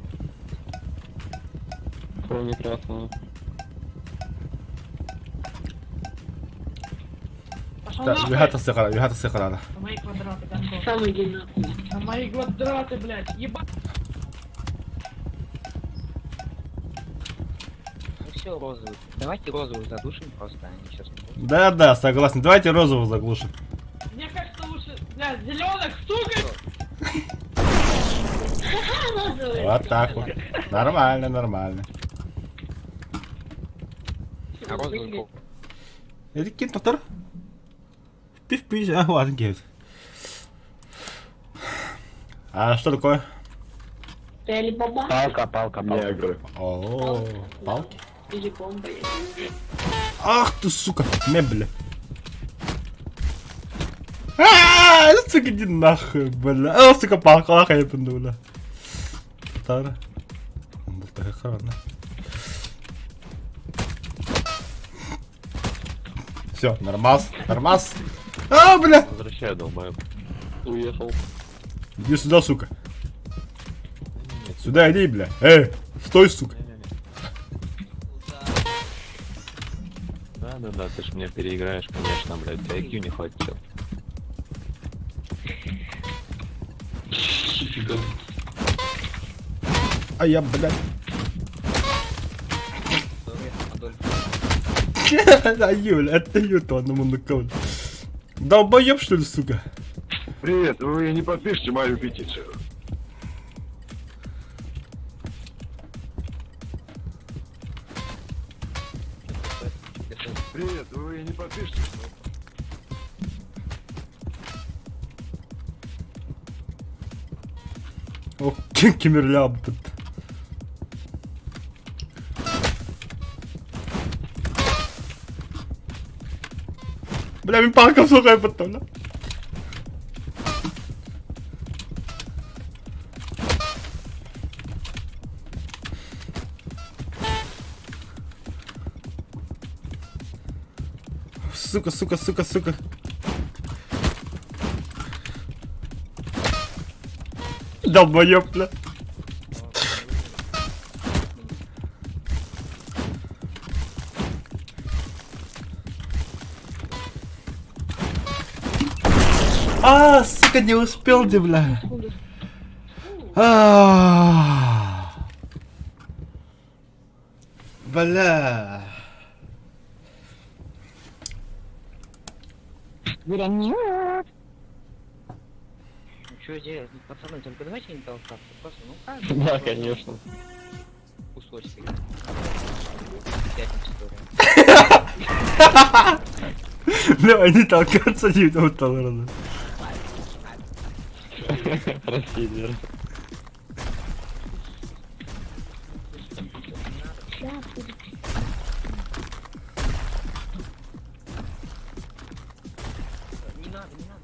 Кроме красного. Пошел Так, нахуй. Юхата сыхара, юхата сыхара. На мои квадраты, Гонконг. Сам иди нахуй. На мои квадраты, блядь. Ебать. Ну все, розовых. Давайте розовых задушим просто, они сейчас умрут. Да-да, согласен. Давайте розового заглушим. Мне кажется, лучше, блядь, зеленых, сука! Вот так вот. Нормально, нормально. А розовый кол. Это ким доктор? Пив пив, а ладно, кем. А что такое? Ты Алибаба Палка, палка, палка. О, палки. или бомба? я не знаю. Ах ты, сука, мебля. А, сука, иди нахуй, бля. А, сука, палка, лаха, я пинду, бля. Тара. Все, нормас, нормас. А, бля. Возвращаю, долбоёб. Уехал. Иди сюда, сука. Сюда иди, бля. Эй, стой, сука. Да, да, да, ты ж меня переиграешь, конечно, блядь. Тебя IQ не хватит, чел. А я, блядь. Адольф. А Юля, это Юта одному на Долбоеб, что ли, сука? Привет, вы не подпишете мою петицию? Привет, вы не подпишете? Ох, кемерля тут. Бля, мин палкам суох айбыттым да. Сука, сука, сука, сука. Долбоёб, бля. А, сука, не успел, ты, бля. А. Бля. Что делать? Ну, пацаны, только давайте не толкаться. Просто, ну как? Да, конечно. Кусочки. Пятницу Давай не толкаться, не толкаться. Прости, Вера. Не надо, не надо.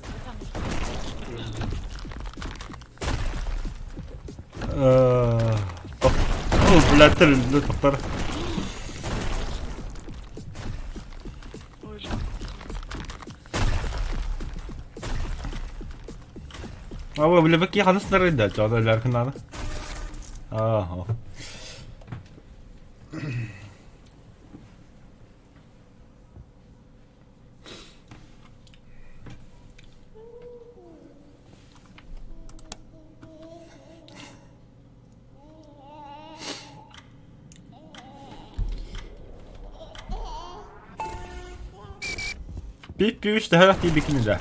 О, бля, трыльды тоқтар. Ой, жалко. Ава, бля, баки ханыс нарыйда, чода ляркынаны. Ага. Пип-пиш, да, ты бикини, да.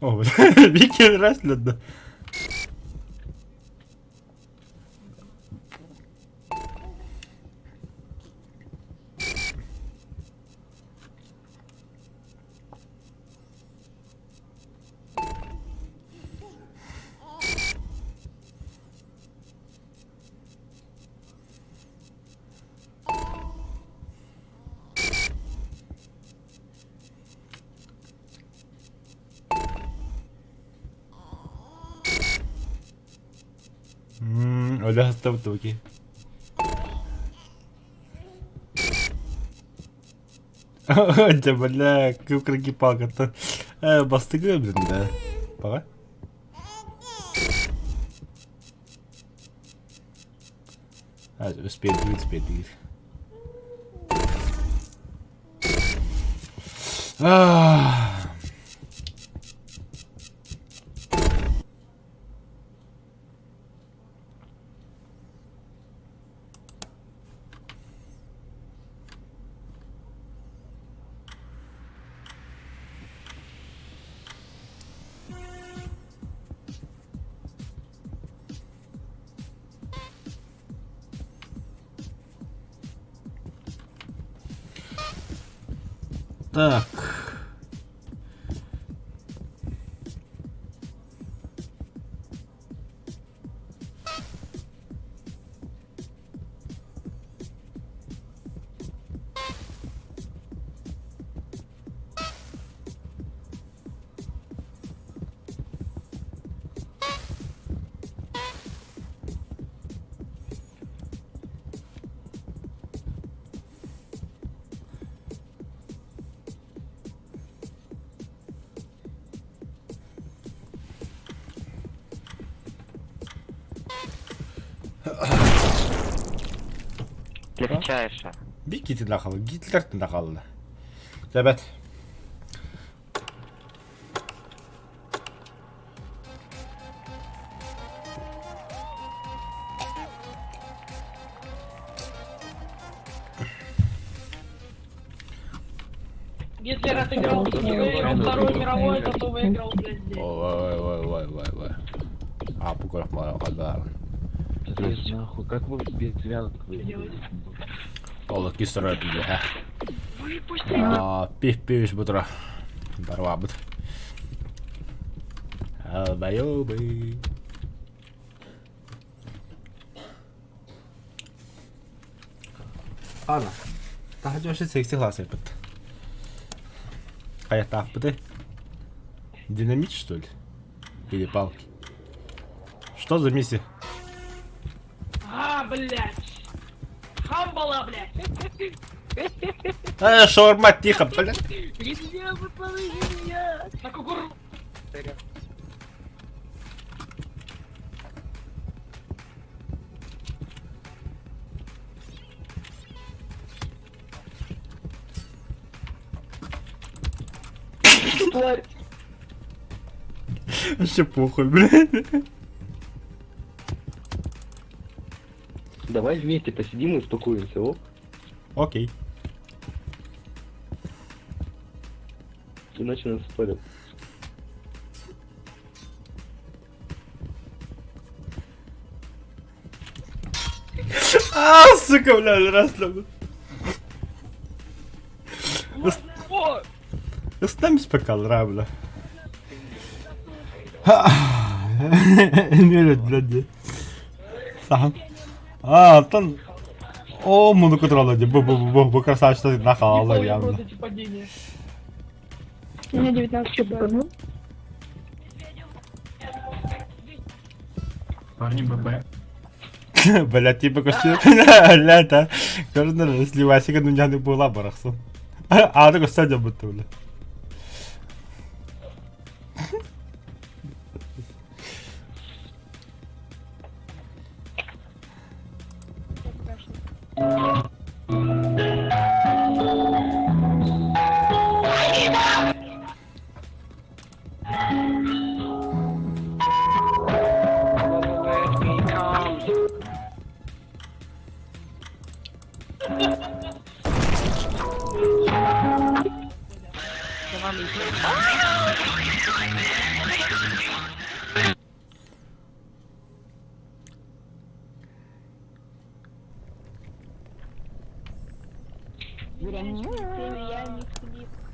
О, бля, бикини раз, да. Öyle hasta bu ki. Дьэ, бля, кып-кыргы палкаттан бастыгы билин да. Баҕа. Успейдигит, успейдигит. Так. Легчайше. Bir Gitler kaldı. Gitler de kaldı. Evet. Гитлер отыграл, выиграл Вторую мировую, зато выиграл, блядь, здесь. Ой, ой, ой, ой, ой. А, бу көрөх kadar. Нахуй, как вы без связок делать? Ол кистере биле, ха. Выпусти А, пих-пиш бутра. Барвабыт. Албайобы. Ана. Таһырдьа вообще секси класс эппит. Хайатаахпытый? Динамит, что ли? Или палки? Что за миссия? А, блядь. Хамбала, блядь. Э, шаурма, тихо, блядь. Нельзя, пацаны, нельзя. На кукуру. Тварь. Вообще похуй, блядь. Давай вместе посидим и успокоимся, о? Окей. Иначе нас спалят. А, сука, бля, раз, бля. Ыстам спекал, бля. Эмиэ блядь. Сахан. А, оттон Оо, муну көтөр дии. Бу бу бу бу красавчик нахалла Не помню явно. просто эти падения. У меня 19 хп. Ну, Парни, ББ. Бля, типа көстүү. Бля, та. Көрдүнөр, сливасика нүнжаны була барахсын. Аады көстө жабытты, бля.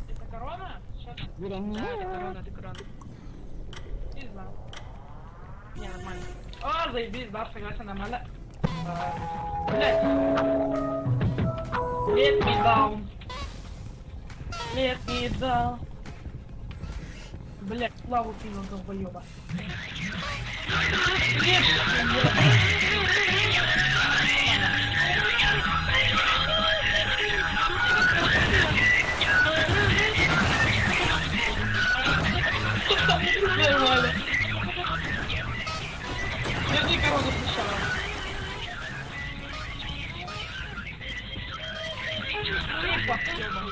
Это корона? Сейчас. Да, это корона, это корона. Не знаю. Не, нормально. А, заебись, да, согласен, нормально. А, Блядь. Let me down. Let me down. Блядь, лаву кинул, долбоеба. Нет, Нормально. Держи корону сначала. Опа, ёба.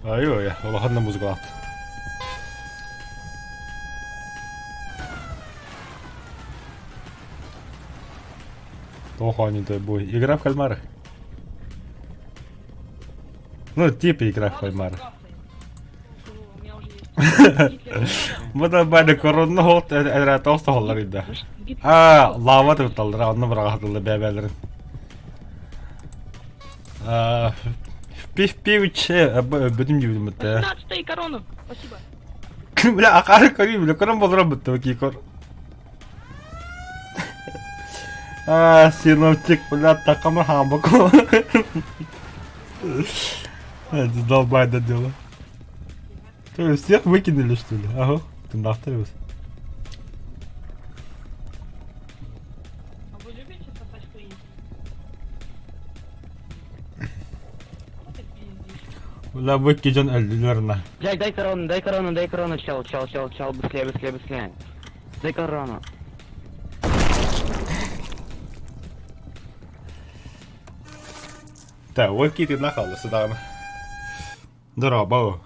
Ай-ой, улахан да музыкалаахт. Туох оонньуутай бу? Игра в кальмары. Ну, типа игра в кальмары. У меня уже есть. Бу да бары коронна хоот эрэ тоос тоһоллар идэ. А, лава тыкталлар, онно быраҕаһатылла бэбэлэрин. А, пив пивче бүтүн дьүүрүм бутта. 18 корону. Спасибо. Бля, акары көрүү, бля, көрөн болорон бутта кикор. А, синоптик, бля, такама хамбако. Это долбай до дела. То есть всех выкинули, что ли? Ага, ты нахуй. А вы любите сосать хуи? Вот и пиздишь. Бля, выкиден өллүлөрна. Блядь, дай корону, дай корону, дай корону, чел, чел, чел, чел, быстрее, быстрее, быстрее. Дай корону. Так, выкиден нахалды сыдагына. Дорообо.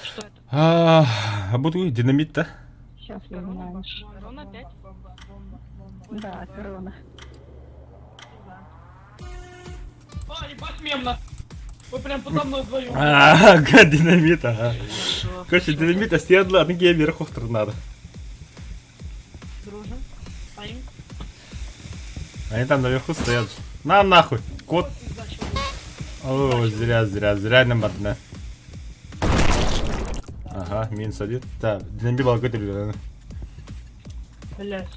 Что это? А, бу динамит да? Сейчас узнаешь. Корона опять? Да, корона. А, ебать мемно. Вы прям подо мной вдвоем. А, динамит, ага. Короче, динамит оседла, аны вверх надо. Дружим. Стоим. Они там наверху стоят. На нахуй! Кот! О, зря, зря, зря нам одна. Ага, минус один. Да, динамит балкон. Блять.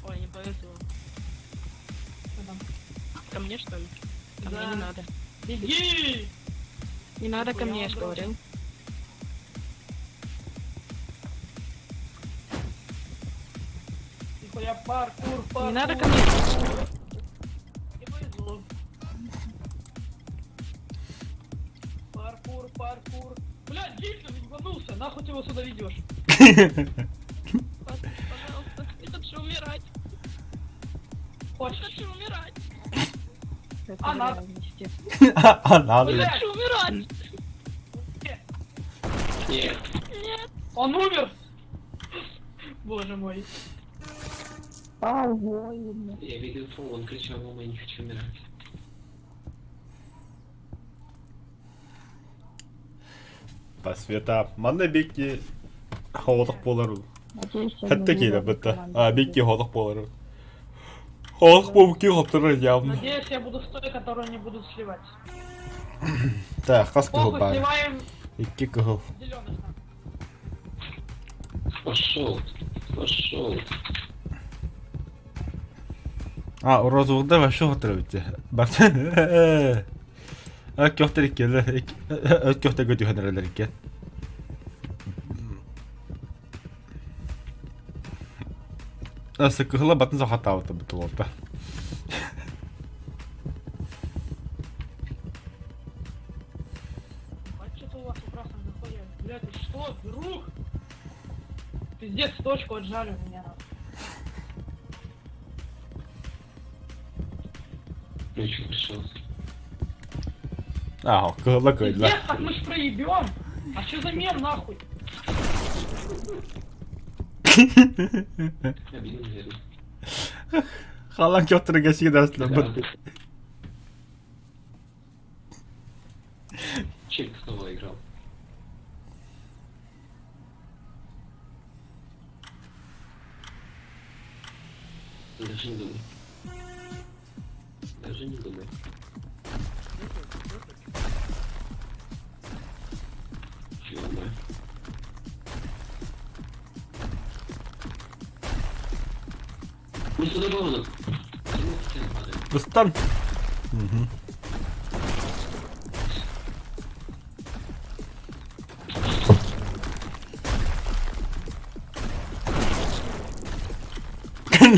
Ой, не повезло. Что там? Ко мне, что ли? Ко Да. мне не надо. Беги! Не надо ко Нихуя мне, я он же друг. говорил. Нихуя паркур, паркур. Не надо ко мне. Не повезло. Паркур, паркур. Блядь, Гитлер ебанулся, нахуй ты его сюда ведешь? Пожалуйста, не хочу умирать. Не Хочешь? хочу умирать. А надо. А надо. Не Блядь, хочу умирать. Нет. Нет. он умер! Боже мой. Я видел фол, он кричал, мама, я не хочу умирать. Посвета. Манна бикки холодок болар. Хәтта килә бетте. А бикки холодок болар. Холодок булып ки хоптырыр явно. Надеюсь, я буду в той, которую не будут сливать. Так, хас кыһыл Похуй, бар. сливаем Икки кыһыл. зеленых. Пошел. Пошел. А, розовыйда вообще отыра битте. Бар. А көхтер иккелер. Көхтер көтү хәнерләр иккен. Асы кыһыла батын сахатабыты бит олорда. А что-то у вас у красных дохуя. Блядь, ты что, друг? Пиздец, точку отжали у меня. Ключик пришел. А, кыһыла кыйдылар. Пиздец, так мы ж проебем! А что за мем нахуй? Обидно, наверное. Халан көтөргә сигдәсле бит. Чик снова играл. Даже не думай. Даже не думай. Ё-моё. Не сюда было. Быстан.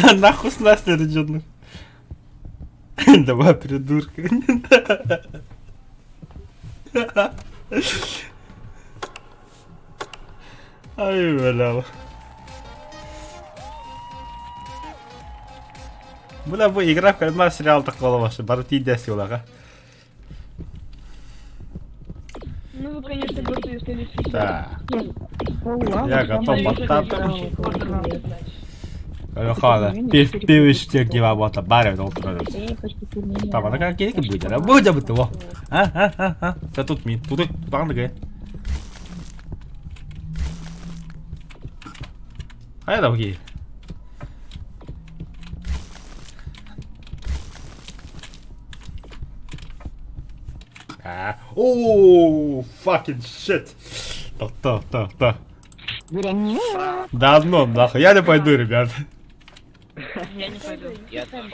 На нахуй с нас наряженных. Давай, придурка. Ай, бля. Бля, бу игра в кальмар сериал такого ваша, бары тиидес юлага. Ну вы, конечно, горды, если Так. Я готов Ненавижу баттан. этот ебучий Fortnite, блядь. Хана, пив пивиште гива бота бары толтырар. Там она как келик будет, а будет бы того. А, а, а, а. Да тут ми, тут тут андыгы. Хайда окей. А, о, fucking shit. Та та та та. Да ну нахуй, я не пойду, ребят. Я не пойду.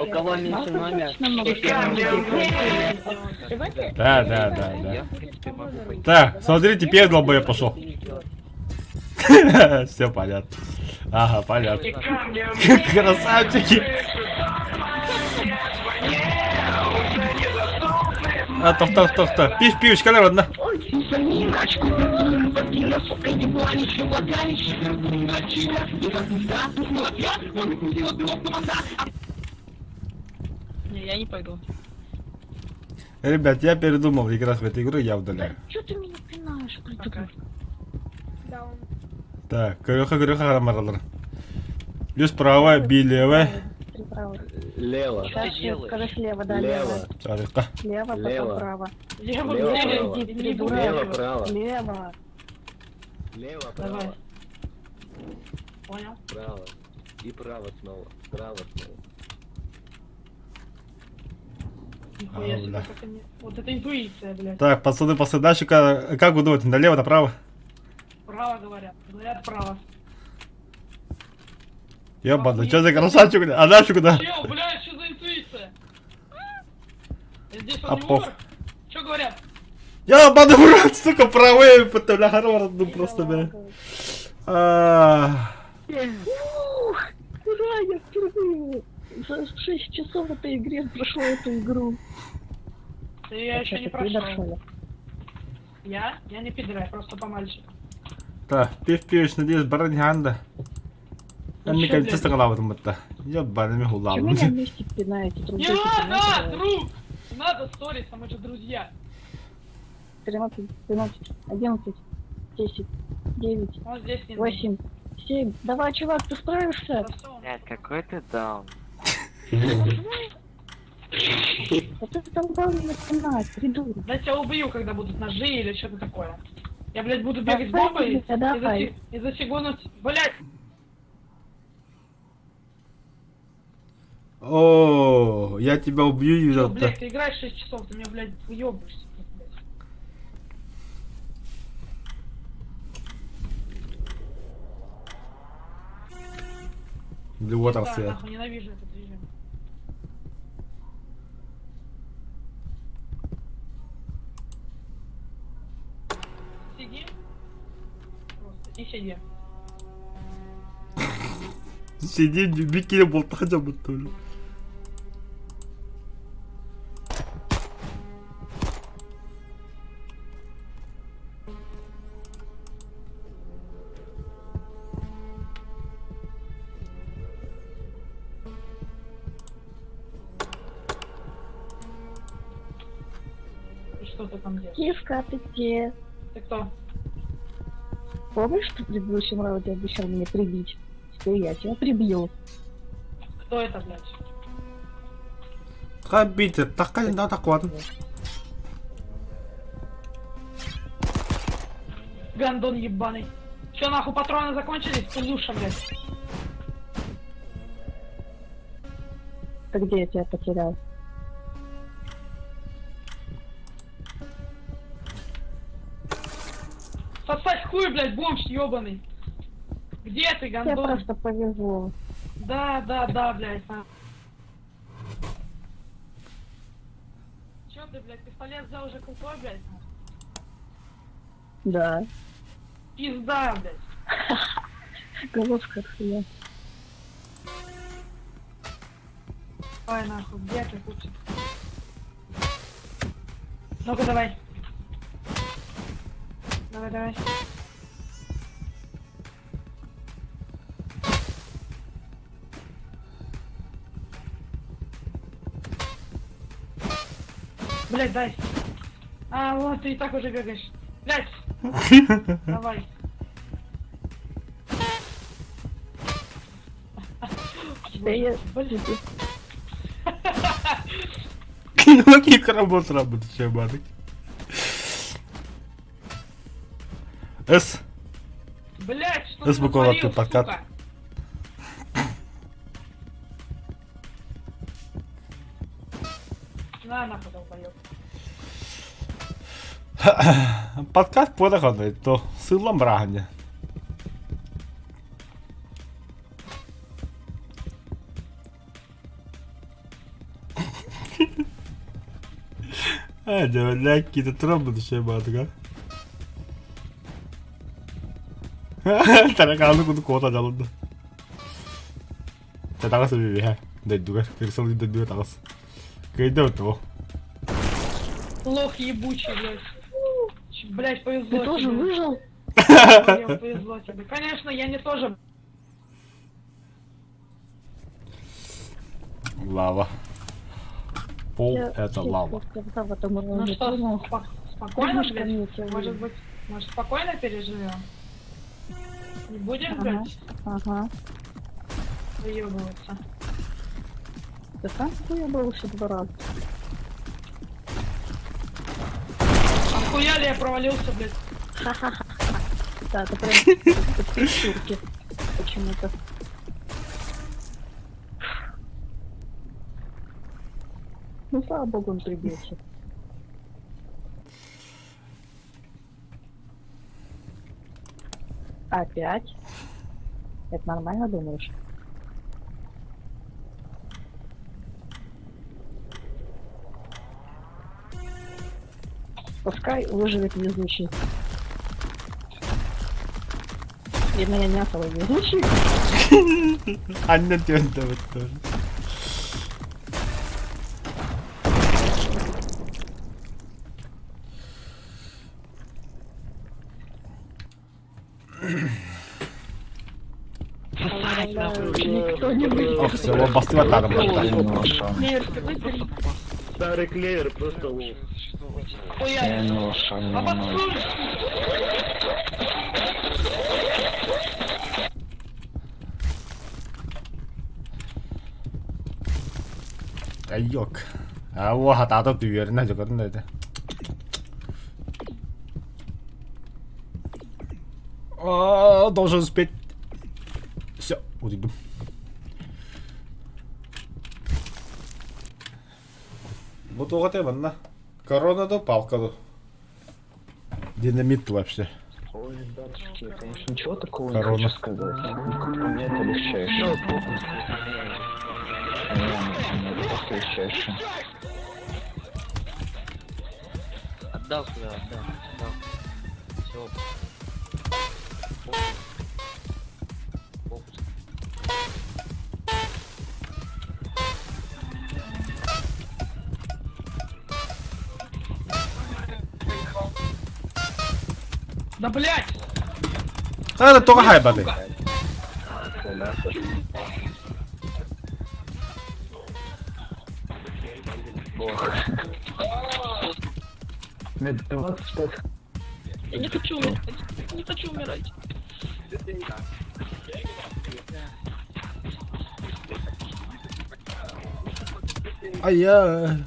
У кого меньше номер? Да, да, да, да. Так, смотри, теперь долбоеб пошел. Все понятно. Ага, понятно. Красавчики. А, тох, тох, тох, тох. Пив, пивочка, наверное. Не, я не пойду. Ребят, я передумал играть в эту игру, я удаляю. Чё ты меня пинаешь, придурок? Так, көрөхө көрөхө харамаралар. Плюс правая, би левая. Лево. Скажи слева, да, Лево. Чарыкка. Слева, Лево. право. Лево, Лево, блядь, право. иди, не буду. Лево, право. Лево. Лево, Давай. право. Понял. Право. И право снова. Право снова. Нихуя А, себе, бля. как они... Вот это интуиция, блядь. Так, пацаны, пацаны, дальше как вы думаете, налево, направо? Право говорят. Говорят право. Ебаный, что за красавчик, бля? А дальше куда? Чел, блядь, что за интуиция? Здесь А он не пох. умер? Что говорят? Ебаный в рот, сука, правые, бля, хоррор, ну просто, бля. А, Ух, ура, я впервые за 6 часов в этой игре прошла эту игру. Да я еще Чё, не ты прошел. пидор, Я? Я не пидор, я просто помальчик. Так, пив пивич, надеюсь, бараньганда. Ну Мне чё, кажется, блядь? голова там это. Ебаный Чего михулав. меня вместе пинаете друг Не друга? надо, друг! Не надо ссориться, мы же друзья. 13, 12, 11, 10, 9, Он здесь не нужен. 8, 7. Давай, чувак, ты справишься? Да всё, он- Блядь, какой ты даун. Да ты задолбал меня пинать, придурок. Да я тебя убью, когда будут ножи или что-то такое. Я, блядь, буду бегать с Давай, бомбой и, давай. и засигонуть... Блядь! О, я тебя убью, Чё, ёпта. блядь, ты играешь 6 часов, ты меня, блядь, уебаешься. блядь. Блювотер Да, свет. нахуй, ненавижу этот режим. Сидим. Просто и сидим. Сидим, бикини болтать будто, бля. И что ты там делаешь? Киска, ты где? Ты кто? Помнишь, что в предыдущем раунде обещал меня прибить? Теперь я тебя прибью. Кто это, блядь? Хабите, такая да такой. Гандон ебаный. Че нахуй, патроны закончились? Пылюша, блядь. Ты где я тебя потерял? Сосать хуй, блядь, бомж ебаный. Где ты, Тебе гандон? просто повезло. Да, да, да, блядь. на. Че ты, блядь, пистолет взял уже крутой, блядь? Да. Пизда, блядь. Головка хуя. Давай нахуй, где ты, пупсик? Ну-ка, давай. Давай, давай. Блять, дай. А, вот ты и так уже бегаешь. Блять! Давай. Теперь я... Блин. Какие работы работают, ебаный. С. Блять, что ты С буквы натворил, ты подкат. сука? На, нахуй, долбоёб. Подкат подаханы, то сылам брахне. А, да, какие-то тромбы ебаный, а? Тараканы куда кота жалынды. Татагас бибиха. Дойдуга, кырсыл дойдуга тагас. Кыйда то. Лох ебучий, блядь. Блять, повезло Ты тоже тебе. выжил? Долбоёб, Повезло тебе. Конечно, я не тоже. Лава. Пол Я это всех лава. как-то в этом Ну раунде что, понял. спокойно, Прыгнешь ко мне, блядь? тебя Может выебу. быть, может спокойно переживем? Не будем, Ага. блядь, Ага. выебываться? Ты сам выебался два раза. Охуя ли я провалился, блядь? Ха-ха-ха. Да, это прям по текстурке почему-то. Ну, слава богу, он прибился. Опять? Это нормально думаешь? Пускай выживет везучий. Видно, я не особо везучий. Анна түһэн тоже. Никто не выживет. Ох, все, бастыбат тагын барда. Старый клевер просто лох. Хуя. Обоссуй! Айок. А во хатаата түөрнэ жокорун это. А, должен успеть. Все, утуйдум. Бу туох этэй манна? Корона ду, палка ду. Динамит вообще. Ой, ребятушки, я, конечно, ничего такого Корона. не хочу сказать. Но как по мне это легчайшее. Реально, это просто легчайшее. Отдал сюда, отдал. Отдал. Все. Да блять! А, тоҕо хайбатый? Мне 25 Я не хочу умирать. Не хочу умирать. Айя.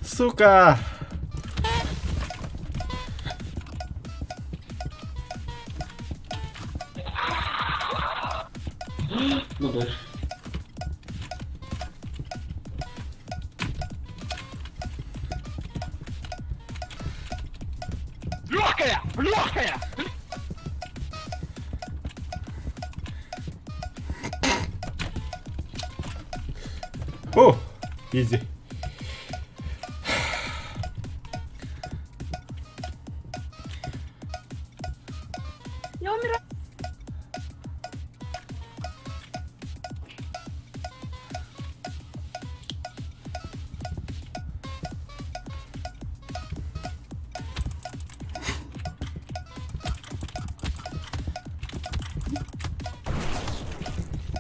Сука! Ну да. Легкая! Легкая! О, изи. Я умираю.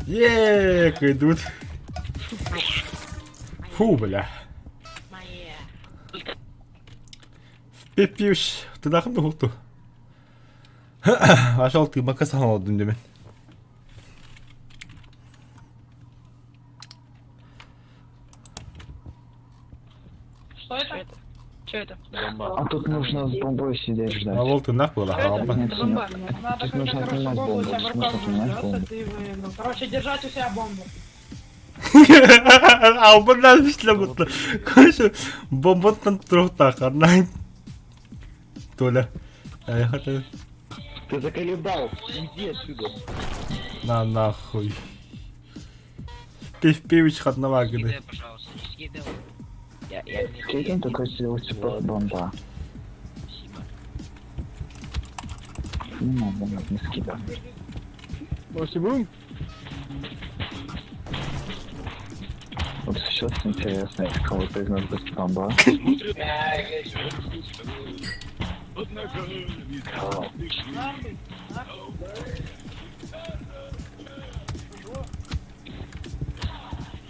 Еее, идут. Фу, бля. Пеппиш, тыдахын да хукту. Ашал тыймакка саҥалдым демен. Что это? Что это? А тут нужно с бомбой сидеть ждать. Ал ол тыыннаах буола Что это? хаалба. Нет, Это бомба. нет. Надо, Тут когда, нужно короче, отнимать бомбу у бомбу, тебя в тут руках нужно отнимать взорвётся, бомбу. ты выиграл. Короче, держать у себя бомбу. Албаннан бишле Короче, бомбаттан туруохтаах Толя. Айхата. Ты заколебал! Иди отсюда! На нахуй. Пив-пивич хатнава гыды. пожалуйста, не скидывай. Я, я не Прикинь, такой сделал типа бомба. Спасибо. Не надо, нет, не скидывай. Вот сейчас интересно, если кого-то из нас будет бомба. Нахуй.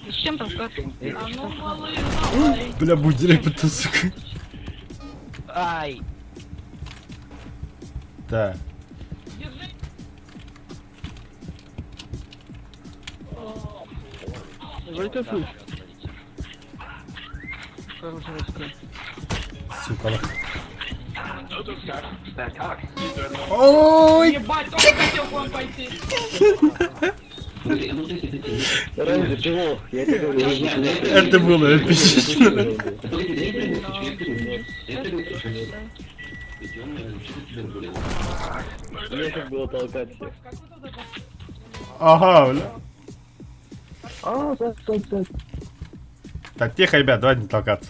С чем там как? А ну, малыш, давай. Бля, будили это, сука. Ай! Да. Держи. Сука. Ой! Ебать, только хотел к вам пойти. Рэнди, ты лох, я тебе говорю. Это было эпично. Нефиг было толкать всех. Ага, бля. А, да, да, да. Так, тихо, ребят, давайте не толкаться.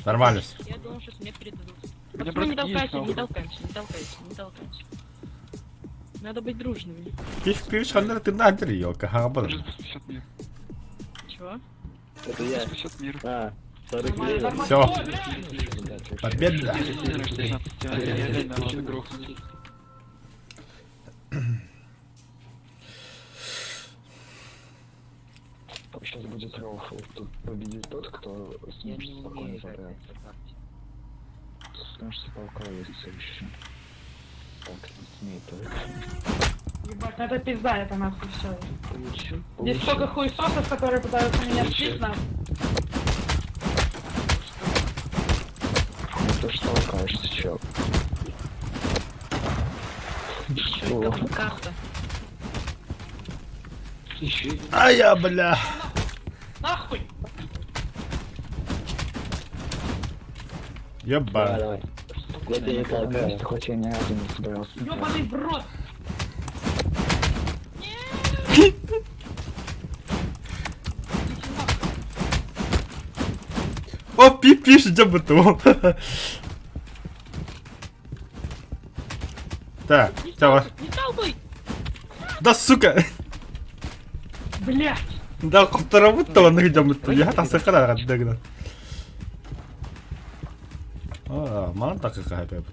Нормально все. Я думал, сейчас мне передадут. Пацаны, не толкайся, не толкаемся, не толкайся, не толкаемся. Надо быть дружными. Пиш, пиш, хандар, ты надер, елка, ха, бля. Чего? Это я. А, старый клевер. Все. Победа. Сейчас будет рофл. Тут победит тот, кто сможет спокойно забраться. Потому что толкались все еще. Так, не смей только. Ебать, ну это пизда, это нахуй все. Здесь столько хуесосов, которые пытаются меня слить нахуй. Ну ты что толкаешься, чел? Что? Карта. А я, бля. Нахуй! Еба. Давай. Я тебя не толкаю. Хоть я ни разу не собирался. Ёбаный в рот! О, пи, пиш, идем это. Так, давай. Не толкай! Да, сука. Блять! Да, второго на идем это. Я там сахара отдагна. А, ман так какая опять.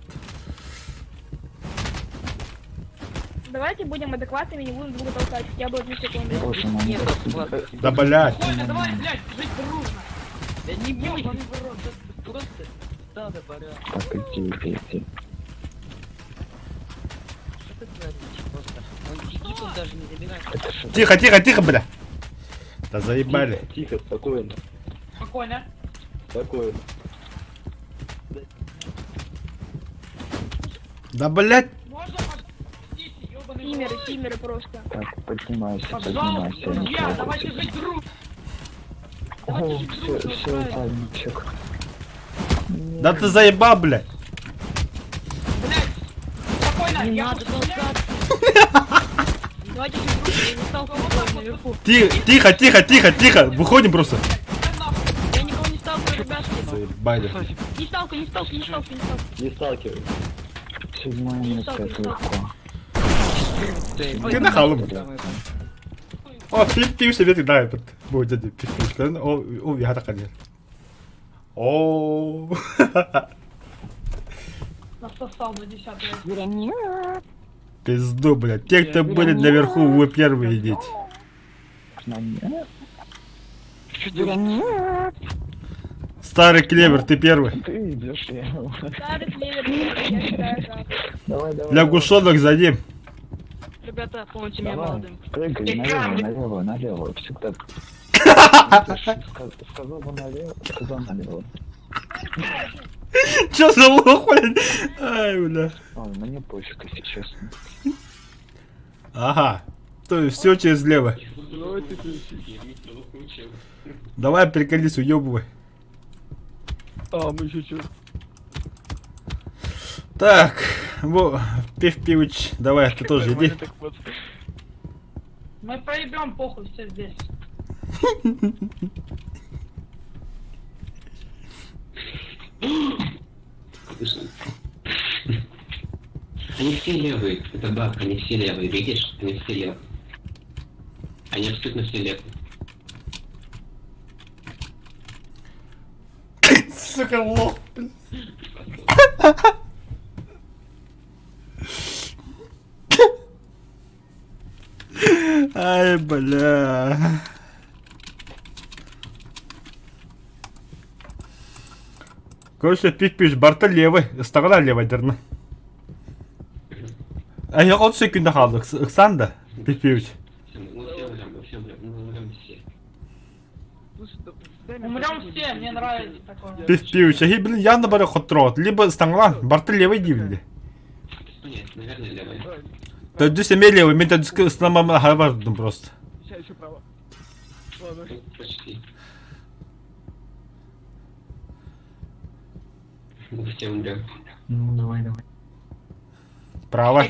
Давайте будем адекватными, не будем друга толкать хотя бы одну секунду. Боже мой. Нет, ладно. Да, блядь. Коля, давай, блядь, жить дружно! Да не бойся, Ёбаный в рот, да просто надо порядок. Так, иди, иди, иди. Что ты творишь просто? Он сидит, он даже не забирает. Это что? Тихо, тихо, тихо, бля. Да заебали. Тихо, спокойно, Спокойно. спокойно. Да, блядь. Можно, пожалуйста, ёбаный в Тимеры, рот? тимеры просто. Так, поднимайся, Пожалуйста, поднимайся. я не друзья, трогаю давайте тебя. жить дружно! О, Давайте жить все, дружно, все правильно. упали, чек. Да ты заебал, блядь. Блядь! Спокойно, Не я надо просто, блядь, толкаться. Давайте жить дружно, я не сталкиваю никого наверху. Тихо, тихо, тихо, тихо, тихо. Выходим просто. да нахуй. Я никого не сталкиваю, ребятки. Заебали. Не сталкивай, не сталкивай, не сталкивай, не сталкивай. Не сталкивай. Седьмое место, это легко. Ты нахалым. О, пи, пи, себе ты дай, под. Будет дядя, пи, пи, О, о, я так один. О. Насосал на десятое. Пизду, блядь. Те, кто были наверху, вы первые идите. Старый клевер, ты первый. Ты идешь, я. Старый клевер, я считаю, да. Давай, давай. Лягушонок за ним. Ребята, помните меня Давай, молодым. прыгай налево, налево, налево. Всегда. Сказал бы налево, сказал налево. Чё за лох, блядь? Ай, бля. Ой, мне пофиг, если честно. Ага. То есть все через лево. Давай приколись, уебывай. А, мы еще чё? Так, во, Пив Пивыч, давай, ты тоже иди. Мы проебем похуй все здесь. Они все левые, это баг, они все левые, видишь? Они все левые. Они абсолютно все левые. Сука, лох. блин. Ай, бля. Короче, пив пиш, барта левый, сторона левая, дерна. А я вот секунду халдык, Ыксан да, пив пивыч. Мы все умрем, мы все умрем. Ждем все, мне нравится такое. Пив-пив, чаһи, блин, явно бары хотроот. Либо стаҥалаан, барты левый диибин дии. Нет, наверное, левый. Төрдүс эмиэ левый, мин төрдүскэ ыстанаммын аһара бардым просто. Сейчас еще право. Ладно. Почти. Мы все умрем. Ну, давай, давай. Право.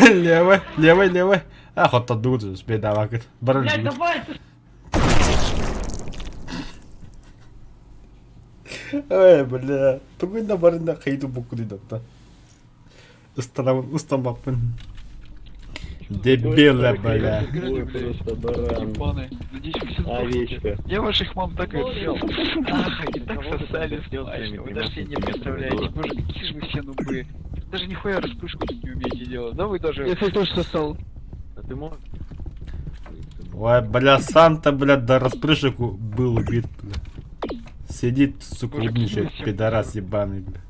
Левый, левый, левый. А, хоттордугут, бедаабакыт. Баран Блядь, диибит. давай, ты Эй, бля, тугун да барын да хайду буккуду да. Ыстанабын, ыстаммаппын. Дебила, бля. Просто баран. Ебаные. Надеюсь, вы все сдохнете. Я ваших мам так и отвел. Ах, они так сосали смачно. Вы даже себе не представляете. Боже, какие же вы все нубы. Даже нихуя распрыжку тут не умеете делать. Да вы даже... Я тоже сосал. А ты можешь? Ой, бля, Санта, бля, до распрыжек был убит, бля. Сидит, сука, Боже, какие умничает, вы все пидорас ебаный, бля.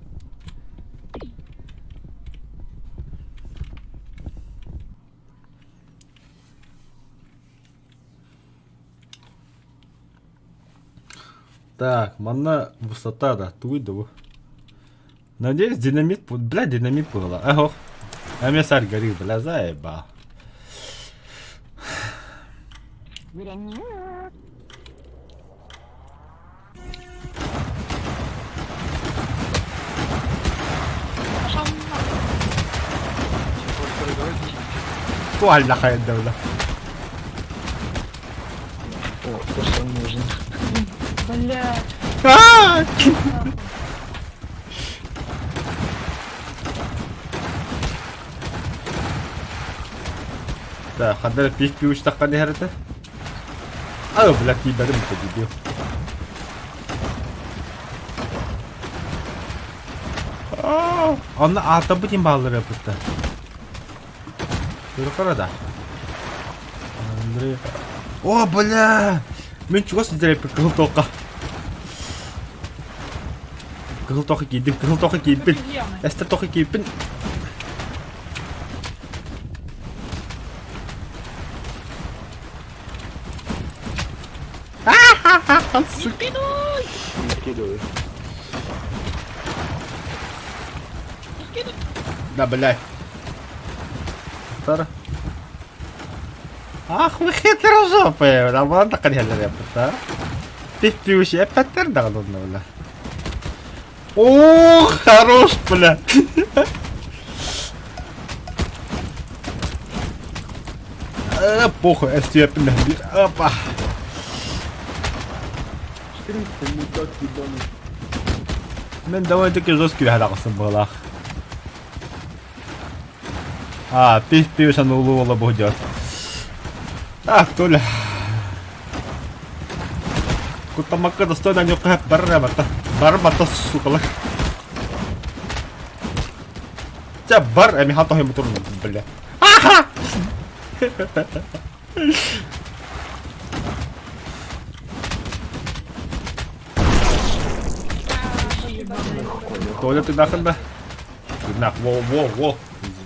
Так, манна высота, да, туй да. Надеюсь, динамит, бля, динамит было. Ага. Эмиссар горит, бля, заебал. пошел нахуй. Туалля хайда, бля. О, то, что нужно. Блядь. А! Так, хандар пив-пив таххан иһэрэтэ. А, бля, киибэрим дебил. Онно аатабыт им бааллар эппиттэ. Көрө да. Андрей. О, бля! Мин чугас сидэр эппит кыһыл тоққа. Кыһыл тоққа киирдим, кыһыл тоққа киирбин. Обезьяны. Эстер тоққа киирбин. Сука. Скидывай. Да, блядь. Тара. Ах, вы хитрожопые, бля, манна кэлэллэр эппит, Пив-пив эппэттэр даҕаны онно, бля. О, хорош, бля. Э, похуй, эстиэппин Опа. 14 мудак ебаный. Мин довольно-таки жесткий хадаҕасын буолаах. А, пив-пив санулу ола будет. А, Толя. Куттамакка достойно ньокка барра бата. Бар бата сукалар. Ча бар эми хато хем турун бля. Аха! Толя, ты нахрен да? Ты нах, во, во, во,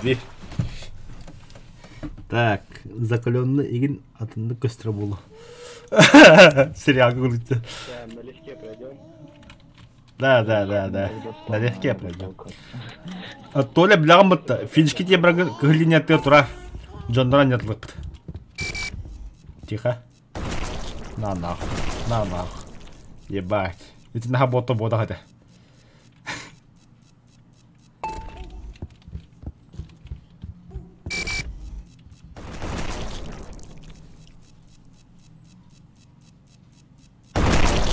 зверь. Так, закаленный игин атынды көстөрө болу. Сериал говорите. Налегке пройдем. Да, да, да, да. Налегке пройдем. А Толя бляҕым бытта. Финишки те брагы кыһыл ты тура. Дьоннора нетлыппыт. Тихо. На нахуй. На нахуй. Ебать. Ити наха бота бода хата.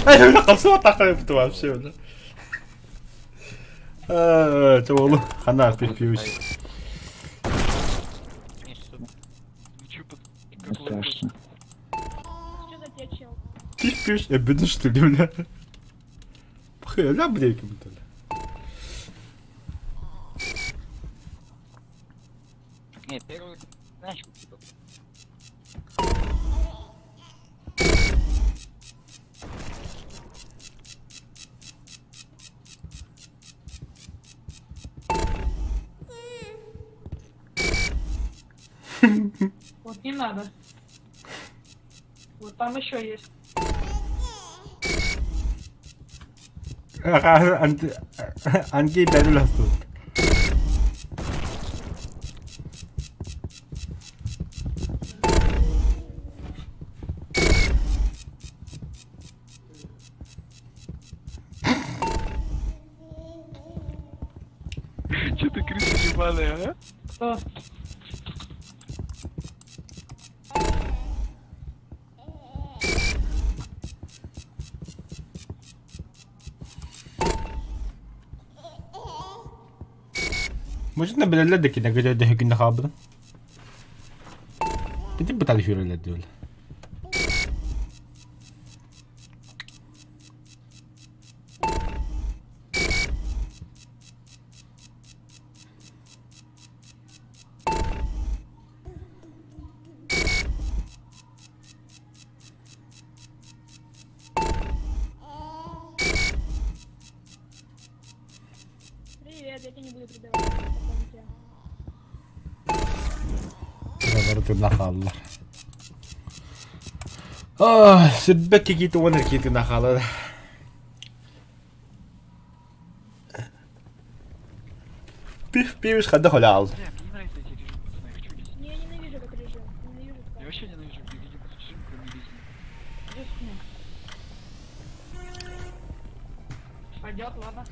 Ай, бля, қалсыма тақырып вообще, бля. Э, Чоолу, хана пив-пивич. Страшно. Что за тебя чел? Пив-пивич, я беду, что ли, бля? Хэ, ля, бля, кем-то. Нет, первый, знаешь, типа, Вот не надо. Вот там еще есть. Анти бэдил астыбыт. Че ты крыса ебаная, а? Кто? Мужик билэллэр да кинилэргэ өйдөһүгүннэ хаалбытым. Бити бытары сүүрэллэр диэбил. Привет, я тебя не буду предавать. Потом тебя. Барытына хаалла. Ах, сүрбэт кикиити уон эркиитина хаалар. Пив пивиш хада холял. Бля, мне не нравится эти режимы, пацаны, я хочу лезть. Не, я ненавижу этот режим. Ненавижу Я вообще ненавижу никаких режим, кроме резни. Пойдет, ладно.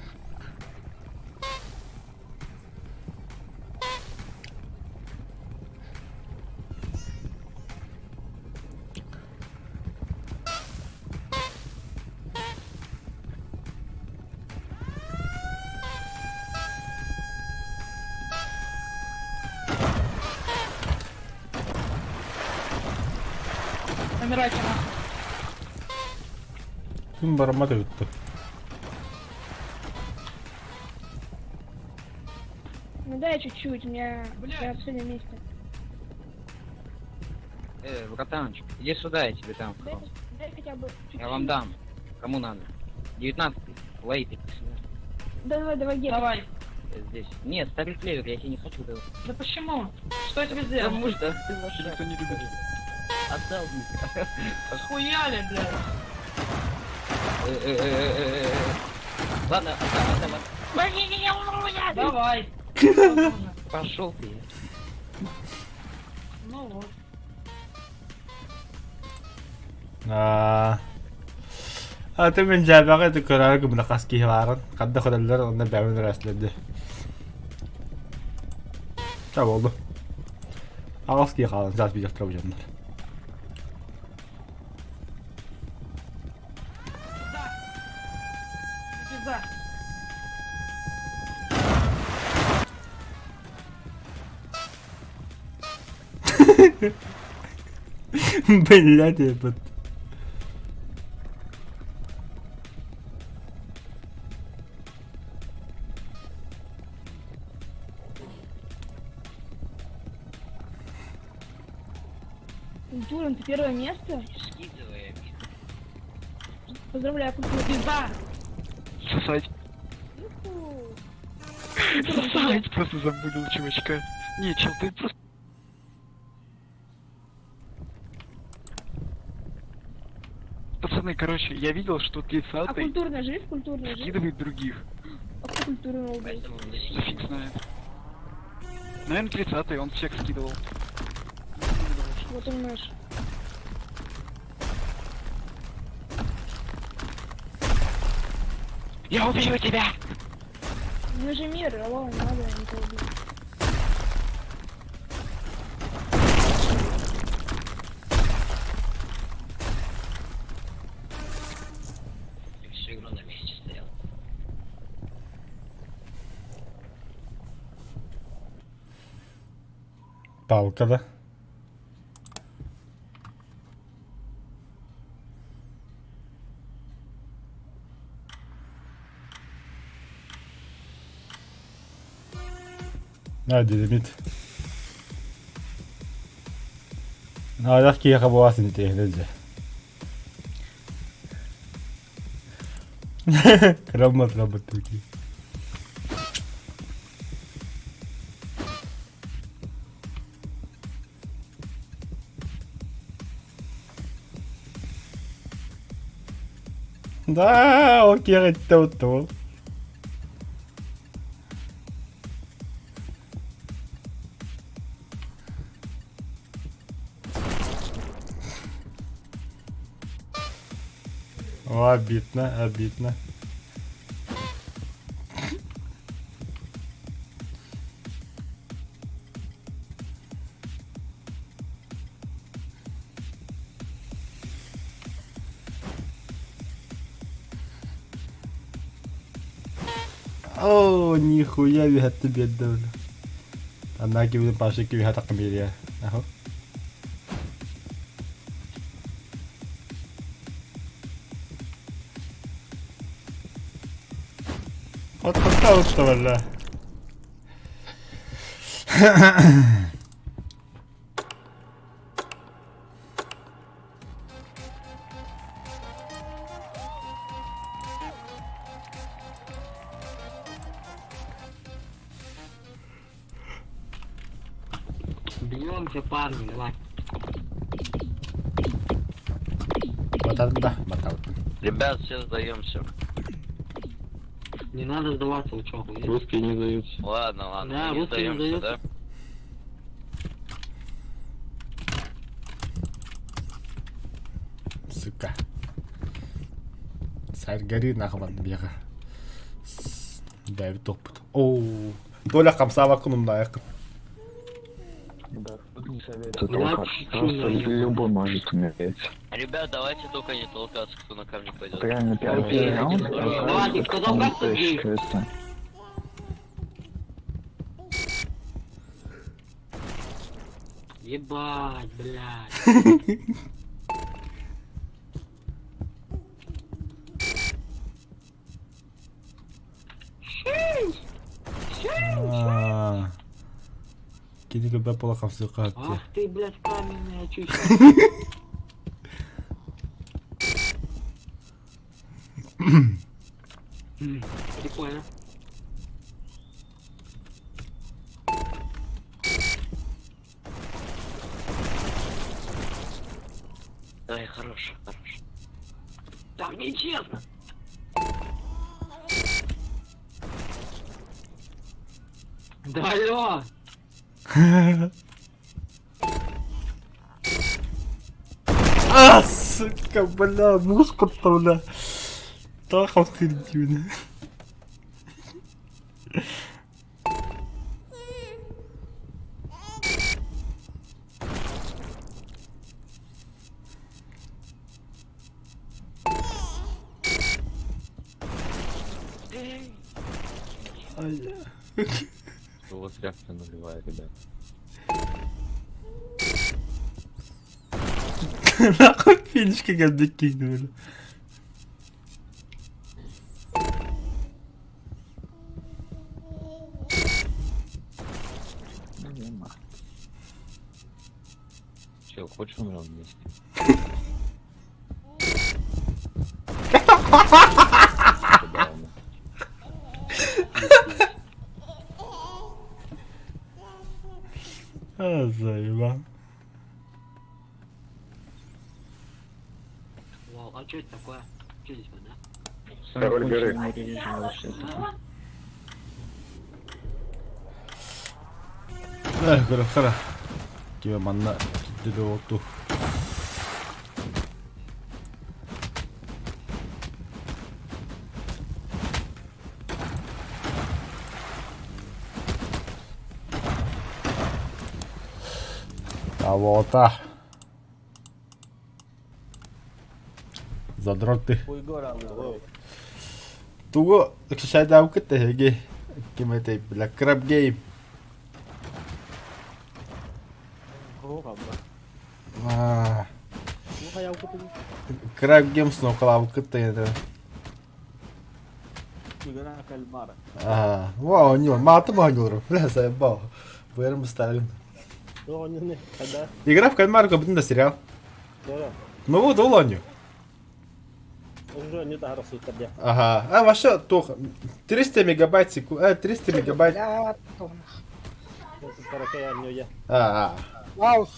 Умирайте нахуй. Ким бараммат эбит Ну дай чуть-чуть, у меня я на последнем месте. Братанчик, иди сюда, я тебе дам. Дай, дай хотя бы чуть-чуть. Я вам дам. Кому надо? 19 Лейт, иди сюда. Давай, давай, Гера. Давай. Здесь. Нет, старый клевер, я тебе не хочу давать. Да почему? Что я тебе сделал? Потому что ты лошадь. Никто не любит. Отдал мне. Схуяли, блядь. Ладно, отдам, отдам, отдам. Давай. Пошел ты. Ну вот. Аа. Аты мин дьээбэҕэ ити көрөөрү гыммына хас киһи баарын, ханна көрөллөр уонна бэйэбин өрөөсүлэрди. Ча буолду. Аҕыс киһи хаалан саас биир дьоннор. Пизда. Блядь, ебать. Культура, ты первое место? Поздравляю, культура. Пизда. Сосать. Сосать просто забудил чувачка. Не, чел, ты просто... Пацаны, короче, я видел, что А 30-й культурно жив? Культурно жив? скидывает других. А кто культурно убил? Да фиг знает. Наверное, 30-й, он всех скидывал. Вот он наш. Я убью тебя! Мы же мир, алло, не надо никого убить. Я всю игру на месте стоял. Палка, да? А, динамит. Аҕыйах киһиэхэ буолаас интэриэһинэй дьэ. Кыраммат кыраммат такие. Да, ол киэҕэ иттэ ол. О, обидно, обидно. Оо, нихуя үһэтти биэрдэ бля. Анна кибин Паша кибиһэ таххан биэриэ. Аһо. Отпускал бля. Бьемся, парни, давай. Батарда, батал. Ребят, все сдаемся. Не надо сдаваться, вы чё, охуели? Русские не сдаются. Ладно, ладно, Да, не русские не сдаемся, да? Сука. Саргари нахман бега. Дэвид топпут. Оо. Толя хамсаабаккын умнаайыккын. Да, тут не советую толкаться. Просто любой может умереть. Ребят, давайте только не толкаться, кто на камни пойдет. Вот реально первый раунд, Давайте, кто толкаться, гей. крыса. Ебать, блядь. Аа. Кини көрбөт буола хамсыахха сөп дии. Ах ты, блядь, каменная чучело. Прикольно. Ай, хорош, хорош. Так нечестно. Да алло! А, сука, бля, муж бля. Тоох хамсыыр диибин. Ай. У вас реакция нулевая, ребят. Нахуй финишка кэлбит киһини бля. Чел, хочешь умрем вместе? Забавно. А, заебал. Вау, а что это такое? Что здесь вода? Король горы. Эх, көрөхтөрө. Киbe манна киттеде отту. Тавота. Задрот ты. Тугу шайдаабыккыт эһиги ким этэй бля Crab Game. Аа. Crab Game сноукалаабыккыт это. Аа, вау, оонньуур, маатым оонньуулар. Бля, заебал. Быарым быстаргын. Игра в кальмара бүтүн да сериал. Ну вот ол оонньуу. Ага. А вообще туох 300 мегабайт секунд, 300 мегабайт. Бля, туһунах. Аа. Вау.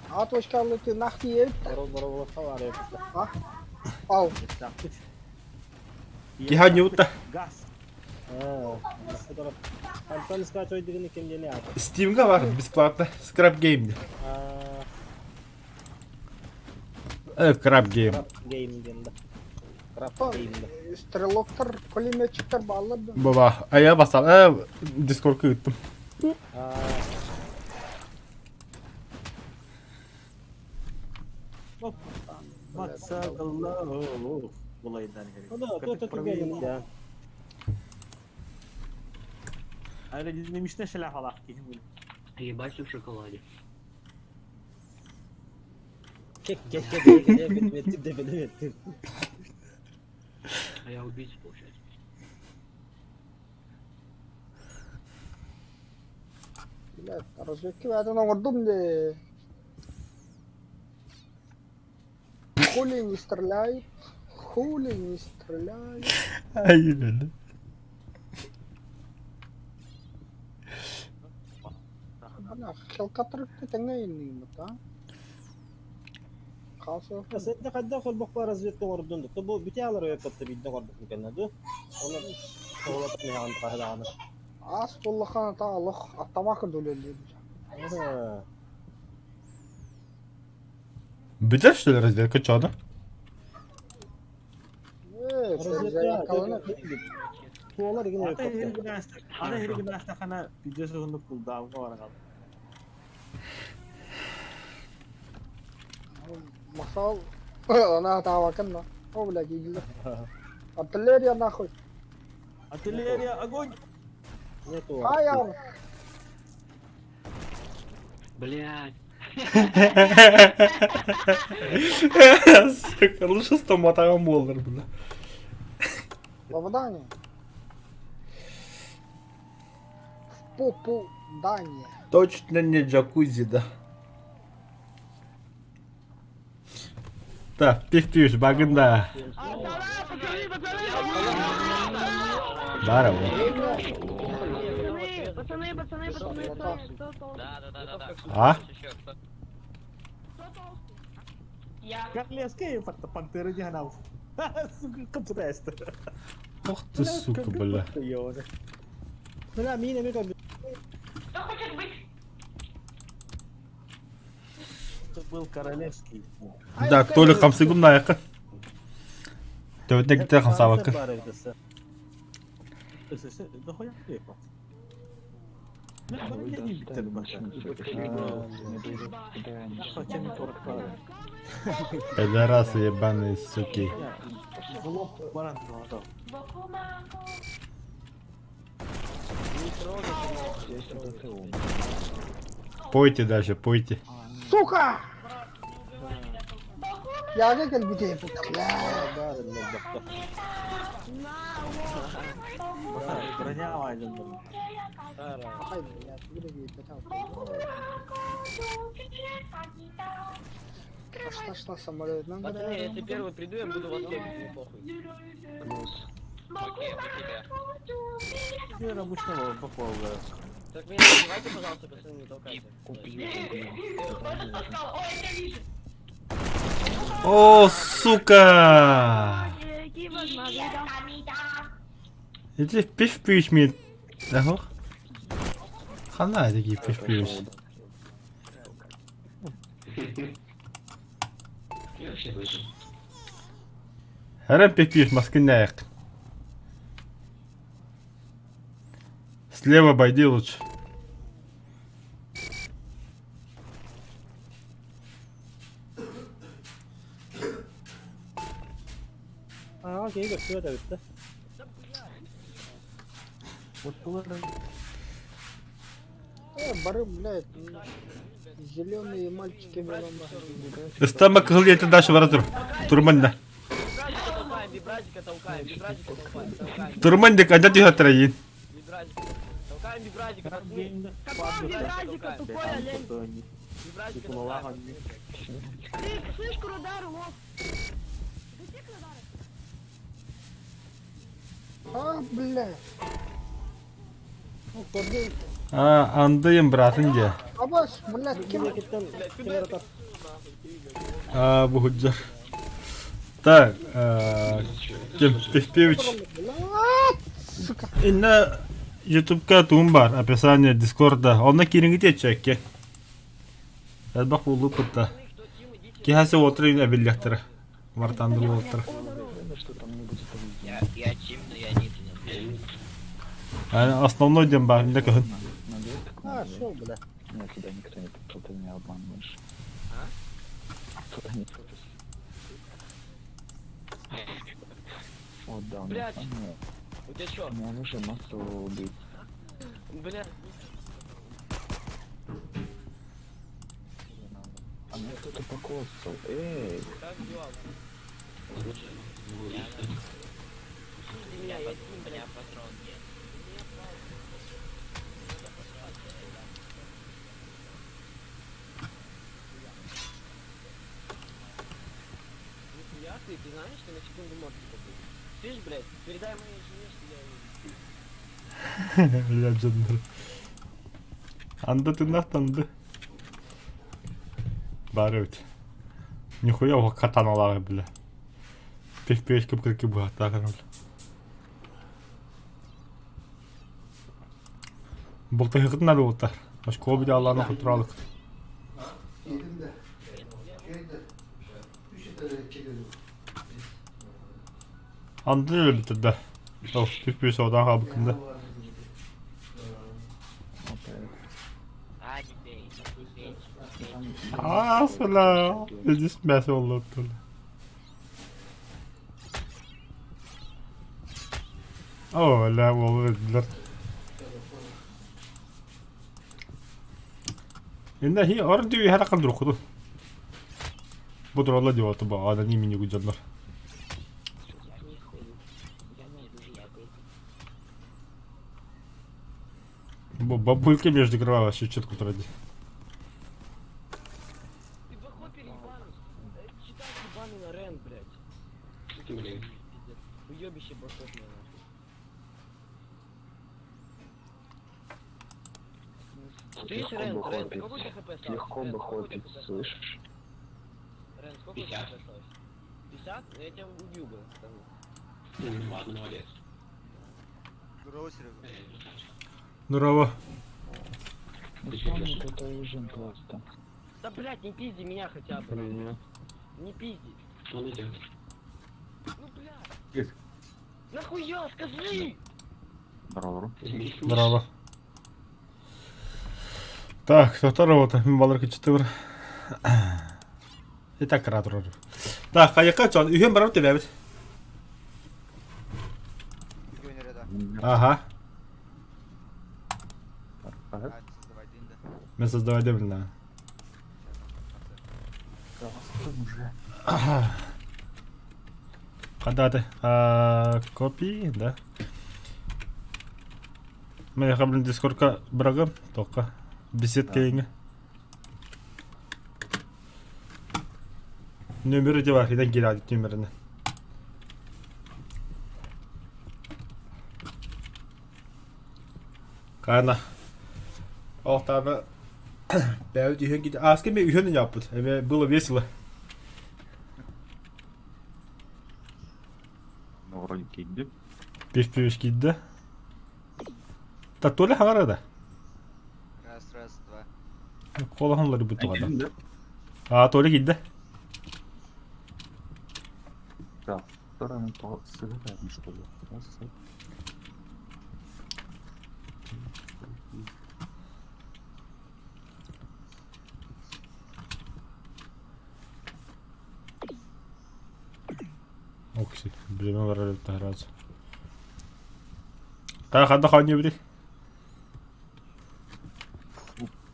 А точкалы ты нах тиэбит. Ау. Киһи анньыбыт да. Газ. Антон скачивай дигини ким диэни аата. Steam'га бар бесплатно. Scrap Game. Crab Game. Crab Game диэн да. Crab Game да. Стрелоктар, пулеметчиктар бааллар да. Баба, а я бастан, Дискордка ыыттым. Ебать в шоколаде. А я убийца, получается. Блядь, разведки бэйэтин оҥордум дии. Хули не стреляет, хули не стреляет. Ай, бля. Бля, хелкатрыкты тэҥҥэ инниибит, а? Хаосо. Сэтте хайдах холбохпа разведка оҥордун да. Бу бүтэ алар өйөппөттө биирдэ оҥорбутун кэннэ ду. Оны тоҕолотон иһэҕин хаһыдаҕына. Аас буоллаххына та олох аттамака үлэлиир. Бүтэр что ли разведка чё да? Ээ, Разведка Туолар игин өйөппөттө. Аны хиргинастахана видеосугунду кулдаамга барагал. Масал, она таавакын О, блядь, игле. Артиллерия нахуй. Артиллерия, огонь! Нету. Фаер! Блядь. Сука, лучше стоматогам буолар бля. Попадание. В попу Дания. Точно не джакузи, да. Так, пих-пиш, багында. Бара Пацаны, пацаны, пацаны, Да, да, да, да, да. А? Я. Королевская пантера не гнал. Сука, капреста. Ох ты, сука, бля. Бля, мина ми как Кто хочет быть? Это был королевский. Да, Толик хамсыгым наякы. Төбөтө ките хамсабакы. Да хуя ты, Пидорасы ебаные, суки. Пойте даже, пойте. Сука! Я кэлбитэ бля. Броня Ай, блядь, Пошла, шла самолет. Пацаны, если первый приду, я буду вас лепить, мне похуй. Плюс. Окей, мы тебя. Я обычного попал, Так меня не убивайте, пожалуйста, пацаны, не толкайте. Убью, убью. О, сука! Иди пиш-пиш ми. Ах. Хана эти пиш-пиш. Харам пиш-пиш маскиняк. Слева обойди лучше. А, окей, көстүбэт эбит да. Бары, блядь, зеленые мальчики Ыстама кызыл ете дальше бара тур. Турман да. Вибразика толкаем, вибразика толкаем, вибразика толкаем, толкаем. Турман дек анда түйе трайын. Вибразика толкаем, вибразика, пацаны. Какого вибразика, тупой олень? Вибразика толкаем. Ты, слышь, Крудар, лох. А, блядь. Ну, кордей. А, андыйым братын де. Абас, блядь, ким? Ким А, бу худжар. Так, ким Певпевич. Сука. Инна Ютубка туум бар, описание Дискорда. Онно киириҥҥит диэччэккэ. Элбэх буолуу кытта. Киһи уолтар эбиллиэхтэрэ. Вартанды уолтар. Что там не будет Я, я Тим, но я не Тим. Основной диэн баар, иннэ көһүн. Надо так А, надо. шо, бля. Нет, туда никто не пошел, ты меня обманываешь. Туда не пошел. Вот, да, у меня Блядь. самое- У тебя чё? у меня оружие массового убийцы. Бля, А меня кто-то покоцал. Эй! как дела? Меня, я Тим, у меня патрон нет. Нихуя ты, ты знаешь, ты на секунду морду попал. Слышь, блядь, передай моей жене, что я ее Бля, дьоннор. Анды тыннах танды. Баар эбит. Нихуя уха катаналаах бля. Певпевич кып-кыркы быһаттаах бля. Бултаһыгытын арыута. Оскуола видеоларына хотуралык. Анды өлбүтэ да. Ол певпевич одан хаалбыккын да. А, не бей, не бей, не бей. Аа, сала. Здесь мясо олоттул. О, ля, ол Инна хи орду хара кандыр худу. Бу туралла диоты ба, ада не мини гуджаннар. Я не хую. Я не я бей. Бу бабулька между крова вообще четко туради. Ты бахопер ебаный. Читай ебаный на Рен, блядь. Пиздец. Уебище бахопер, нахуй. Тут Ты легко Рен, бы Рен, хопить. сколько у тебя хп осталось? Легко Рен, бы сколько у тебя хопить, хп осталось? слышишь? Рен, сколько у тебя хп осталось? 50? Ну, Я тебя убил бы. там. Здорово. Ну самый крутой ужин просто. Да, блядь, не пизди меня хотя бы. Меня. Не пизди. Ну, блядь. Нахуя, скажи! Здорово. Здорово. Так, второго мин балар кычтыбыр. Итак, кратер. Так, хайка чон, үйен барып тебебит. Ага. Мен создавай дебил на. Когда ты? Копи, да. Мен хаблин дискордка брагым, тоққа. Беседка еңі. Нөмірі де бар, идан келеді нөміріне. Қана. Охтаны бәуд үйен кеті. А, с кем үйен япыт. Эме было весело. Ну, вроде кидди. Пеш-пеш кидді. Та Толя хағарада. Раз, раз, два. Қолаханлары бұты ғада. А, Толя кидді. Так, вторая ну, то сыграем, что ли? Раз, раз. Окси, блин, бар тахараз. Та хада ханы бри.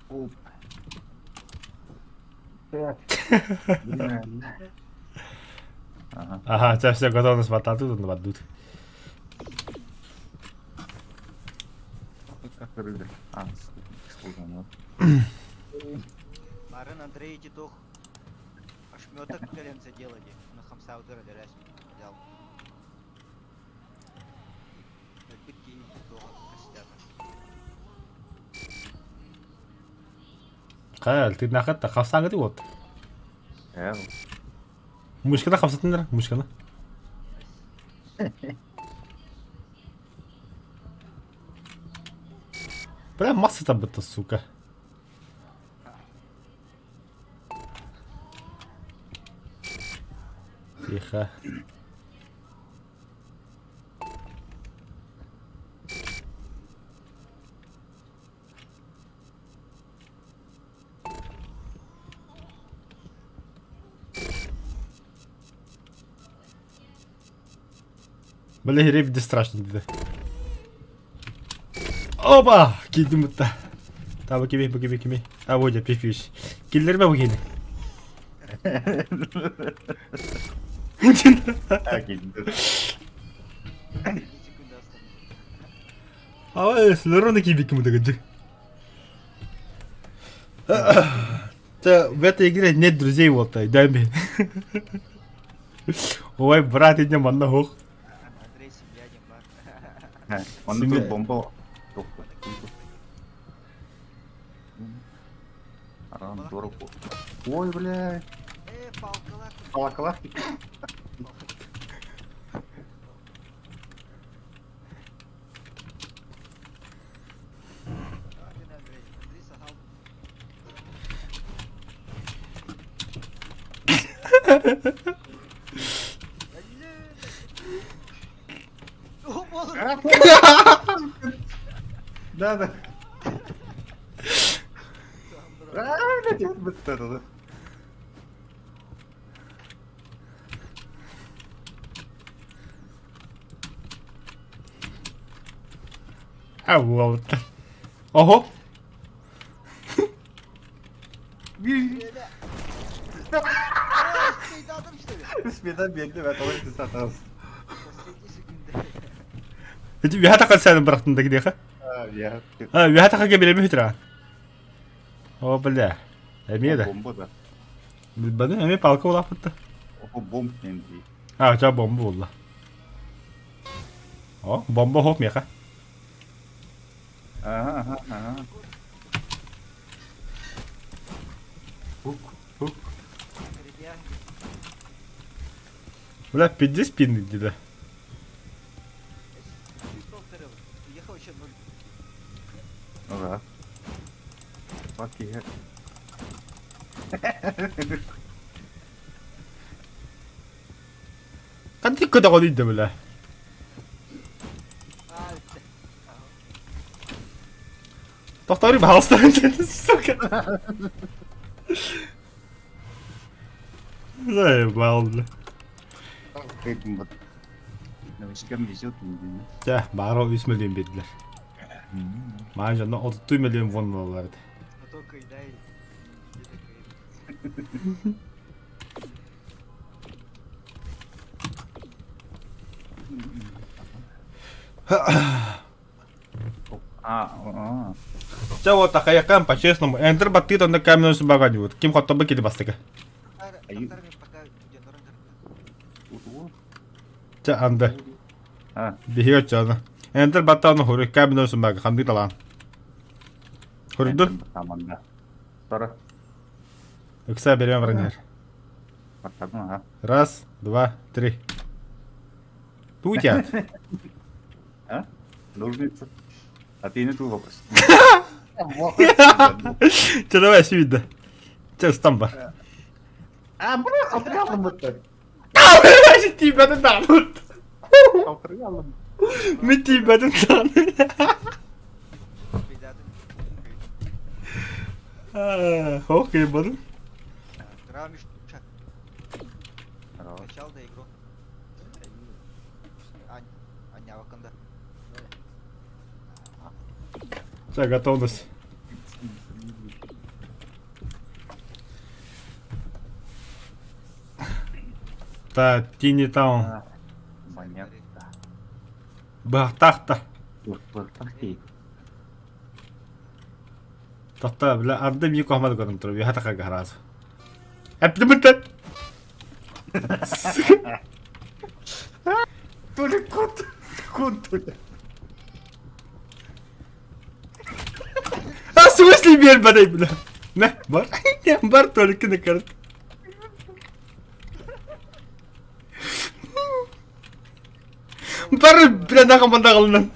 Оп. Так. Блин. Ага. Ага, сейчас все готовность батату тут бадут. Как рыба. А, служу, Марын Андрей Титух. Ошметок коленца делали. На хамса удара взял. Өлбүт Титуха костята. Кайл, ты нахат та хавсаңы вот. Эл. Мышканы хамсатыннар, мышканы. Бля, масса там будто, сука. Тихо. Бля, рев страшно dedi. Опа! Киирдим бутта. Та бу кими, бу кими, кими. А вот я пифиш. Киллерме бу кини. А Слерона киирбиккин бу В этой игре нет друзей вот, дай мне. Ой, брат, иди манна хох. Андрей, семья не бар. Он тут бомба. Аран дорого. Ой, бля. Палкалар. Да, да. А, блядь, быстро. А вот. Ого. Ити үһэ таххан сәнин бырахтын да кидиэхэ. А, үһэ тахханга бирэми хүтүрэ. О, бля. Эмиэ да. Бомба да. Билбэни эмиэ палка улааппытта. О, бомб ненди. А, ча бомба буолла. О, бомба хоп миэхэ. Ага, ага, ага. Хук, хук. Бля, пиздец пинный деда. Ну да. Fuck Хантик көтөҕөнүй да бля. Тохтори, пожалуйста, сука. Заебал, бля. Новичкам везет, Дьэ, баара үс мөлүйүөн биэрдилэр. Маан дьоно отуттуу мөлүйүөн вон буолаллар этэ. А, Чэ вот такайаккан по-честному, Энтер баттыыт онно камеру субаганньыбыт. Ким хоттобу кили бастыка. Чэ анды. Биһиги оччону. Энтер баттааны хуруй камеру субага ханды талаан. Хуруйдун? Таманда. Сара. Ыкса берем баран иһэр. Раз, два, три. Тутят. А? Ножницы. А ты не ту вопрос. Чэ давай сүйдэ. Чэ ыстан бар. А, бля, алтыргалым бытты. Тиийбэтин даҕаны. Алтыргалым. Мин тиийбэтин даҕаны. Ох, кыйбадым. Качал да игру. Все, готовность. Та, Тини Таун. Понятно. Бахтахта. Бахтахти. Тохто, бля, арды мии куһамат көрөн турар, үөһэ тахарга хараас. Эптимиттен! Толи кот, кот, Толя. А в смысле биэрбэтэй, бля? Мэ, бар, бар только на карт. Бары бля командаҕылынан.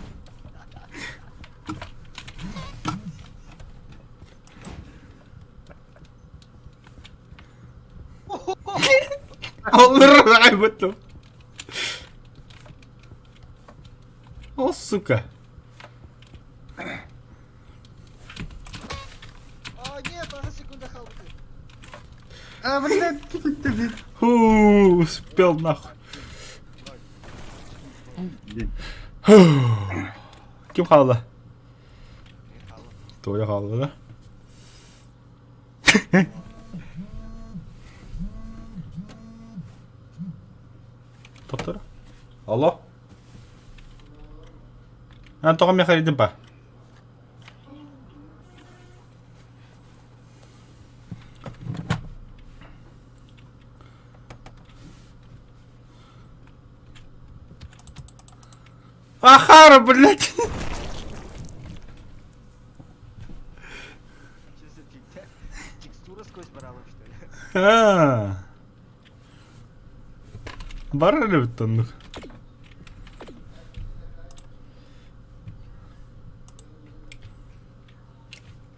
Аллар бутtum. О, сука. А, нет, одна секунда халты. А, блядь, ты Фу, успел нахуй. Ким хаалла? Толя хаалла да? Тоттор. Алло. А тоҕо миэхэ эрийдин па? Ахара, блядь! Текстура сквозь брала, что ли? А. Барар эбит оннук.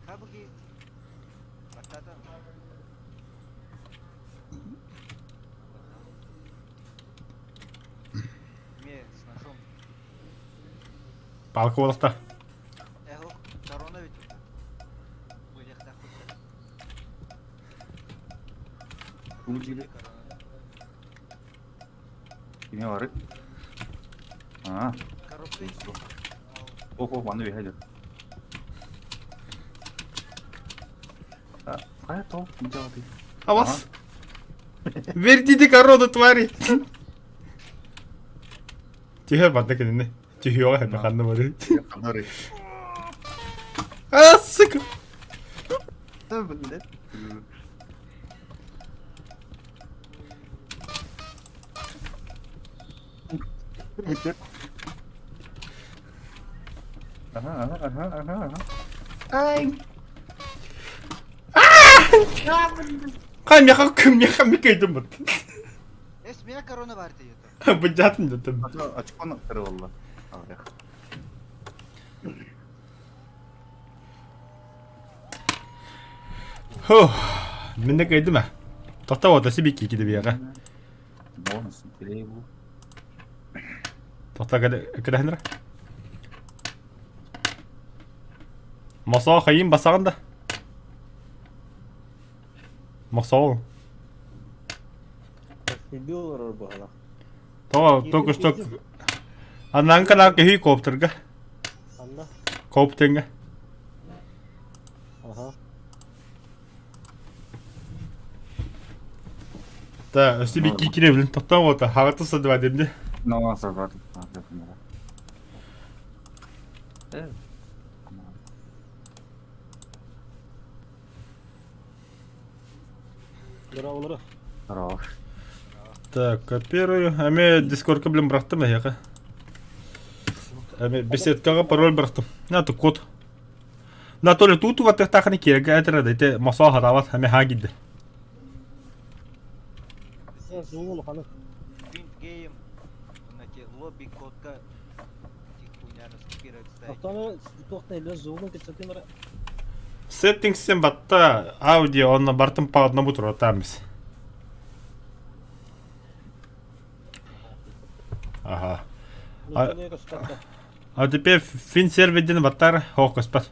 Хабуки. Батата. Ме, с ножом. Палка буолахта. Эхо, корона ведь. Вылехта Ким Кими бары? А. Ох, ох, маны бэһэ Хайа то, делать? А вас? Верните корону, твари! Тихо, банда кинини. Тихиоҕа хэпэ ханна бары. А, сука! Да, блядь. Ага, ага, ага, ага, ага. Ай! Хай меха кым меха мекейдим бут. Эс, меня корона бар дает. Быдьатын дэтим. Очкону кырылла. Хо. Минне кыйдым а. Тоқта ота сибики киди биэҕэ. Бонус требу. Тоқта кэдэһинэр. Мосоо хайын басаҕын да. Мосоо. Сибил олорор быһалаах. Тоҕо только что Аннаан канал киһи кооптерга. Ханна? Кооптерга. Аха. Да, өссө бикки кире билин тоқтоо ота хаҕата садва демде. Ну, садва. Браво, Здорово. Так, копирую. Эми дискордка билин бырахтым эһиэхэ. Эми беседкаҕа пароль бырахтым. На то код. На то ли тут ватыхтаахыны киэргэ этэрэ да ити мосоо хатаабат эми хаа киирдэ. Гейм, знаете, лобби кодка Settings батта аудио онно бартын по одному туруотаамис. Ага. А, а теперь финсервидин баттар хоокоспат.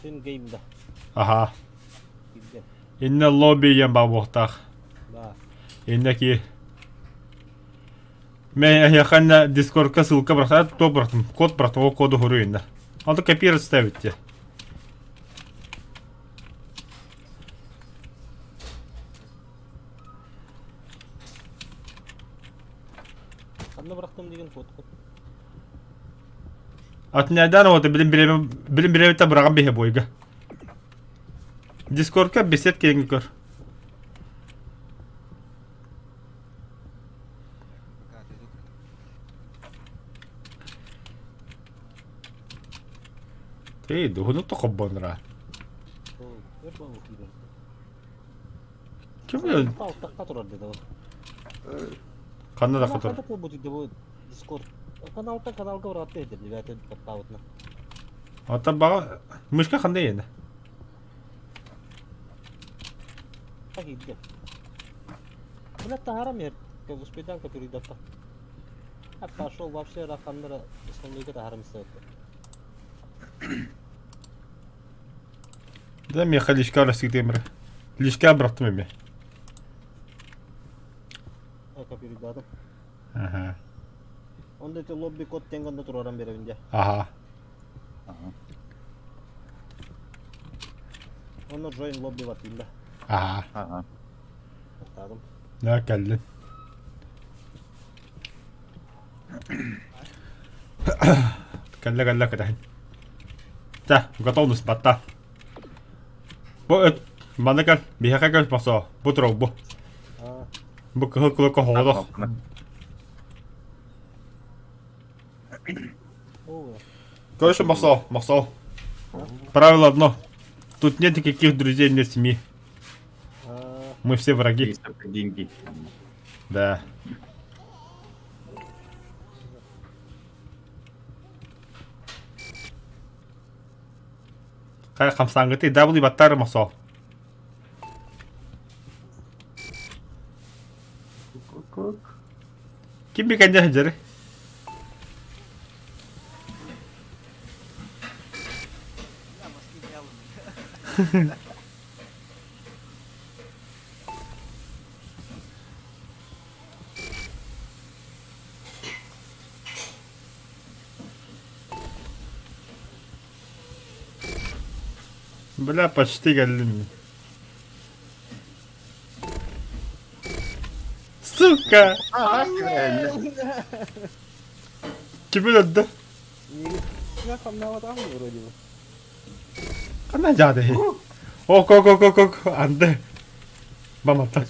Фин гейм да. Ага. Инне лобби ен бабуохтаах. Да. Инне ки. Мен эһиэхэ дискордка ссылка бырахтым, то бырахтым, код бырахтым, ол коду хоруй инне. Аны копировать ставить те. Ханна бырахтым деген код код. Атнайдан вот билим билим билим билим быраган биһе бойга. Дискордка бесед киэҥ көр. Ты, дугуну то хоббонра. Ким я? Ханна да хотор. Ханна буолбут бу Дискорд. Каналтан каналга бараатта этэр ребята таптаабытына. Оттон баҕа мышка ханна иэнэ? Киирдэ. Бля таһарам ер. Успейдан копируйдаппа. А пошел вообще раханнара основныйга таһарам истэбит. Да миэхэ лишка арасык Лишка бырахтым эмиэ. Копируйдаатым. Аха. Онда ити лобби код тен ганда тураран беребин дьэ. Аха. Онно join лобби баттыйым да. Аха. Аха. Баттаатым. Да кэллин. Кэллэ кэллэ кэтэһин. Та, готовность батта. Бу өт манна кэл, биһиэхэ кэл босоо. Бу турар бу. Бу кыһыл кулакка хоҕолох. Короче, Махсал, Махсал. Правило одно. Тут нет никаких друзей, нет семьи. Мы все враги. Есть только деньги. Да. Хайа хамсааҥҥытый W баттаар Махсал. Ким бикэннэ сылдьарый? Бля, почти кэллим. Сука! Ким өлөрдө? хамнаабатаҕым вроде бы. Ханна дьаады? Ок, ок, ок, ок, ок, анды. Бамата.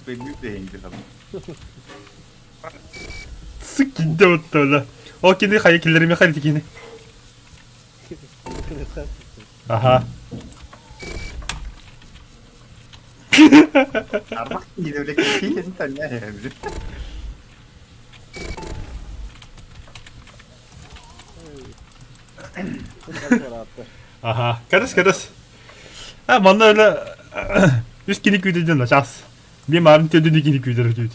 Сыкинде оттола. О кини хайа киллерими хайа кини. Аха. Арбах киинэ киинэ таня Аха. Кэтэс, кэтэс. А, манна өлө үс кини күүтүдүн начаас. Би марын төдүнү кини күүтэр өтүүт.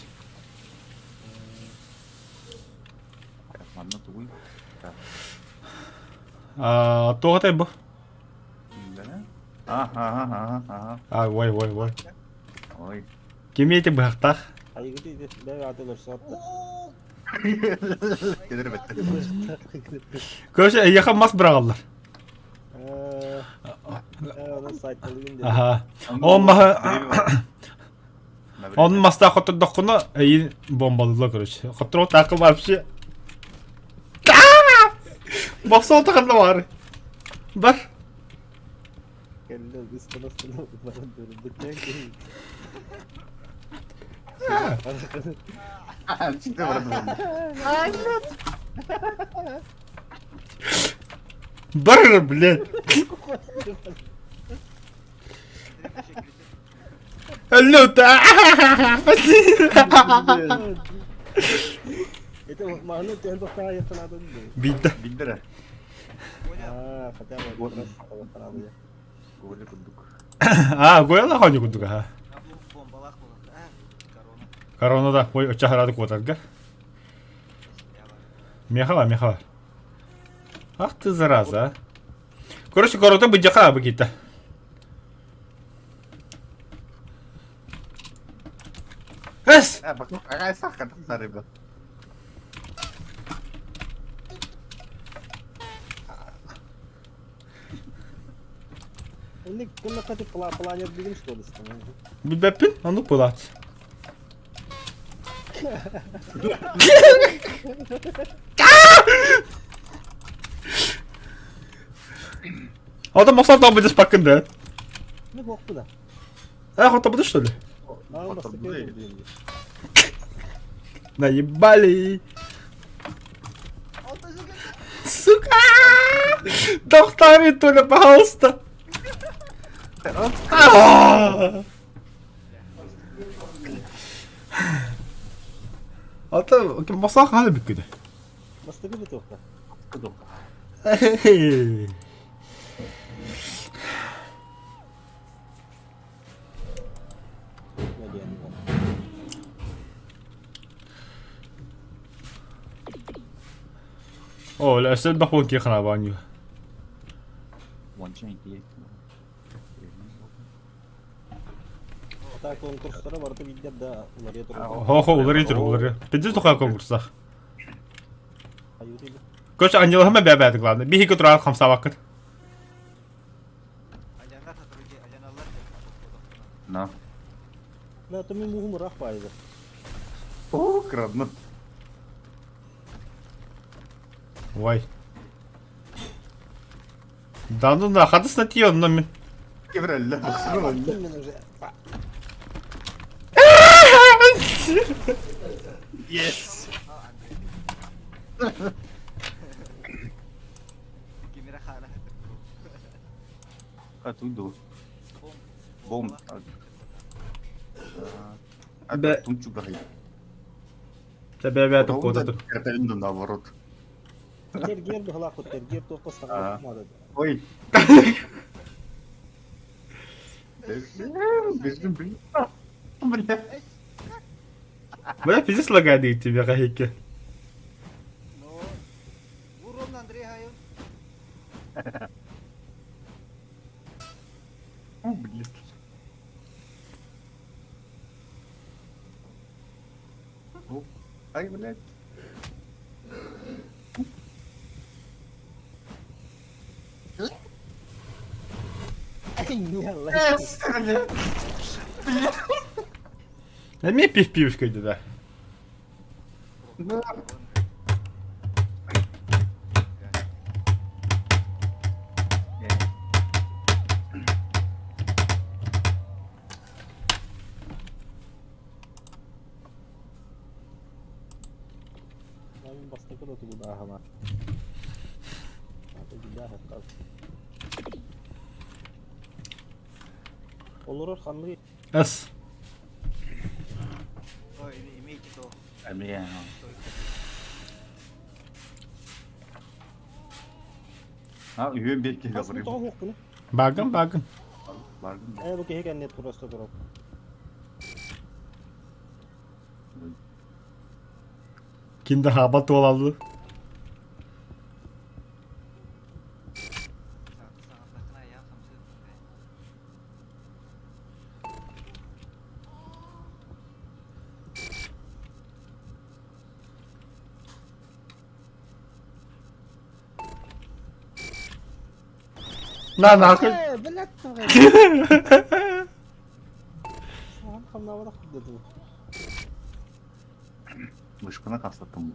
Манна тугуй? А, туох этэй бу? Аха, аха, А, ой, ой, ой. Ой. Кими эти быһахтаах? Айгыты бэйэ аты көрсөттө. Кедер бетте. Короче, эйиэхэ мас быраҕаллар. Аха. Ол маһы Он мастаах хоттордоххуна эйин бомбалыылар короче. Хотторо таакы вообще. Бохсол таханна бар. Бар. Кэллэ ыстана-ыстана баран дөрүн Бар, блядь. Люта! Это мааны түһэн тохтаа санаатын Биирдэ. Биирдэ. Аа, хотя бы Голя курдук. Аа, Гояла хоню курдук аха. Корона да, ой, оча харады куотарга. Меха бар, меха бар. Ах ты зараза, а. Короче, корота быдьаха быкита. Эс! Какая сахар рыба? Инник кыннакка планер бүгүн что ли? Билбэппин, оннук буолаат. Адам мақсат там будешь пакын да? Не бокты да. А, хотабыды что ли? Наебали. Сука! Доктор, Толя, пожалуйста. Ата босаа хаһан бүккүтэ? Бастакы бытыахта. Оо, өссө элбэх буолан киһи ханаабаан дии. Уонча икки. Ата конкурстара барыта билдер да уларыйа турар. Хо-хо, уларыйа турар, уларыйа. Пиздец тухай конкурстаах. Короче, анньылаһыма бэбээтик главное. Биһиги тураар хамсаабаккыт. На. На, то мен муһум ыраах баайда. О, крадно. Ой. Да ну на, хадыс на тион, но мен. Кеврелле, Мен уже. Yes. А тут ду. Бом. А тут чугай. Тебе бэ кодатыр. Картелин наоборот. Тергер быһылаах тергер туохха саҥа надо. Ой. Бежим, блин. Бля. Бля, пиздец лагает тебе, хахики. О, блин. Ай, блядь. Эмиэ пив-пивушка да. Мен бастакы да тугу дааһама. Олорор ханныгы С. Эмиэ. А, үйөн бир киһи Хас барым. тоҕо хуохпуну? Багын, багын. Бардым. Ээ бу киһи кэннет просто турар. Кинде хаба туолаллы. На нахуй. Ээ, блядь, тоҕо. Саҕан хамнаабатах дедим. Мышканы хастаттым.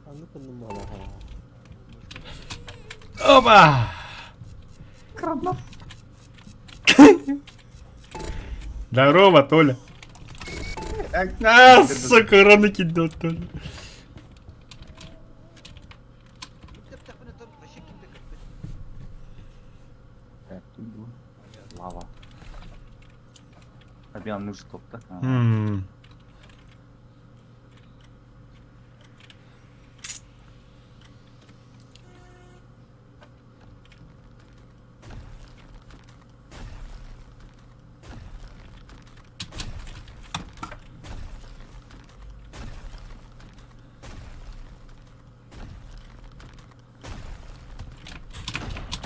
Анны кынным буолар. Опа! Здорово, Толя. А, сука, рано кидал, Толя. Так, тут был. Лава. Абиан нужен топ, да? М.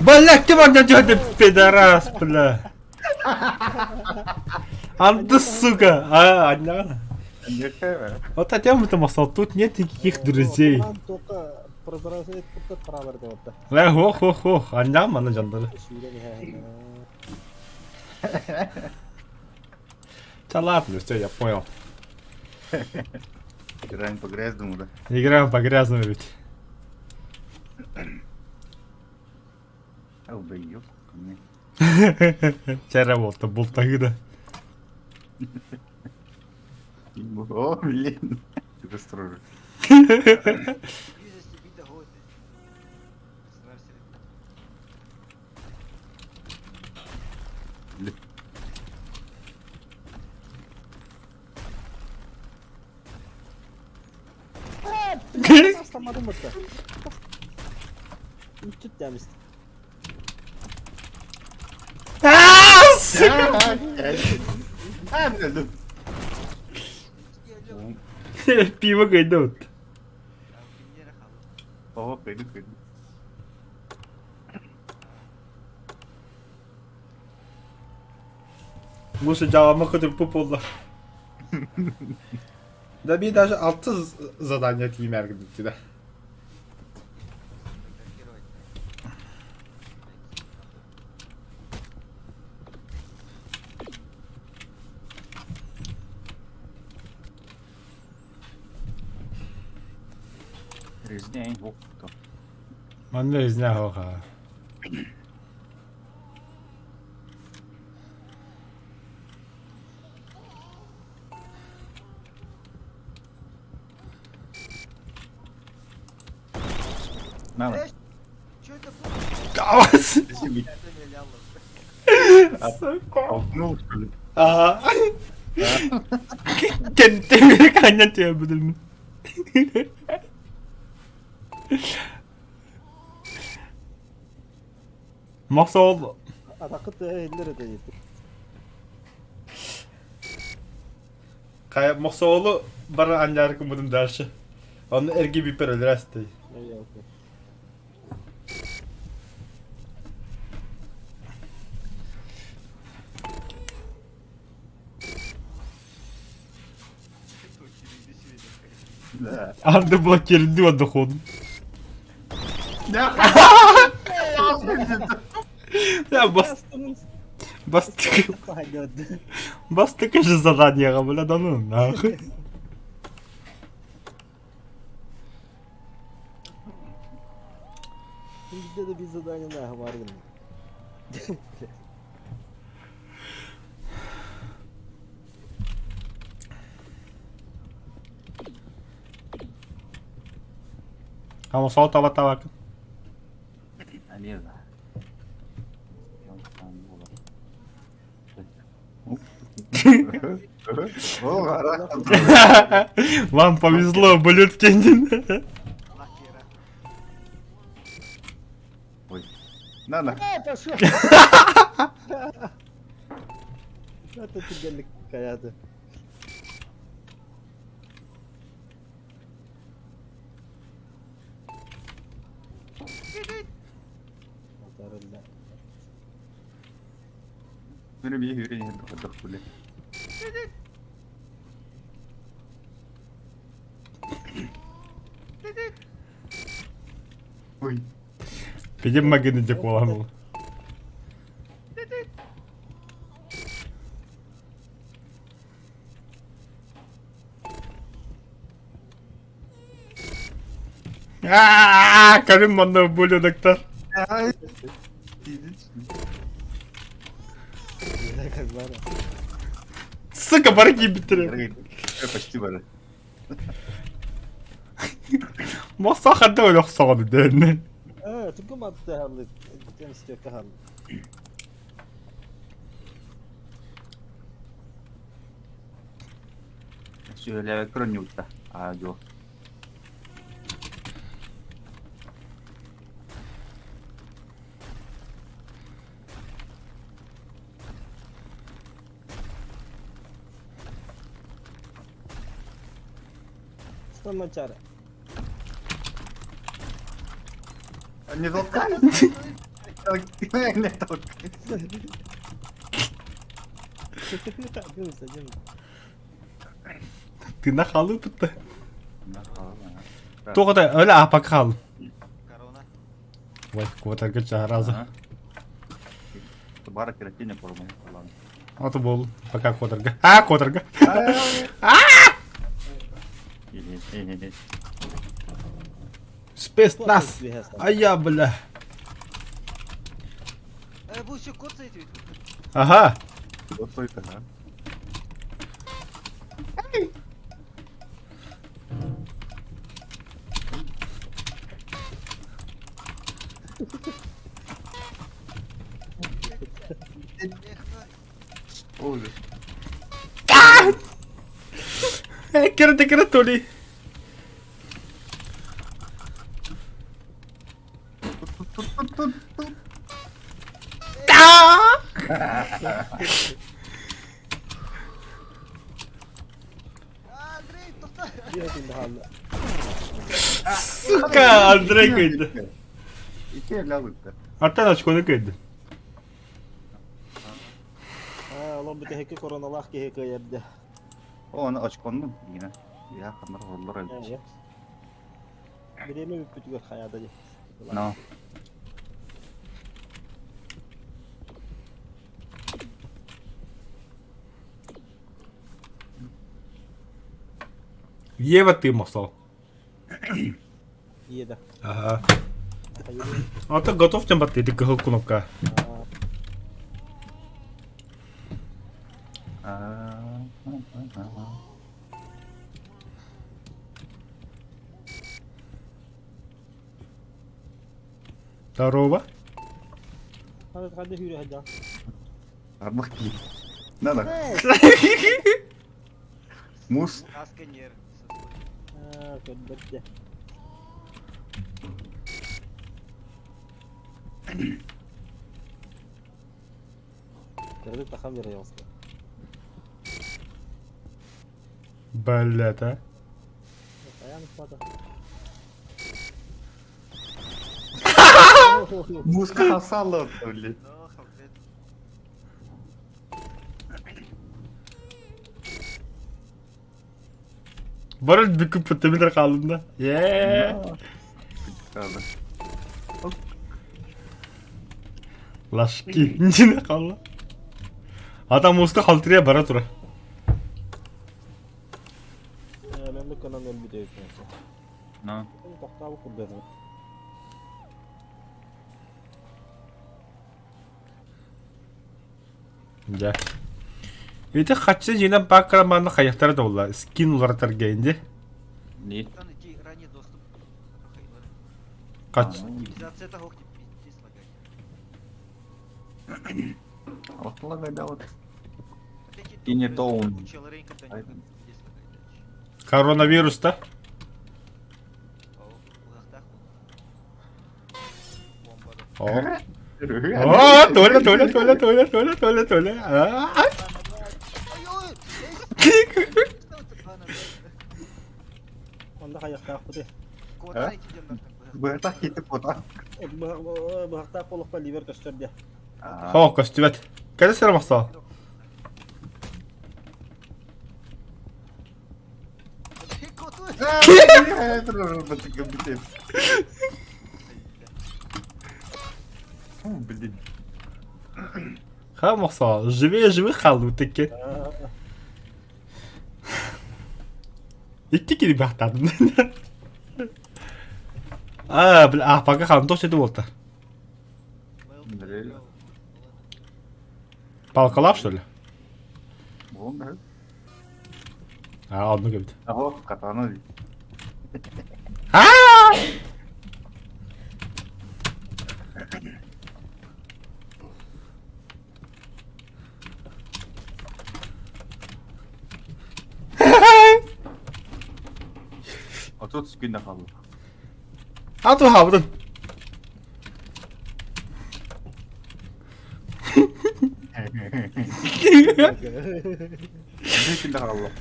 Бля, ты меня делаешь, пидорас, бля. Анды, сука. А, одна. Вот хотя бы там остал, тут нет никаких друзей. Прозрачный прабар деп Ла, ох, ох, ох, аннам аны жандары. Да ладно, все, я понял. Играем по грязному, да? Играем по грязному ведь. Ау, да ёб, ко мне. Вчера вот, был тогда. О, блин. Ты расстроишь. Блин. Астаммадым бытта. Үчүт дәмист. Сука! А, өлдүм. Пиво кыйдыбыт. Ого, кыйдым, кыйдым. Муша жаама көтүрпү буолла. Да би даже алты задание тиимээр гидиттиле. Резня, вот. Манна резня хоха. На, Кавас! Толкнул, что ли? Ага. Кентемир каня тебя буду. Мақсал. Атақыт эллер это жетти. Кая Мақсаолу бара анняркы будум дальше. Он эрги бипер өлрәсти. Да. Анды блокирды отдоход. Я бас бас бас же задание, бля, да ну нахуй. Bizde de bir задание daha var yine. Ama sol tava tava. А, не знаю. Вам повезло, блядь, Ой. На, на. Пошел. Это тебе каяды. Ой. Пидем магазин где кола Аа, Карим манна болю доктор. Сука, барги битре. Почти бары. Маса хадда өлөх соғды дәнне. Түгім атты харлы, темстек харлы. Сүйләбе көрөнү А, жок. Что мочара? Не толкай. Не толкай. Ты нахалы тут. Тоғыда өлі апа қал. Ой, квотер гүлчі разы. Бара кератине формы. Аты бол, пока квотерга. А, квотерга. Спецназ. А я, бля. Вы еще коцаете ведь? Ага. Вот только, да. Ужас. Киры киры толи. Сука, Андрей кыйды. Икки эле алытты. Аттан очкону кыйды. Олом бүтэһикки короналаах киһи кыайар дэ. Оны очконнум дигине. Я ханнар оллор элбич. Бириэмэ бүппүтүгэр хайаада дии. Но. Ева ты мосол. Иеда. Ага. А ты готов тем баты, ты кыһыл кнопка. Здорово. Ханна хүрэ хадьа. Арбах ки. Надо. Мус. Көрбөттө. Көрдүк тахам вероялска. Блять, а. Аян хвата. Муска хасала, блядь. Баран бүкүп пытымыр қалдым да. Е. Лашки. Нина қалла. Адам муска халтырия бара тура. Мен бу канал өлбүтэ Но. Тохтаабы курдатым. Дьэ. Ити хаччы дьиҥинэн пааккара манна хайахтара да буолла, скин уларытарга инди. Не. Хач. Вот И не то он. Коронавирус да? О. О, Толя, Толя, Толя, Толя, Толя, Толя, Толя. А. Онда хайахтаахпыты. Быһахтаах киһи куота. Быһахтаах буолуохпа ливер көстөр дии. О, көстүбэт. Кэлэ сыра махсал. Блин. Ха махсал, живее живых хаалбыт икки. Икки киһи бахтаатым. А, бля, а, пока хаалым тоқ жеті болды. Палкалаах что ли? Буолан да. А, оннук эбит. Аһо, катана дии. Аа! 30 күн хаалла. А туһаабытын. Биир күн хаалла.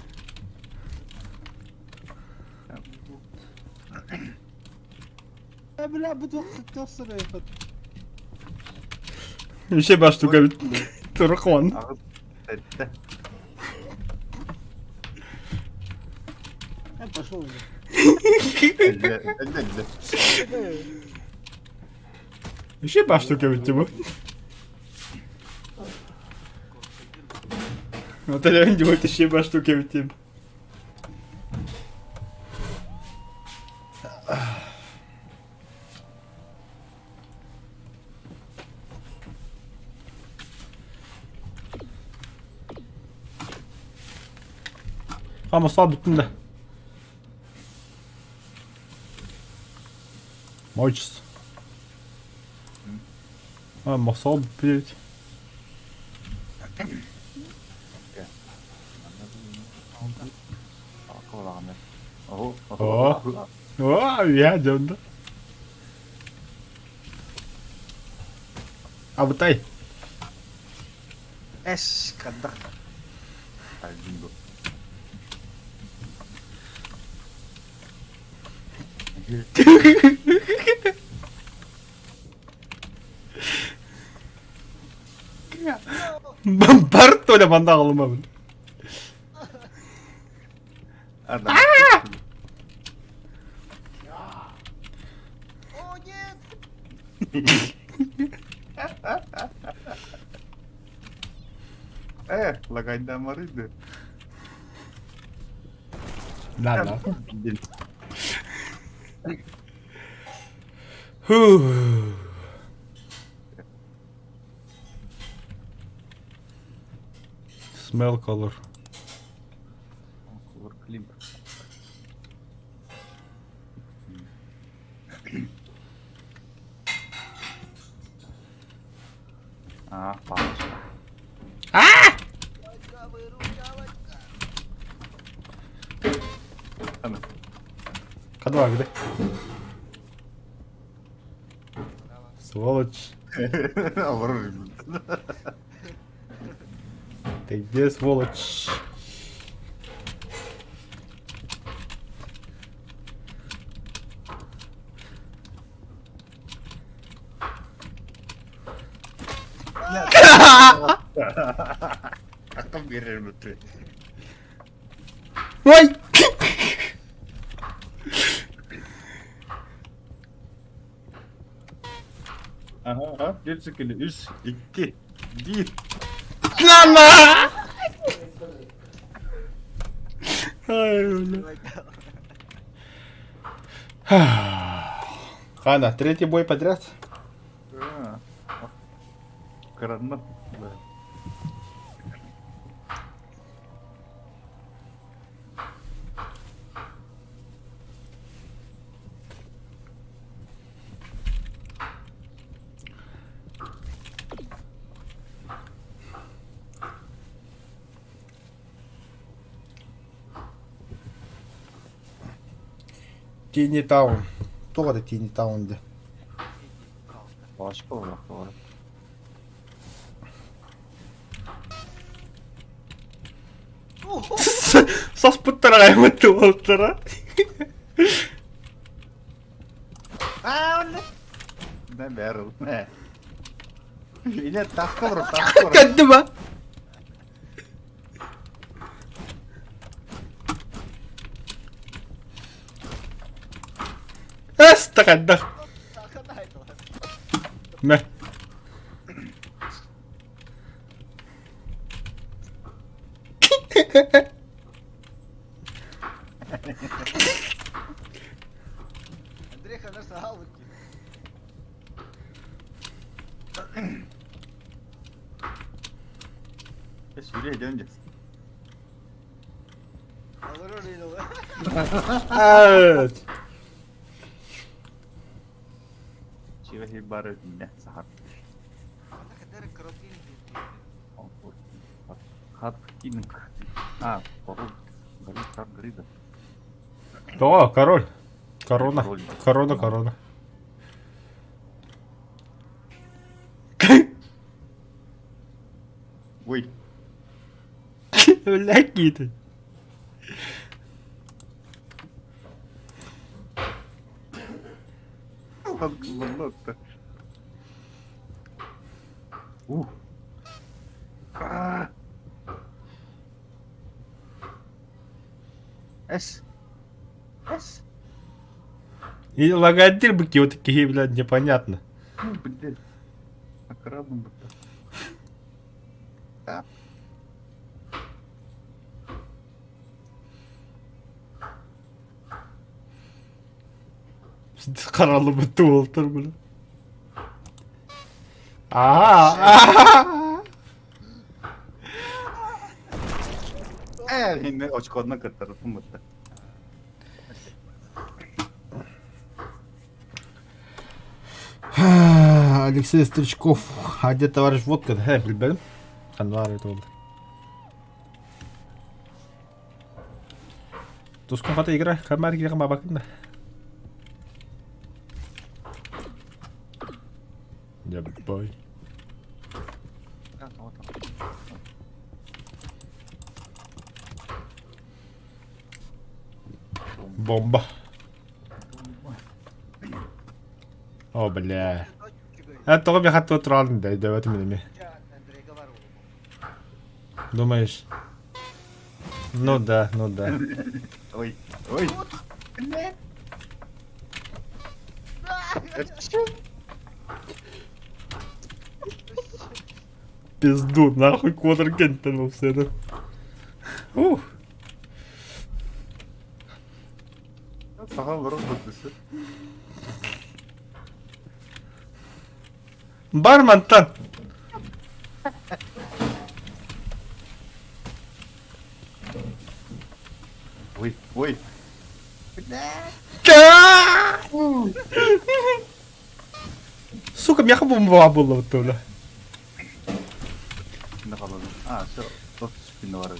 Бля, бу туох туох сырайхат. Еще баш штука бит. Турукман. Аҕыс сэттэ. Я пошел уже. Эллэ, эллэ, эллэ. Еще баш штука бит типа. Вот это делает еще баш штука бит типа. Ama sağ bütün de. Мойчус. А, мохсоо блядь. О, о, я дьонда. Абытай. Эс, кадах. Один был. Бар Толя манна аҕалымабын. Э, лагайдамарыды. Да, да. Smell color. Color clip. А, палочка. А! Кадва где? Сволочь. Ты где, сволочь? Атом берер бүтү. Ой! Aha, aha. Bir sekund. Üç, iki, bir. Нана! Ай, бля. Хана, третий бой подряд? Каранна. Тини Таун. Туох это Тини Таун де? Başka olarak doğru. Саспыттара каймытты болтара. Ne barrel ne? Yine takka vur takka vur. Кәдді ба? Астақадда. Мә. Андреха, наш галки. Suriye döneceğiz. Evet. Чивахи бары не сахар. Хат кинг. А, король. Горит, как грида. О, король. Корона. Корона, корона. Ой. Бля, какие-то. Ух. А. С. С. И логотип быки вот такие, блядь, непонятно. Ну, блядь. Акрабом будто. Да. Қаралы бітті олтыр, бля. Аа. Э, очкодна каттарытым бутта. Алексей Стручков. А где товарищ водка? Э, билбедим. Ханвар это болды. Тускун хата игра, камар кире бабакын да. Ебой. Бомба. О, бля. А тоҕо миэхэ туораҕын да өйдөөбөтүм мин эмиэ. Думаешь? Ну да, ну да. Ой, ой. Пизду, нахуй квадрагентен ол Ух. Саха олорор бырдысы. Бар мантан. Ой, ой. Сука, миэхэ бомба буолла бутта А, все, тот спину барар.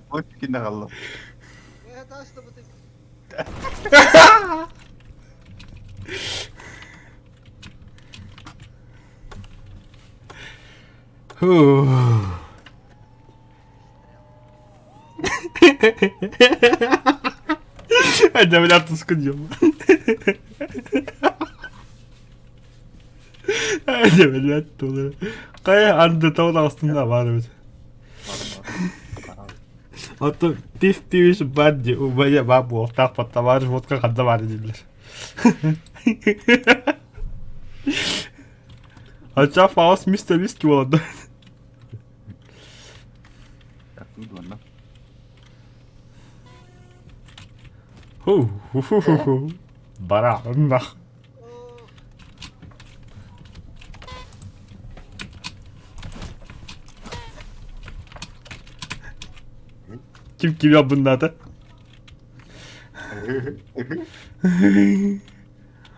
Вот кине қалды. Дьэ, бля, тускун Дьэ, блядь, тулы. Хайа, анды тоҕо астында баар эбит. Оттон пив пивиш баар дии, убайа баар буолтаах товарищ водка ханна баар дииллэр. Ача фаус мистер виски буолар Ху ху ху ху ху. Барахнах. Ким кими абыннаата?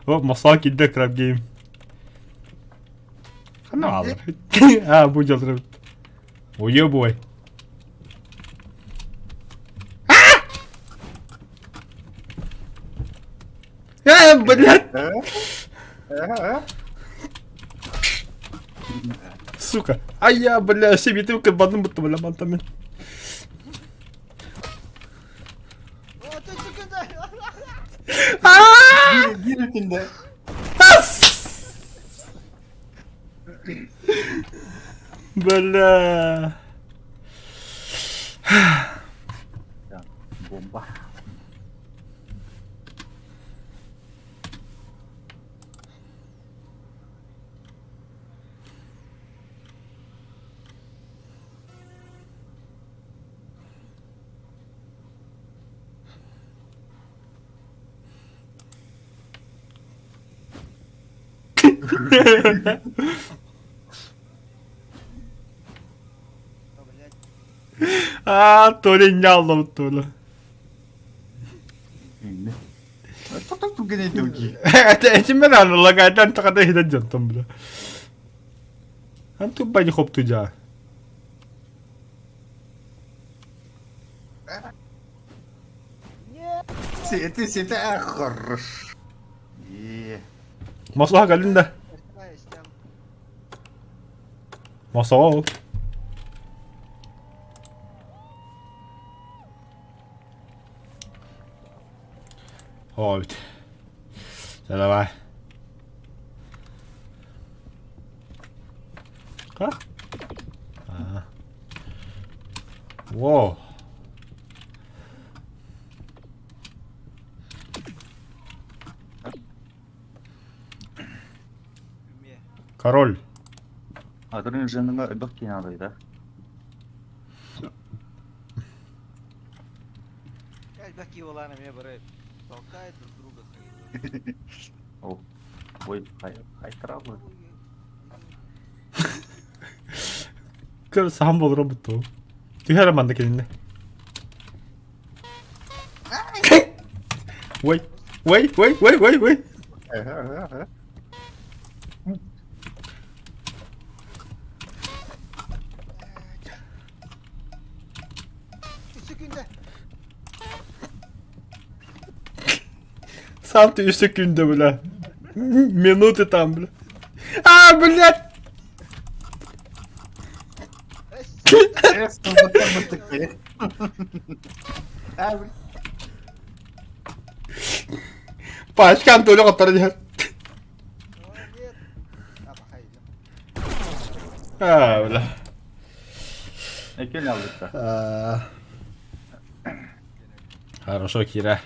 О, Москва киирдэ Краб Гейм. Ханна хаалар? А, бу дьаллар. Уебой. Э, блядь! Сука. А я, бля, себе ты кабаным будто, бля, мантами. Биир өтүндэ. Бля. Бомба. А, Толя няллабыт Толя. Этим мен лагайдан тахада хитен дьонтон бля. Анту бани хопту жаа. Ты сите хорош. Маслаха кэллин да? Масаҕа ол. Оо эбит. Чэ давай. Как? А. Воу. Король. Атын жаныңа элбэх киһи наадайда. Элбэх киһи буолаан эмиэ бары толкает друг друга. Ол. Ой, хайтарабы. Көр сахан болура бутту. Түһэрэ манна кининне. Ой, ой, ой, ой, ой, ой. Секунда. Сам ты секунда, бля. Минуты там, бля. А, блядь! Пачкам төлө хоттор диһэр. А, бля. Экел алдыкта. Хорошо, Кира.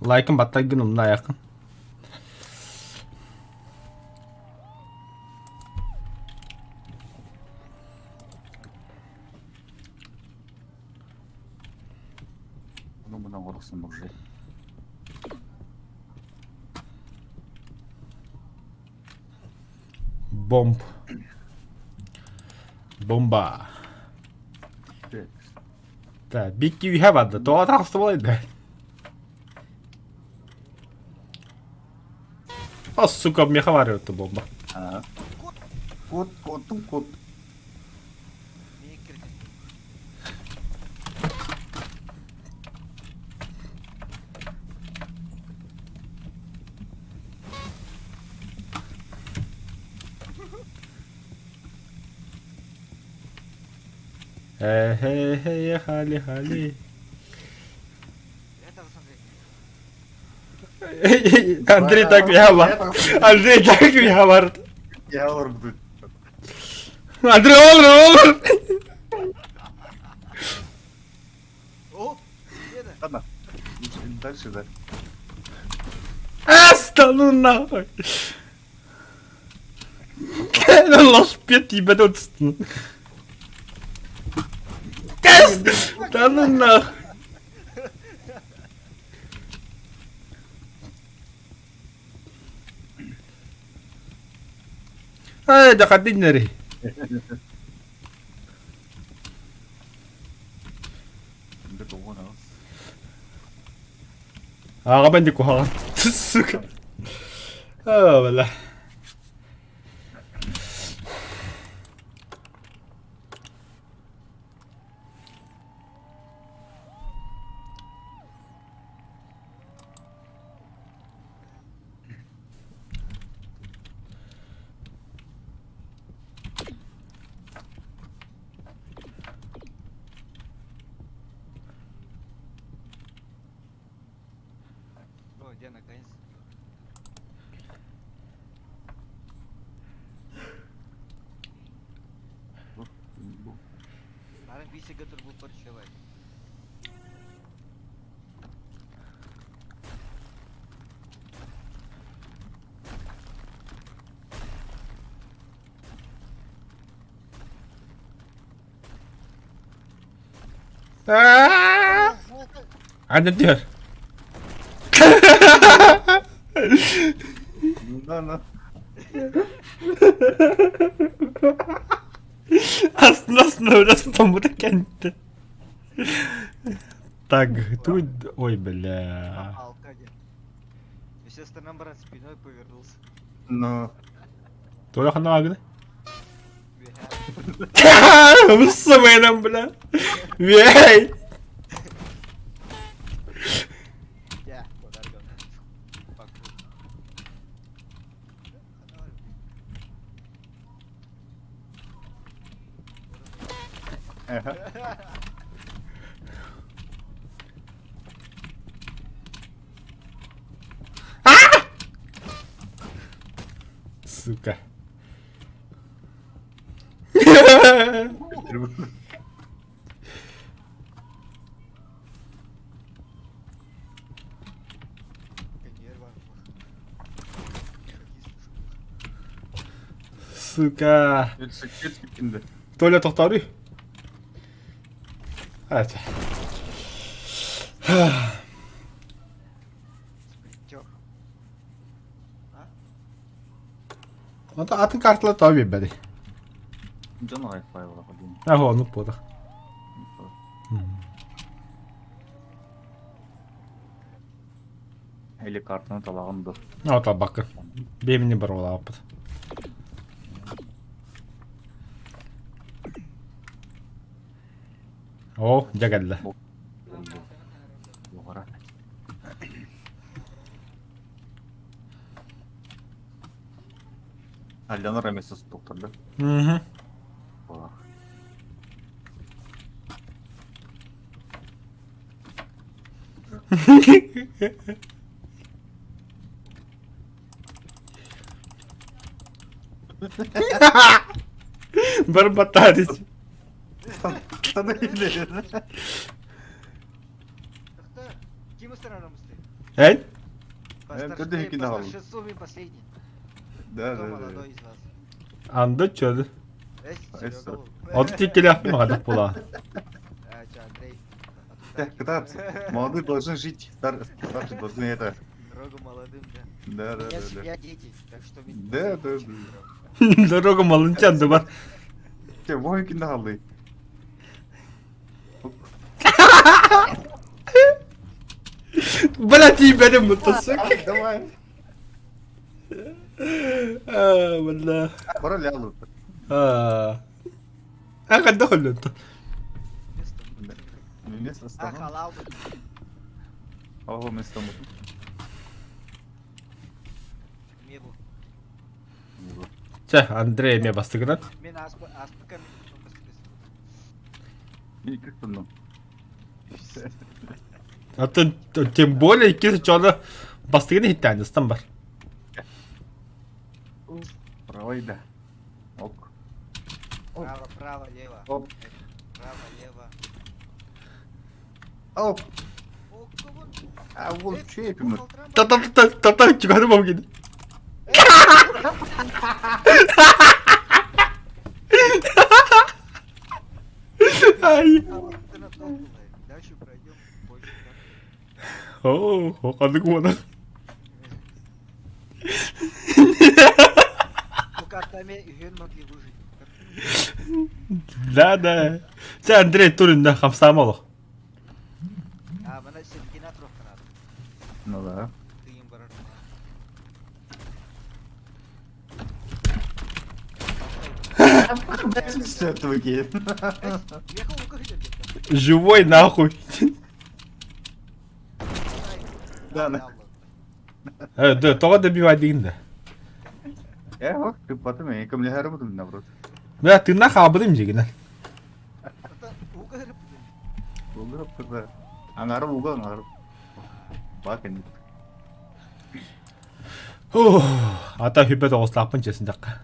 Лайкын баттайгын умна якын. Ну, мына корксун уже. Бомб. Бомба. Так, бикки үйе барды. Тоға тақсы болайды. А, сука, меха бар өтті бомба. Кот, коттум, кот. Хей, хей, хей, хали, хали. Андрей так я Андрей так я бар. Я бар. Андрей olur olur. Ладно. Дальше, да. Аста, ну нахуй. Лошпет ебать отстын. Да ну нахуй. Ай, да ходи нери. Аҕа бенди куһаҕан. Сука. Оо, бля. О, где наконец? Баран бисе гатыр бу парчалай. Anne diyor. Да, да. Aslında aslında öyle bu da kendi. Так, тут... Ой, бля. Алкади. Все остальным брат спиной повернулся. Но... Толя хана агны. Самайнам, бля. Вей. Я, подарган. Сука. Сука. Толя тохтары. Evet. Онто атын карталар тоҕо биэрбэтий? Дьон аҕай файлаах диэн. Аһо, оннук буолар. Или картаны талаҕын ду? О, талбаккын. Биэмини боруолаабыт. О, дьэ кэллэ. Буҕара. Алена Рамесос доктор, да? Угу. Барбатарить. Эй? Да, да, да. Анды чөдü. Оты тиккелээхпин маҕадах буолаа. Так, кытаат. Молодые должны жить, стар, старшие должны это. Дорогу молодым, да. Да, да, У меня да, да. семья, дети, так что... Да, да, да. Дорога малынчан бар. Те, войки налы. Бля, тиийбэтим бутта Давай. Аа, бля. Бара лялу. Аа. А ханна холлунта. Вместо А, стола. Ого, вместо стола. Чэ, Андрей эмиэ бастыгынан. Мен аспыкам И как там, Атын тем более иккис чоно бастыгын иһиттээнистан бар. Правой, да. Ок. Право, право, лево. Оп. Право, лево. Оп. А вот чепим. Та-та-та-та-та, чуганы бомгин. Ай. Дальше пройдем больше. Оо, ханнык уона. Пока там үһүөн могли выжить. Да, да. Чэ, Андрей турунна хамсаама олох. А, мана Сергина трохка надо. Ну да. Ты им барар. Все-таки. Живой нахуй. Да, да. Э, да, тоҕо добивай да. Э, ох, ты потом я кем не работаю наоборот. Бля, ты нах абыдым дегенен. Угар да. Аңарып уга аңарып. Бак енді. Ух, ата хүбэт оҕуслаахпын чэсин дакка.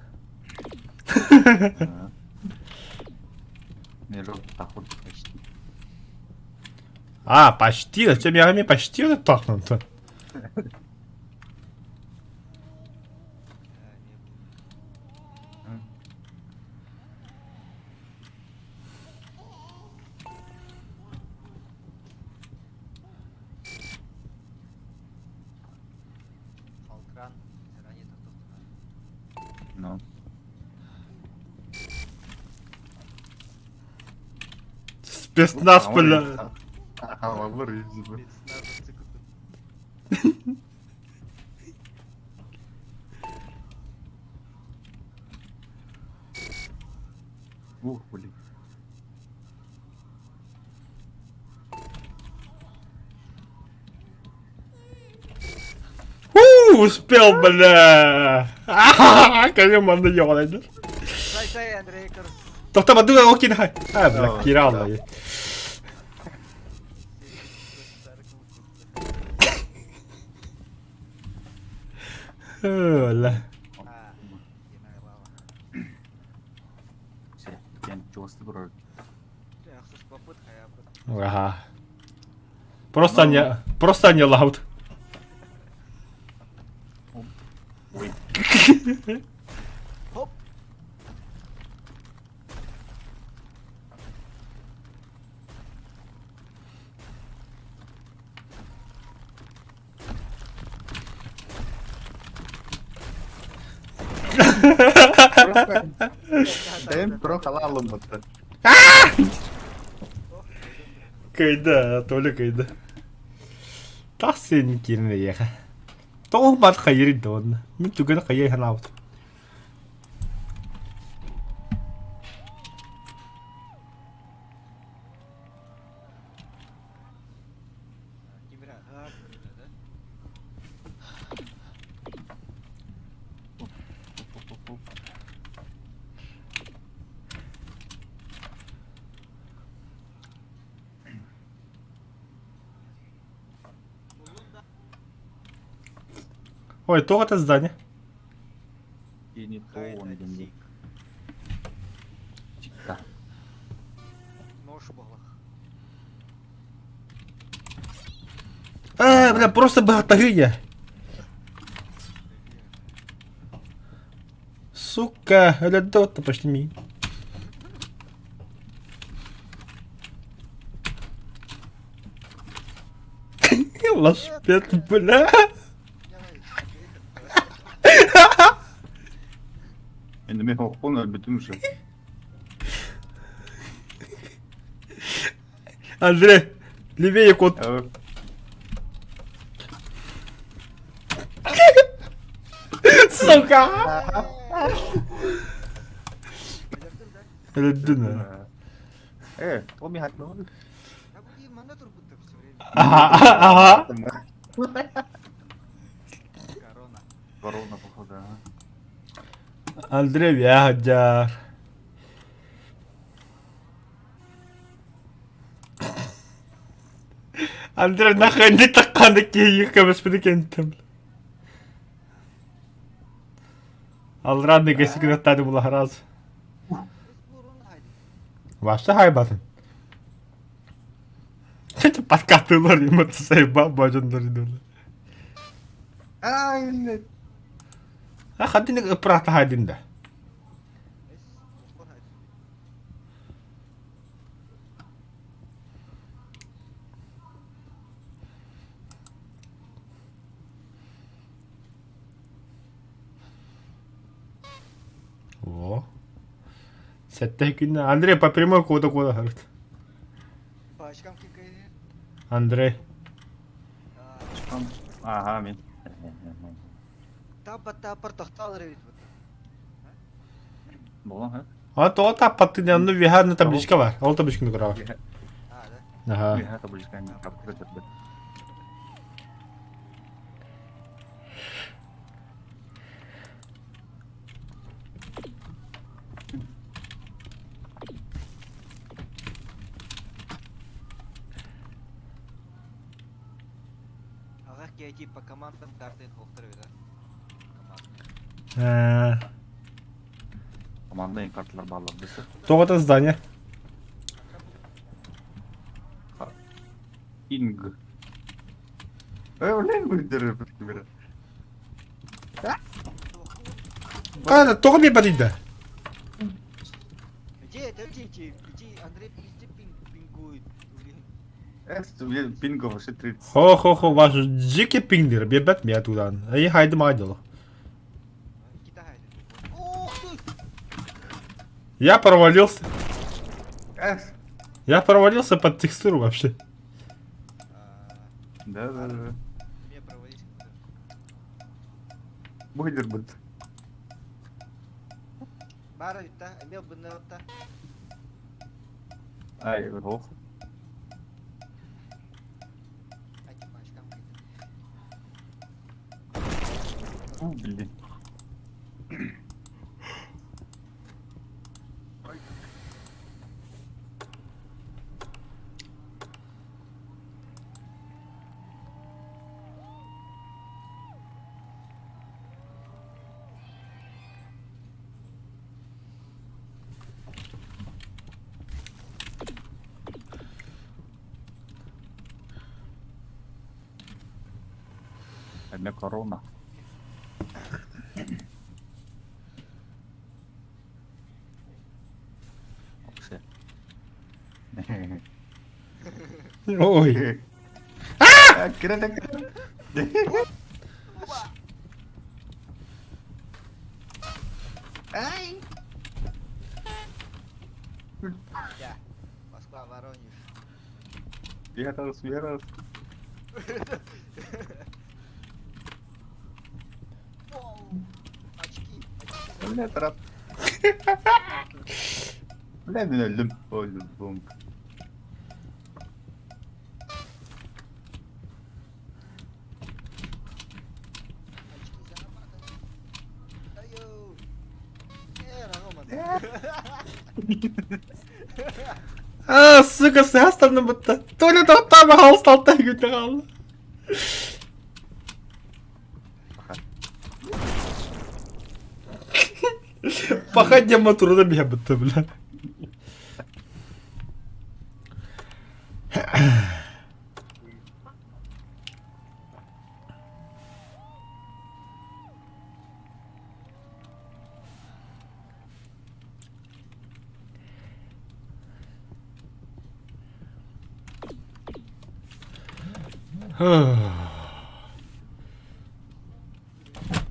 Не тахур почти. А, почти, зачем я мне почти тахнут? Халкран, заранее Ну. Спецназ, бля. Алабыр Ух, блин. У, успел, бля. Кэлин манна ёҕалайдар. Сай, сай, Андрей, короче. Тоқта бадыга ол кин хай. А, бля, киралла. Бля. Все, я чувствую, бро. Ага. Просто не, просто не лаут. Ой. Хоп. Дэм про халалым бутта. Кыйда, Толя кыйда. Тах сен кирне еха. Тоҕо баар хайыр да онно. Мин түгэни хайыы санаабытым. Ой, туох это здание? И не то он не. Да. А, бля, просто богатыря. Сука, это почти ми. Лашпет, бля. Енді мен оқпон өлбітім уже. Андрей, левее кот. Сука! Өлдүн. Э, ол мен хатмын. Ага, ага. Корона, походу, ага. Андрей Вягадяр. Андрей, нахрен не такканы кейик көмөспүнү кентим. Алранны кесикнеттады була раз. Ваша хайбатын. Чете подкатылар юм сайба бажандар идулар. Ай, блядь. А хадин прата хадин да. О. Сетте күнне Андрей по прямой кода кода харыт. Андрей. Ага, мен. Болан, ха? А то таппаттын янны вихарны табличка бар. Ол табличканы көрөбүт. Ага. Виха табличка не капкыры. По командам карты да? Командный карталар барлар десе. Тоғыта здание. Инг. Э, блин, выдержи, бля. Кана, тоғы мен бар дейді. Где это, где, где, Андрей везде пингует. Э, пингов вообще 30. Хо-хо-хо, ваш дикий пингдер, бебет меня туда. И хайды мадил. Я провалился. Я провалился под текстуру вообще. Да, да, да. Выдер будет. Ай, ох. Блин. Одна корона. Вообще. Ой. А! Ай! Москва, Воронеж. Вера, вера. Бля, тарап. Бля, мин өллүм. Өллүм, бум. А, сука, састан бутта. Толя тоқтама халысталта күтті қалды. Походя мотору бия бутта, бля.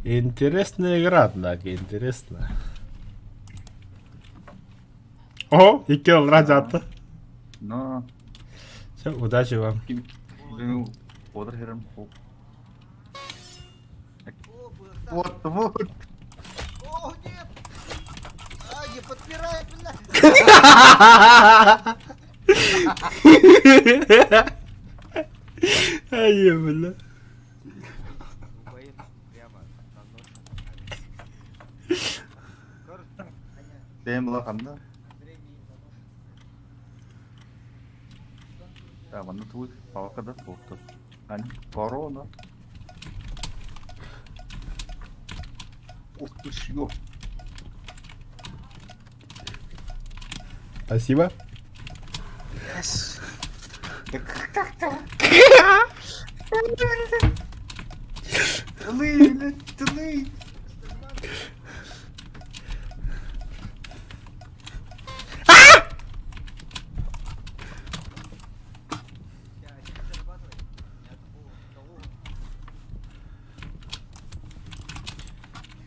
Интересная игра, однако, интересная. О, икки радиатор. Но... Все, удачи вам. Вот, вот. О, нет! А, не подпирай, бля! Ай, бля. Бэйэм улаханна. Да, манна тугуй палка да туохтур. Ань, корона. Ух ты ж ё. Спасибо. Yes. Как так? Тылы, блядь, тылы.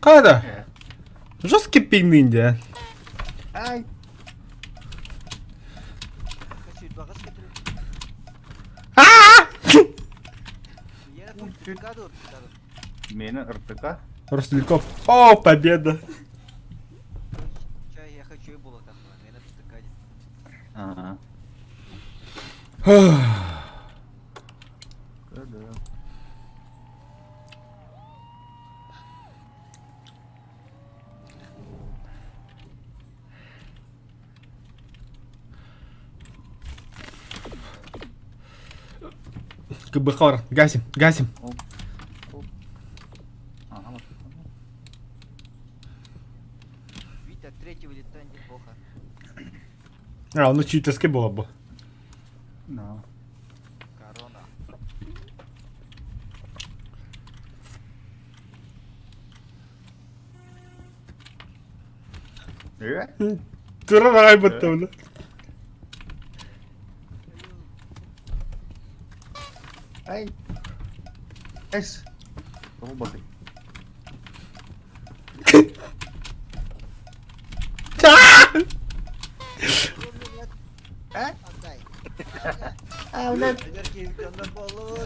Кайда? Жесткий пингвин, да. Ай. Мена РТК. Ростельков. О, победа. Я хочу было такое, мена РТК. Ага. Да. КБХ, гасим, гасим. Ага, вот. Витя, третьего лета неплохо. А, ну читерский было бы. Да. Корона. Турарай бутта, бля. Ай. Эс. Роботы. А? А, блядь.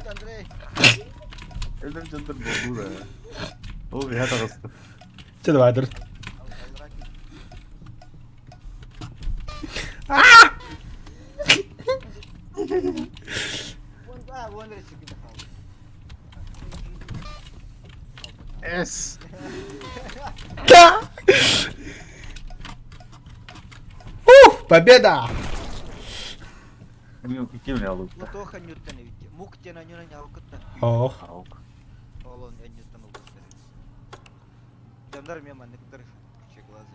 Андрей. Өлөр жонтор болду да. Ол бия таҕыста. Че давай, дыр. Эс. Да! Ух, победа! Мен кем алып. Лутоха нюттан ведь. Мук те на нюна не алкытта. Ох. Ол он нюттан алкытта. Жандар мен манныктар глазы.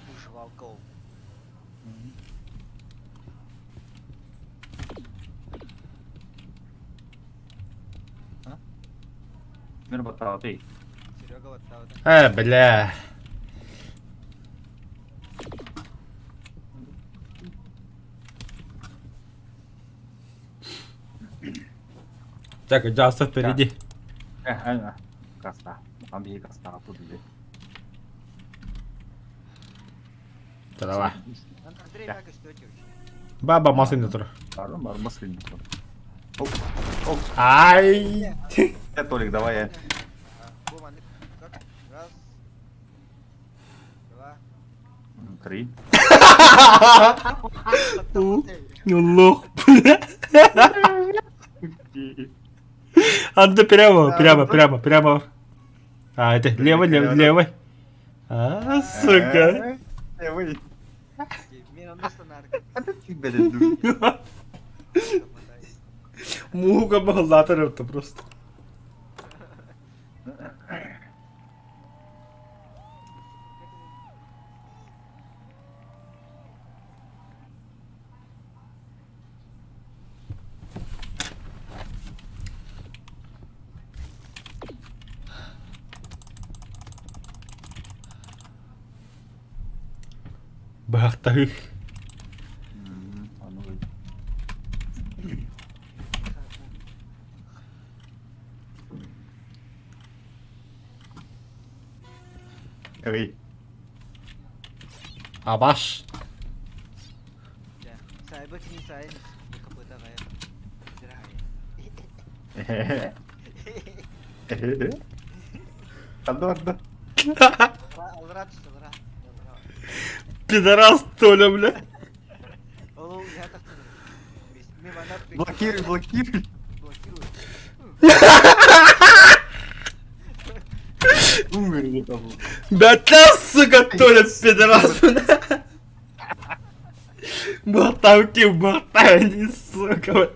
Выживалка. Мен батааты. Серега вот там. Бля. Так, Джаста впереди. Каста. Там бии каста тут бии. Давай. Андрей, как что вообще? Баба масын тур. Бар бар масын тур. Оп, оп. Ай! Э, Толик, давай я. Раз, два. Три. Лох, бля. Анда прямо, прямо, прямо, прямо. А, это лево, лево, лево. А, сука. Левый. Муха была это просто. Бахтах. Эй. Абаш. Ладно. Пидорас Толя, бля. Блокируй, блокируй. Умер Да та, сука, Толя, пидорас, бля. Болтавки, болтали, сука, бля.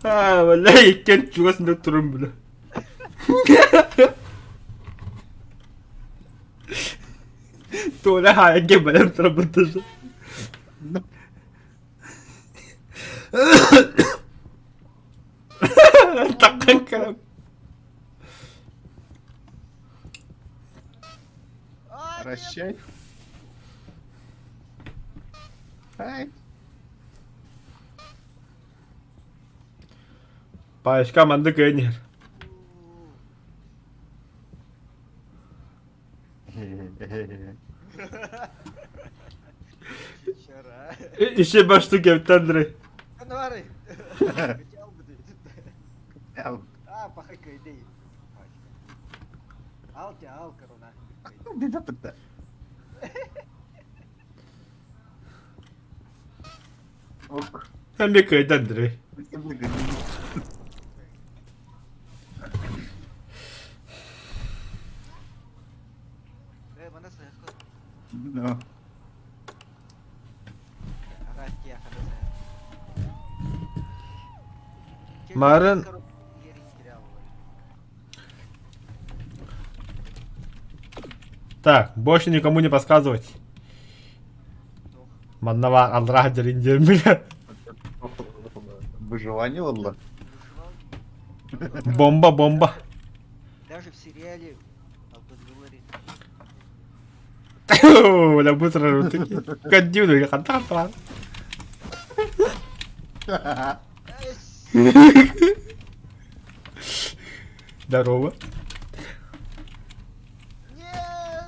А, бля, иккен чугас турун, бля. Толя, хайге, бля, трабытыжы. Таккан калам. Прощай. Ай. Пашка манды көнер. Еще башту кептен, Андрей. Эмме кыйда, Андрей. No. Марын. Так, больше никому не подсказывать. Маннава Аллах бля. Выживание ладно. Бомба, бомба. Даже в сериале Бля, быстро Кадюну или хантан Здорово.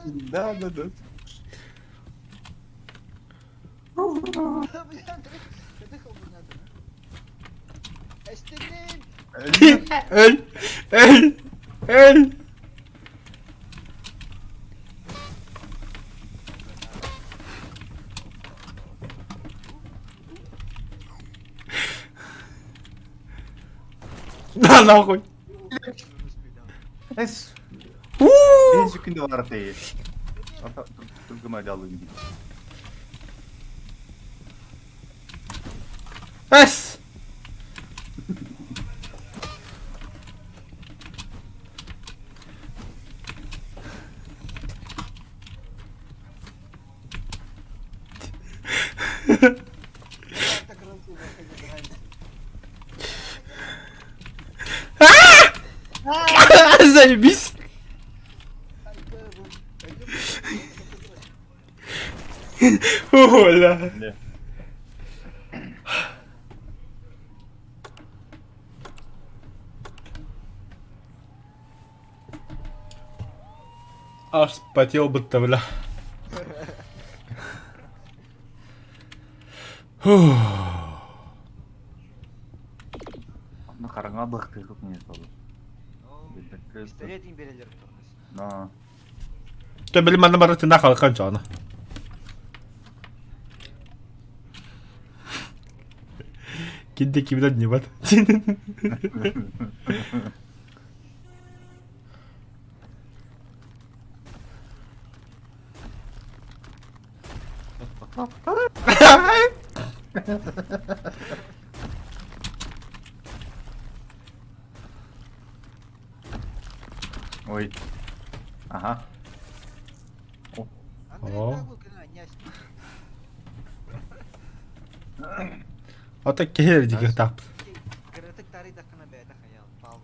Да, да, да. Öl! Öl! Öl! На нахуй! Эс. Bir секунда var değil. Тургама Эс! Заебись! Оля! Аж вспотел будто, бля. Онно хараҥа быһыктыыр мне стало. Пистолет им берелер Но. Тэ били манна бары тына халыкан чоно. Кинде кимден не бат. Ой. Ага. О. Ата киһи дигер тап.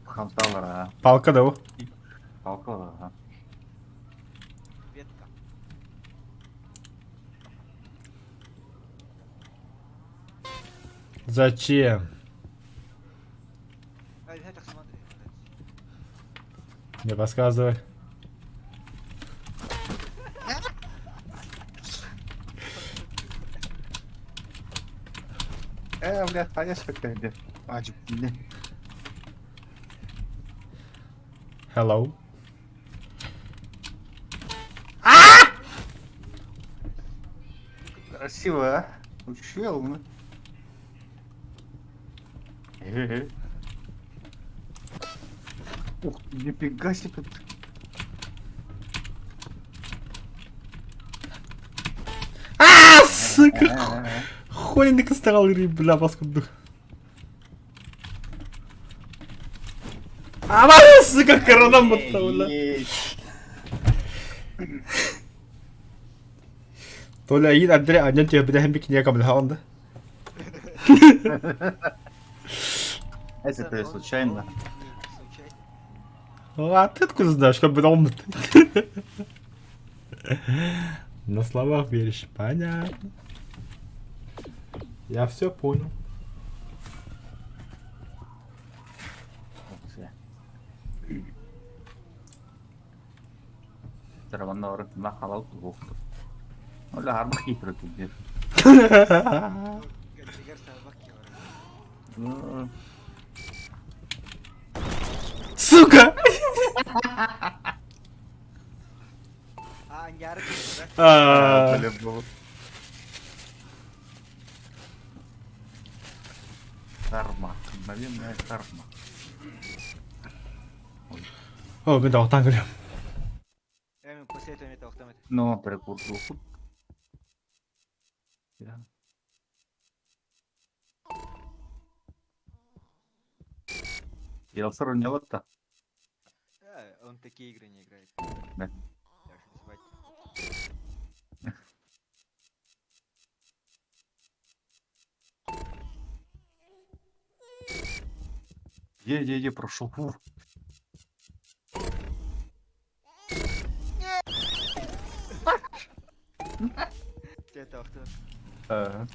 Хамсалар, а. Палка да у. Палка, ага. Ветка. Зачем? Не подсказывай. Бля, конечно, где. А, блин. Hello. Красиво, а? Учил, ну. Ух, нифига себе. А, сука! Хули не костарал, бля, паскуду. А, сука, корона мотнула. Толя, иин Андрей, аннан түһэ бэдэһэн бикиниэ камлаха онда. Это ты случайно. А ты откуда знаешь, как бы он На словах веришь, понятно. Я все понял. Сука! А. Карма. Мгновенная карма. О, мен да көрөм. Но, перекурду. Елсар не вот-то. Он такие игры не играет. Да. Е-е-е, прошел. Фу. Ага.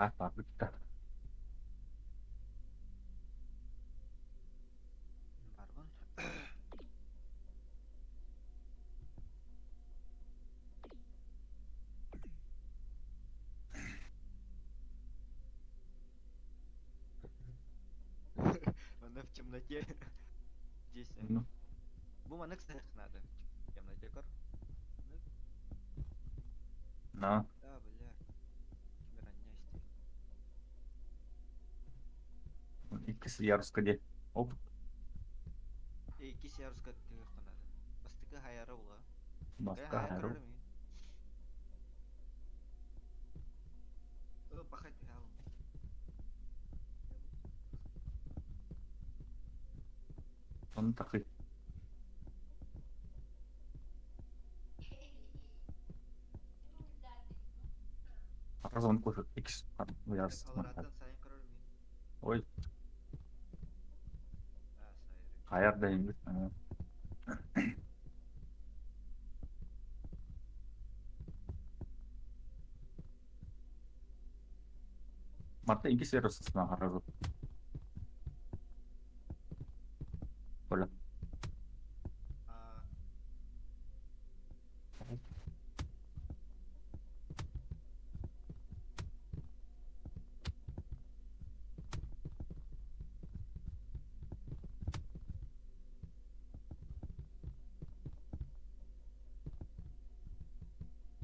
А, барбыт да. Барбын. Она в темноте. Здесь. Ну. Бу маннык надо. В темноте кор. На. Да, бля. Кимер Иккис яруска де. Оп. Иккис яруска тыгыхха надо. Бастыкы хайара ула. Баска хайара. Пахать хаалым. Он такой. Разон кофе. Икс. Ярус. Ой. Хайар да инбит. Марта иккис ярус сразу. Оля.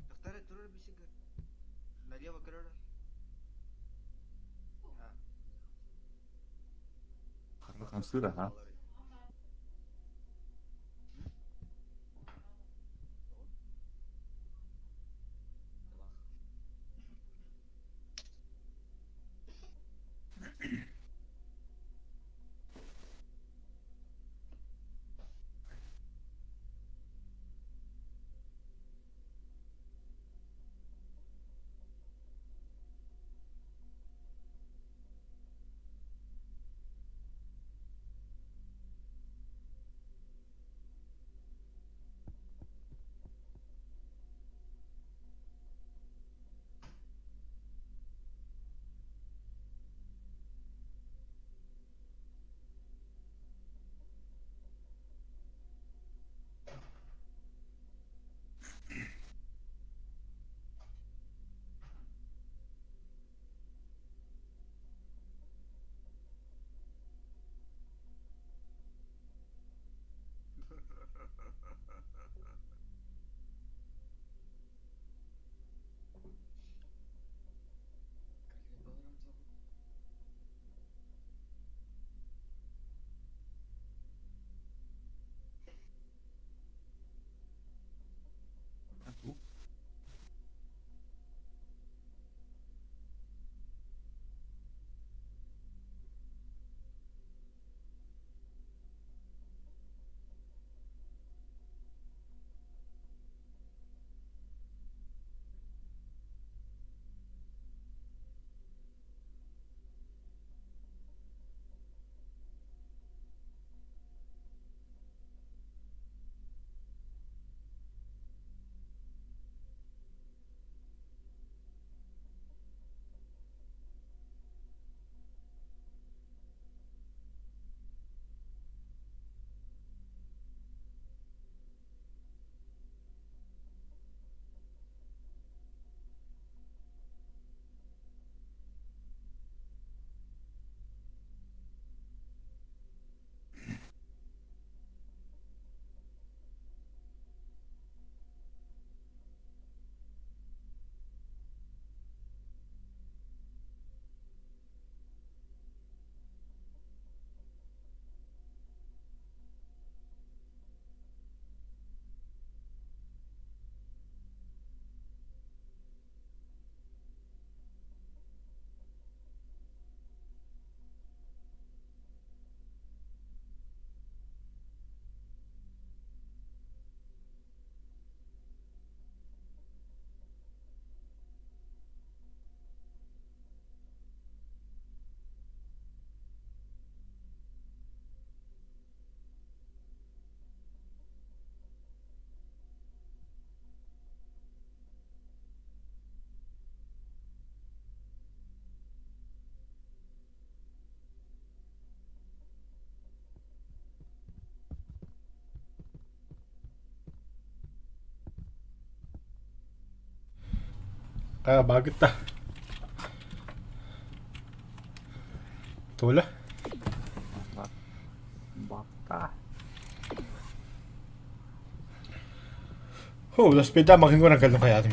Докторы, турар бисига. Налево корора. Хамсыра, а? Хайа баагытта. Толя. Бакка. Хо, велосипедда махин көрөн кэлдим хайаатым.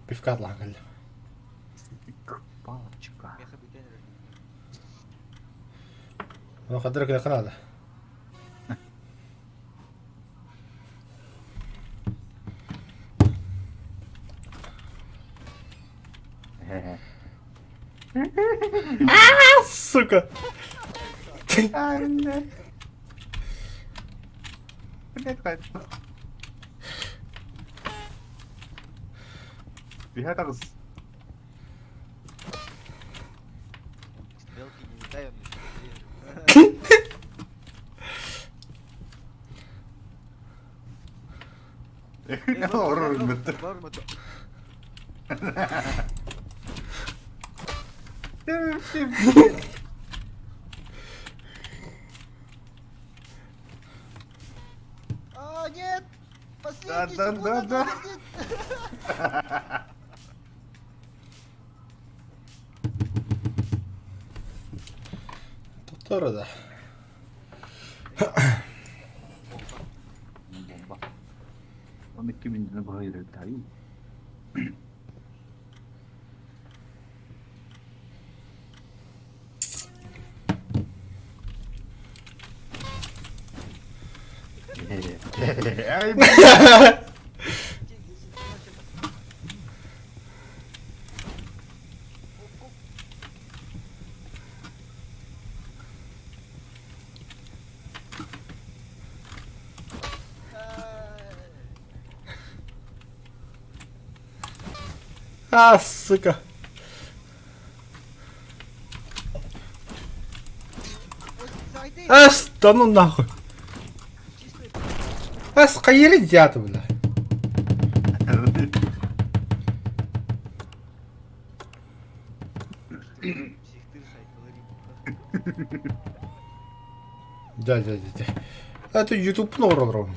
Пивка атлаан кэлдим. Палочка. Ону хадыр кыра наада. Сука. Түһэ таҕыс. Стрелки не летай, он Орор А, нет! Да, Последний да, да, секунда, да. Тохтор да. Бомба. 12 минутаны быһа үөрэттэҕиҥ. А, сука. Ас, да ну нахуй. Ас, хайыра дьааты, бля. Да, да, да, да. Это YouTube-ун оҥороллор.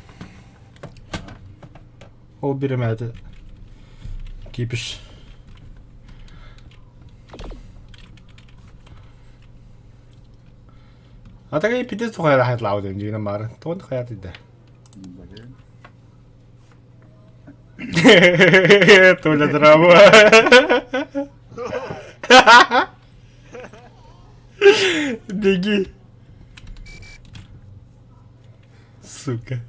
Ол бириэмэ это кипиш. А так и пиздец тухайра хайтлаабыт им дьиҥинэн баарын. Тоҕо хайаатый да. Толя драма. Беги. Сука.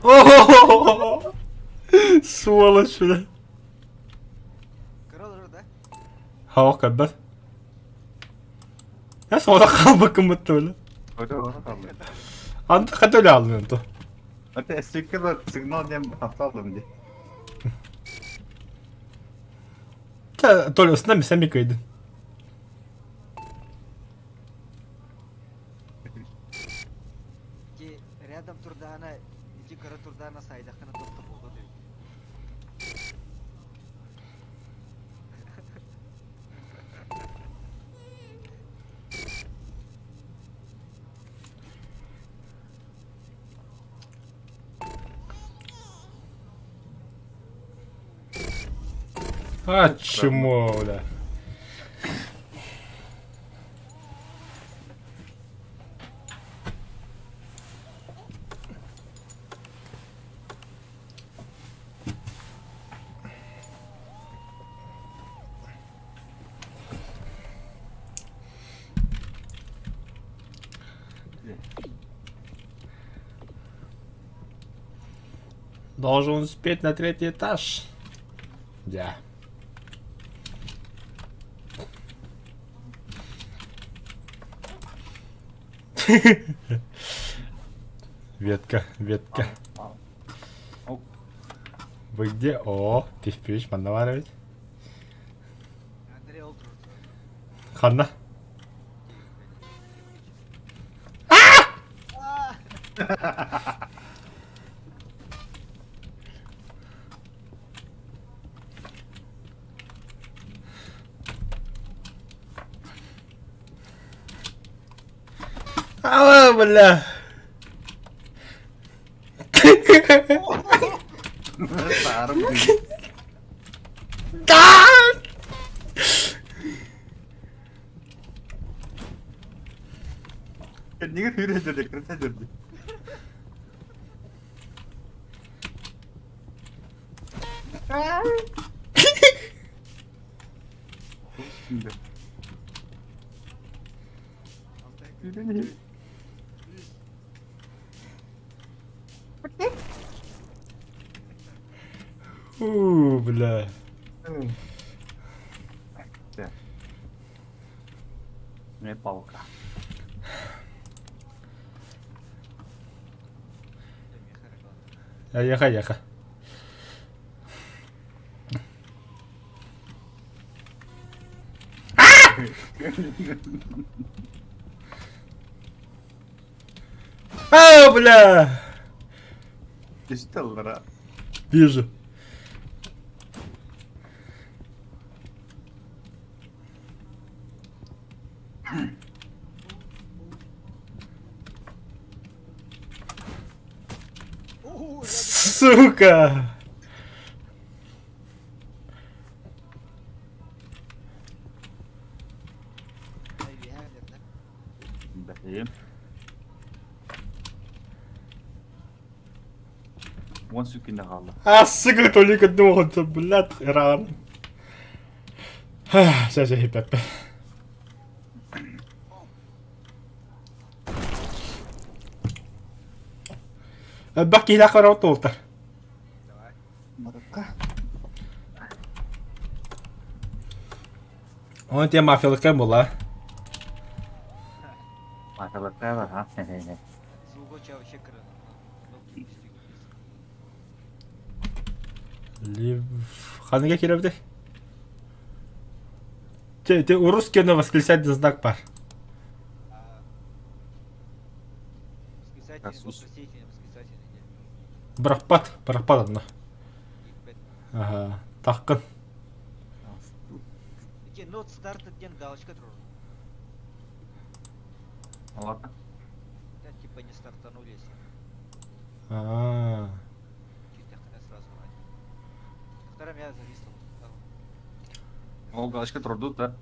О, Сволочь, бля. Хава көрбөт. Я соҕотох хаалбаккын бытта бля. Анты хата өлө алдын онто. Это стикер сигнал диэн автоалым дии. Толя, с нами сами кыйдын. Ити рядом турдаана, ити кыра турдаана сайдаххына тохто буолуо эбит. А, чмо, бля. Должен успеть на третий этаж. Да. Ветка, ветка. Вы где? О, ты впишь, манна баар эбит. Ханна? А, бля. Саарым Кэннигэр сүүрэ сылдьар, кырата сылдьар. Уу, бля. Не палка. Яха, яха. А, бля! Түстэллара. Вижу. Сука! Бэйэм. Уон сүкүнэ хаалла. А, сука, только думал, блядь, рано. Сейчас я хипеппе. Элбэх киһилээх барабыт уолтар. Марыкка. Оны тиэ мафиялыкка була. Мафиялыкка бар, ha? Лив... Ханыга кирэбитий? Те, те урус кено восклицательный знак бар. Бырахпат, бырахпат онно. Аха, тахкын. Not started диэн галочка турар. Ладно. Типа не стартанулись. Аа. сразу. Вторым я зависла. Ол галочка турду да?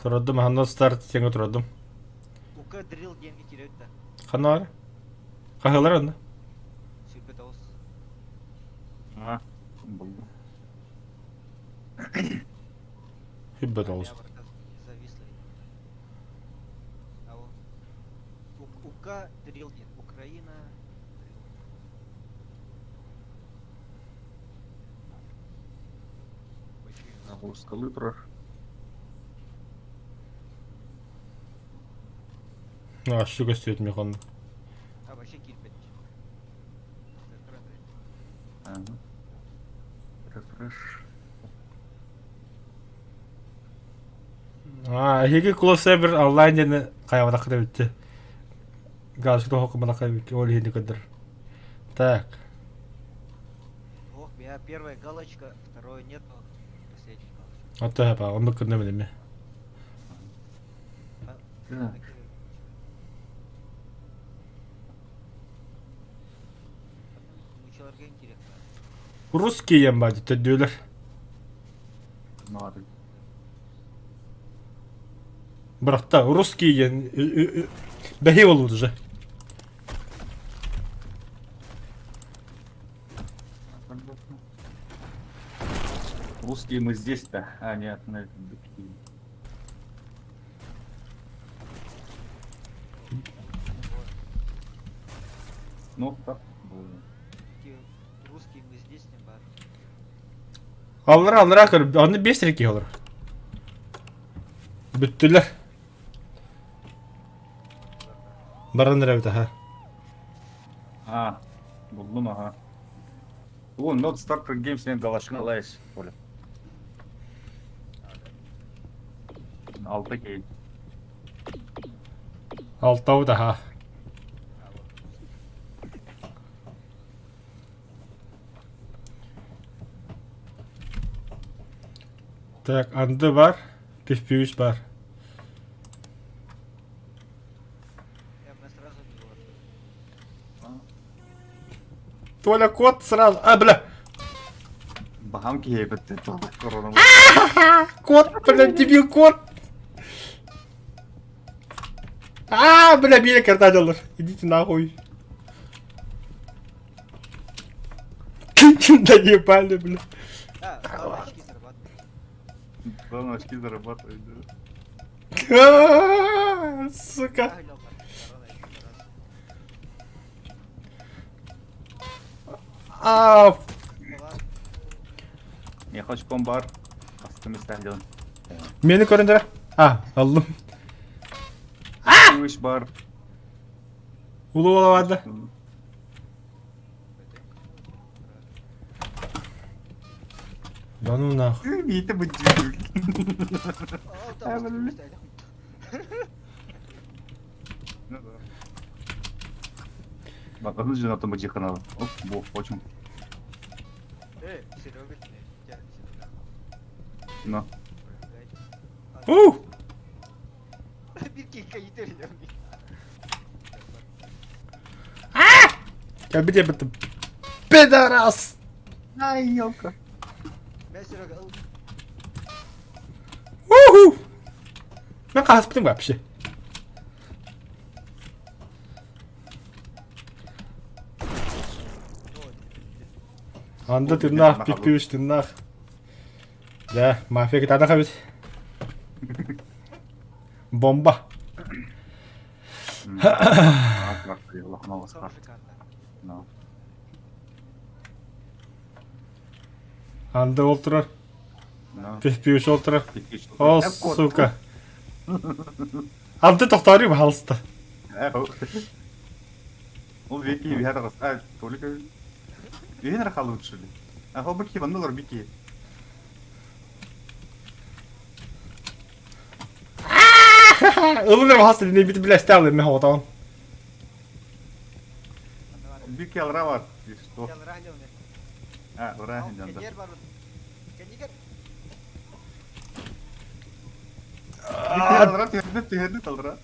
Турдум, ханна старт теңе турдум. Ука дрил деньги теряют да. Ханна бар? Хаһылар онно? Сүрбет ауыз. А, булду. Сүрбет ауыз. Зависла. Ука дрил диэн. Украина. Скалы турар. А, что көстүөт мехон. А вообще кирпич. Ага. Рефреш. А, эһиги Close Server онлайн диэни хайабатахха да бүтте. Галочка тоһоккумалахха бүттэ, ол иһини көрдөр. Так. Ох, я первая галочка, второе нету, последняя галочка. Ото хапа, оннук кынна билеме. Так. Мучаларга интересно. Русский ем бади төдүлөр. Нары. Бырахта, русский диэн бэһи болбут уже. Русские мы здесь-то, а нет, на этом быки. Ну, так было. Русские мы здесь не бар. Аллара, аллара көр, аны бес реки олар. Бүттүлэр. Баран эрэбит аха. А, булдум, ага. О, Not Starter Games мен галашка лайс, Оля. Алта кей. Алтау да Так, анды бар, пиф-пивиш бар. Толя кот сразу. А, бля. Бахам киһи битте корона. Кот, бля, дебил кот. А, бля, били карта Идите нахуй. Да ебали, бля. Да, главное очки зарабатывать. Главное очки зарабатывать, да. А, Сука. А, Не хочешь комбар? Астым истәһден. Мени көрүндөрө. А, алдым. Үш бар. Улуу болабады. Да ну нахуй. Мите бу Баканы жена там жиханала. Оп, бо, очень. Э, Серега, Серега. На. У! Bir кийка итер Кэлбит ебетим. Пидорас! Ай, елка. Мен Серега, ыл. Уху! Мен хаспытым вообще. Анда тырнах, пиппиш тырнах. Да, мафия кытаана хабит. Бомба. Анда олтурар. Пиппиш олтурар. О, сука. Анды тохтарый пожалуйста. Ол веки вера а только Венера лучше ли? А хол бики ваннулар бики. Ылыныр пожалуйста, не бит бля стялы мен хотон. Бики алра бар. И что? А, алра да. Бики алра түһәрде түһәрде алра.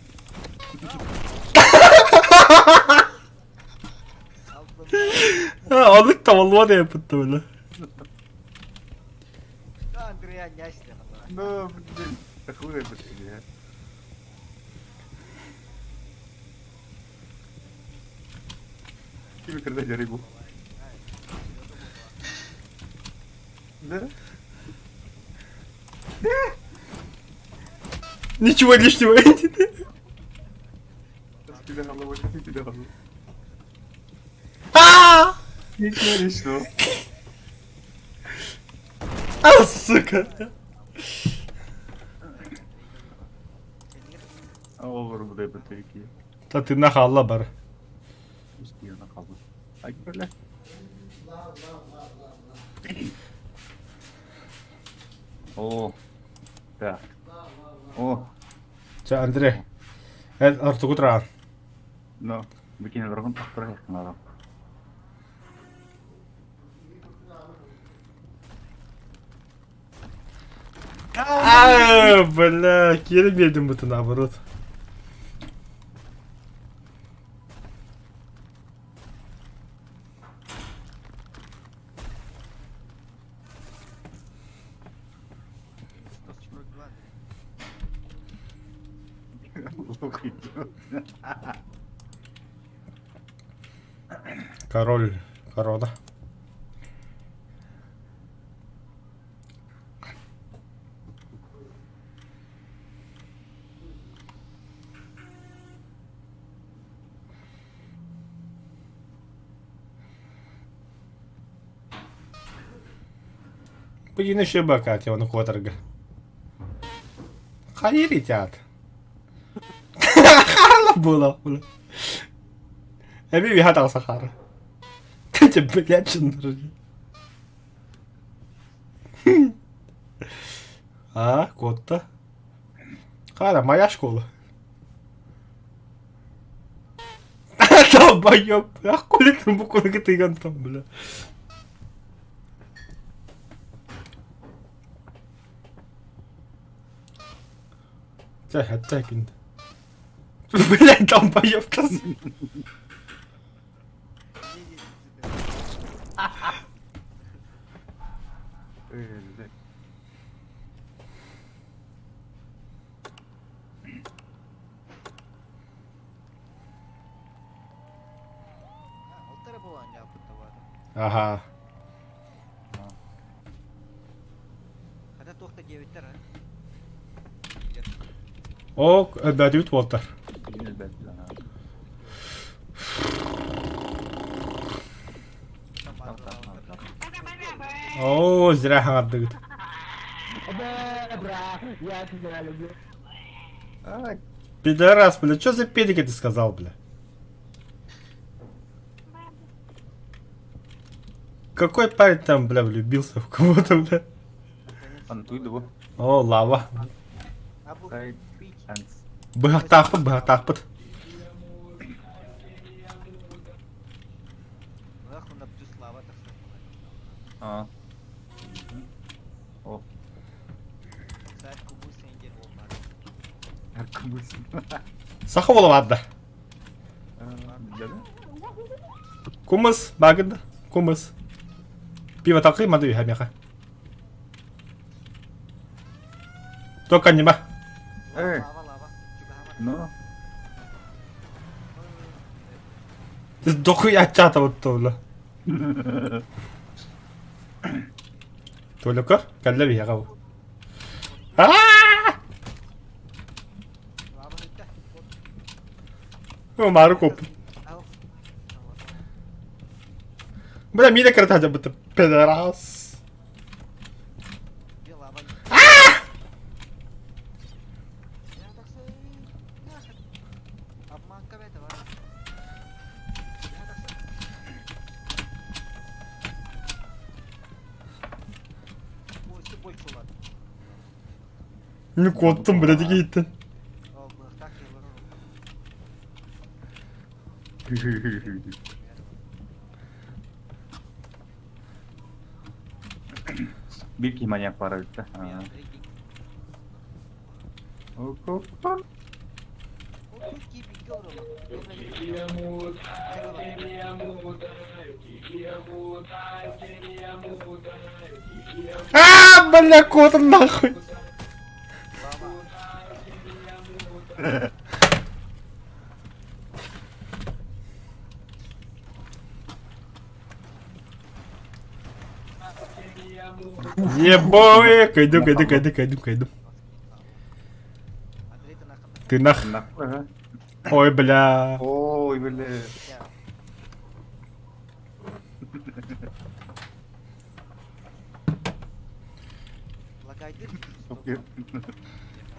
Алык тавалуа деп бітті бля. Андрея няшля. Ну, блин, такую быстрее. Кими кырда рыбу. Да? Ничего лишнего. Тебе головой, тебе головой. А! Ничего лишнего. А, сука. Olur bu da бытыки. Та ты нах алла бар. Устина қалды. Ай, бля. О. Так. О, Ча, Андрей. Эл ортугу туран. но. Бикини дорогун тактыра надо. А, бля, кире бердим буту наоборот. Лук идет. Король, корона. Бу шөбака оны куотарга. Хайыр итят. Харла була. Эми вихат сахара. Катя, блядь, чыннар. А, котта. Хара, моя школа. Долбоёб, а хули там букву тыган там, бля. Чэ, хаттакин. Блядь, долбоёб. Аха. Ок, өлбөөтүбүт буолтар. Оо, зря хаҥардыгыт. Пидорас, бля, что за педик ты сказал, бля? Какой парень там, бля, влюбился в кого-то, бля? О, лава. Быһахтаахпыт, быһахтаахпыт. А. О. Саха буола барда. Кумыс, багыд, кумыс. Пиво такый мады үһэ меха. Только нема. Эй. Ну. Ты дохуя чата вот то Толюка, кэллэ биһиэхэ бу. Маары куоппут. Бля, миинэ кыра таһдьабыт пидорас. Мин куоттум, бля, дигииттэн. Биир киһи маньяк баара эбит да. А, бля, кот нахуй. Ебой, кайду, кайду, кайду, кайду, кайду. Ты нах. Ой, бля. Ой, бля.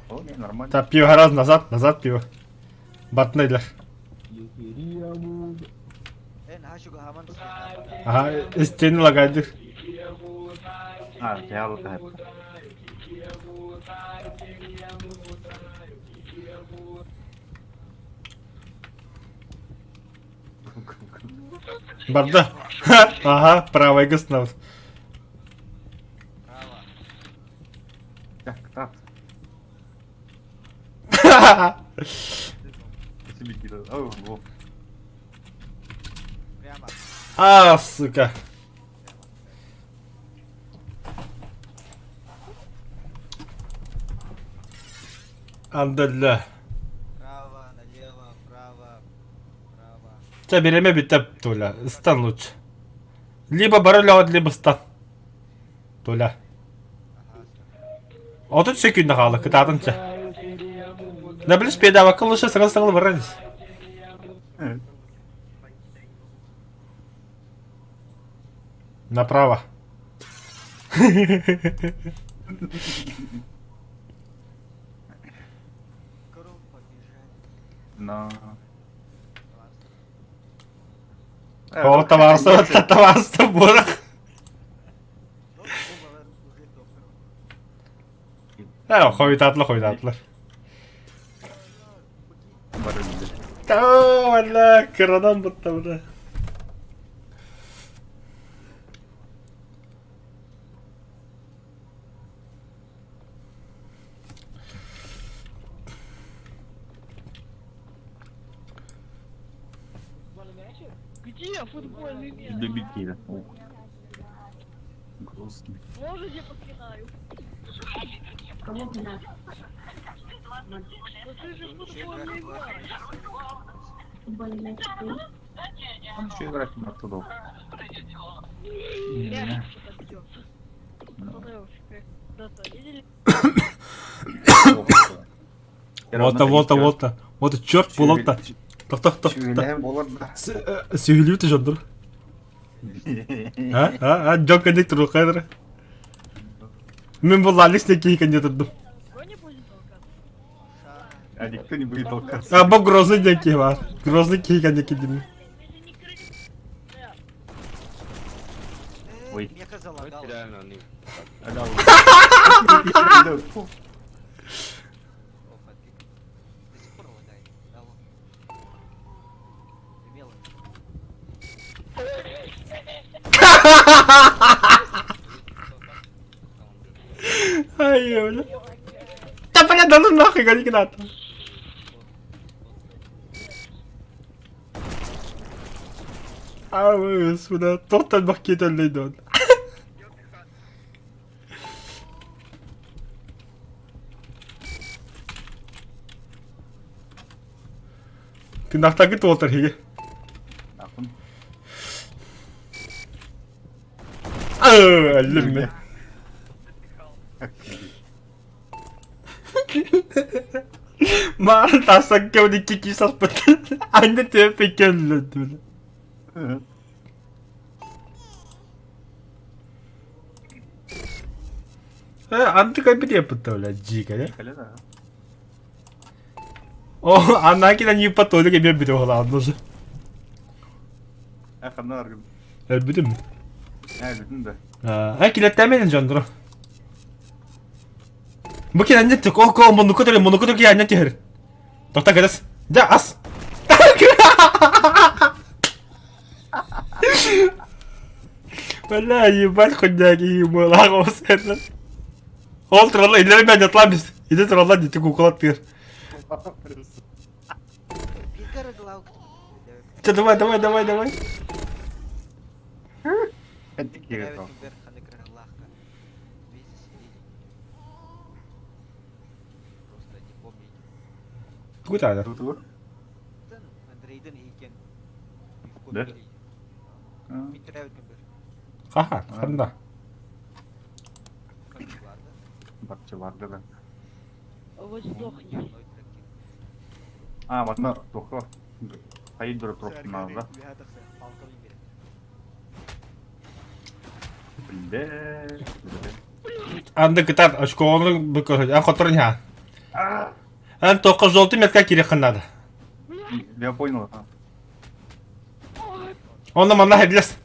О, не, нормально. Так, пиво раз назад, назад пиво. Батныйлар. Ага, истин лагайдыр. А, я вот это. Барда. Ага, правый гыснав. Так, так. А, сука. Андалла. Чэ, бириэмэ бүттэ, Толя. Ыстан лучше. Либо барыллаҕыт, либо ыстан. Толя. 30 секунда хаалла, кытаатын чэ. Да билис педавакка лучше саҥа-саҥа баран ис. Направо. Но. О, табаарыстар, табаарыстар буорах. Э, хойутаатылар, хойутаатылар. Тоо, бля, кыранан бутта, бля. Где футбольный мяч? Любителя. Ух. Грустный. Можете попинаю? Кого пинать? Ну ты же футбольный мяч. Футбольный мяч. Он еще играть на оттуда. Мяч что-то бьется. Понравился, как когда-то видели? Вот, вот, вот, вот, черт, болот. Тох, тох, тох. Сүгүлээн болар да. Сүгүлүү түжөндүр. А, а, а, жок кендик туру кайдыр. Мен бу лалис не кий кенде турдум. А никто не будет толкаться. А бу грозный ден бар. Грозный кий кенде кидим. Ой. Меха залагала. Реально, они... Опа, ты. До сих пор лагает. Алло. Умело. Ай, бля. Да бля, да ну нахуй, гони гранату. А, сюда, тортан маркет лейдон. Тынахтагы туолтар хиге. Ахын. Өлүм. Maan тасан кеуди кики саспыт. Анны төпе келлөдү. Э, анты кайбит япытта, бля, жика, да? Кале да. О, анакина не потолик, я беру главное же. Ахын аргын. Бүтүм. Ә, бүтүн да. А, килеттеменин жондур. Бу кин аннет ко ко монукотор монукотор ки аннет тер. Тохта кадас. Да ас. Бля, ебать хуйня мылаға осыны. Ол туралы илер мен жатламыз. Иде туралы дити кукулат тыр. Че, давай, давай, давай, давай. Куда это? Да? Аха, ханда. Барчыларды да. Вот сдохни. А, вот тоқы. Хайдро троптын да. Билде. Анды кытар очконы бүкөр. Ан которын ха. Ан тоқы жолты метка керек надо. Я понял. Онда манна хедлес.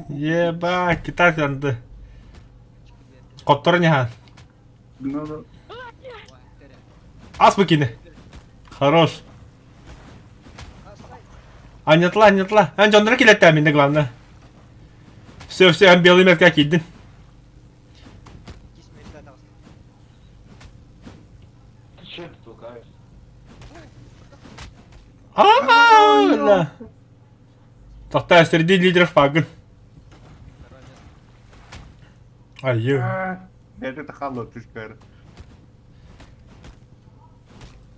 Еба, китар анды. Которын ха. Ну, Ас букини. Хорош. Анятла, анятла. Ан жондыра келетті менде главное. Все, все, ан белый метка кидин. Зачем ты толкаешь? А, Тоқта, среди лидеров пагын. Ай, ё. Это хало, ты скажешь.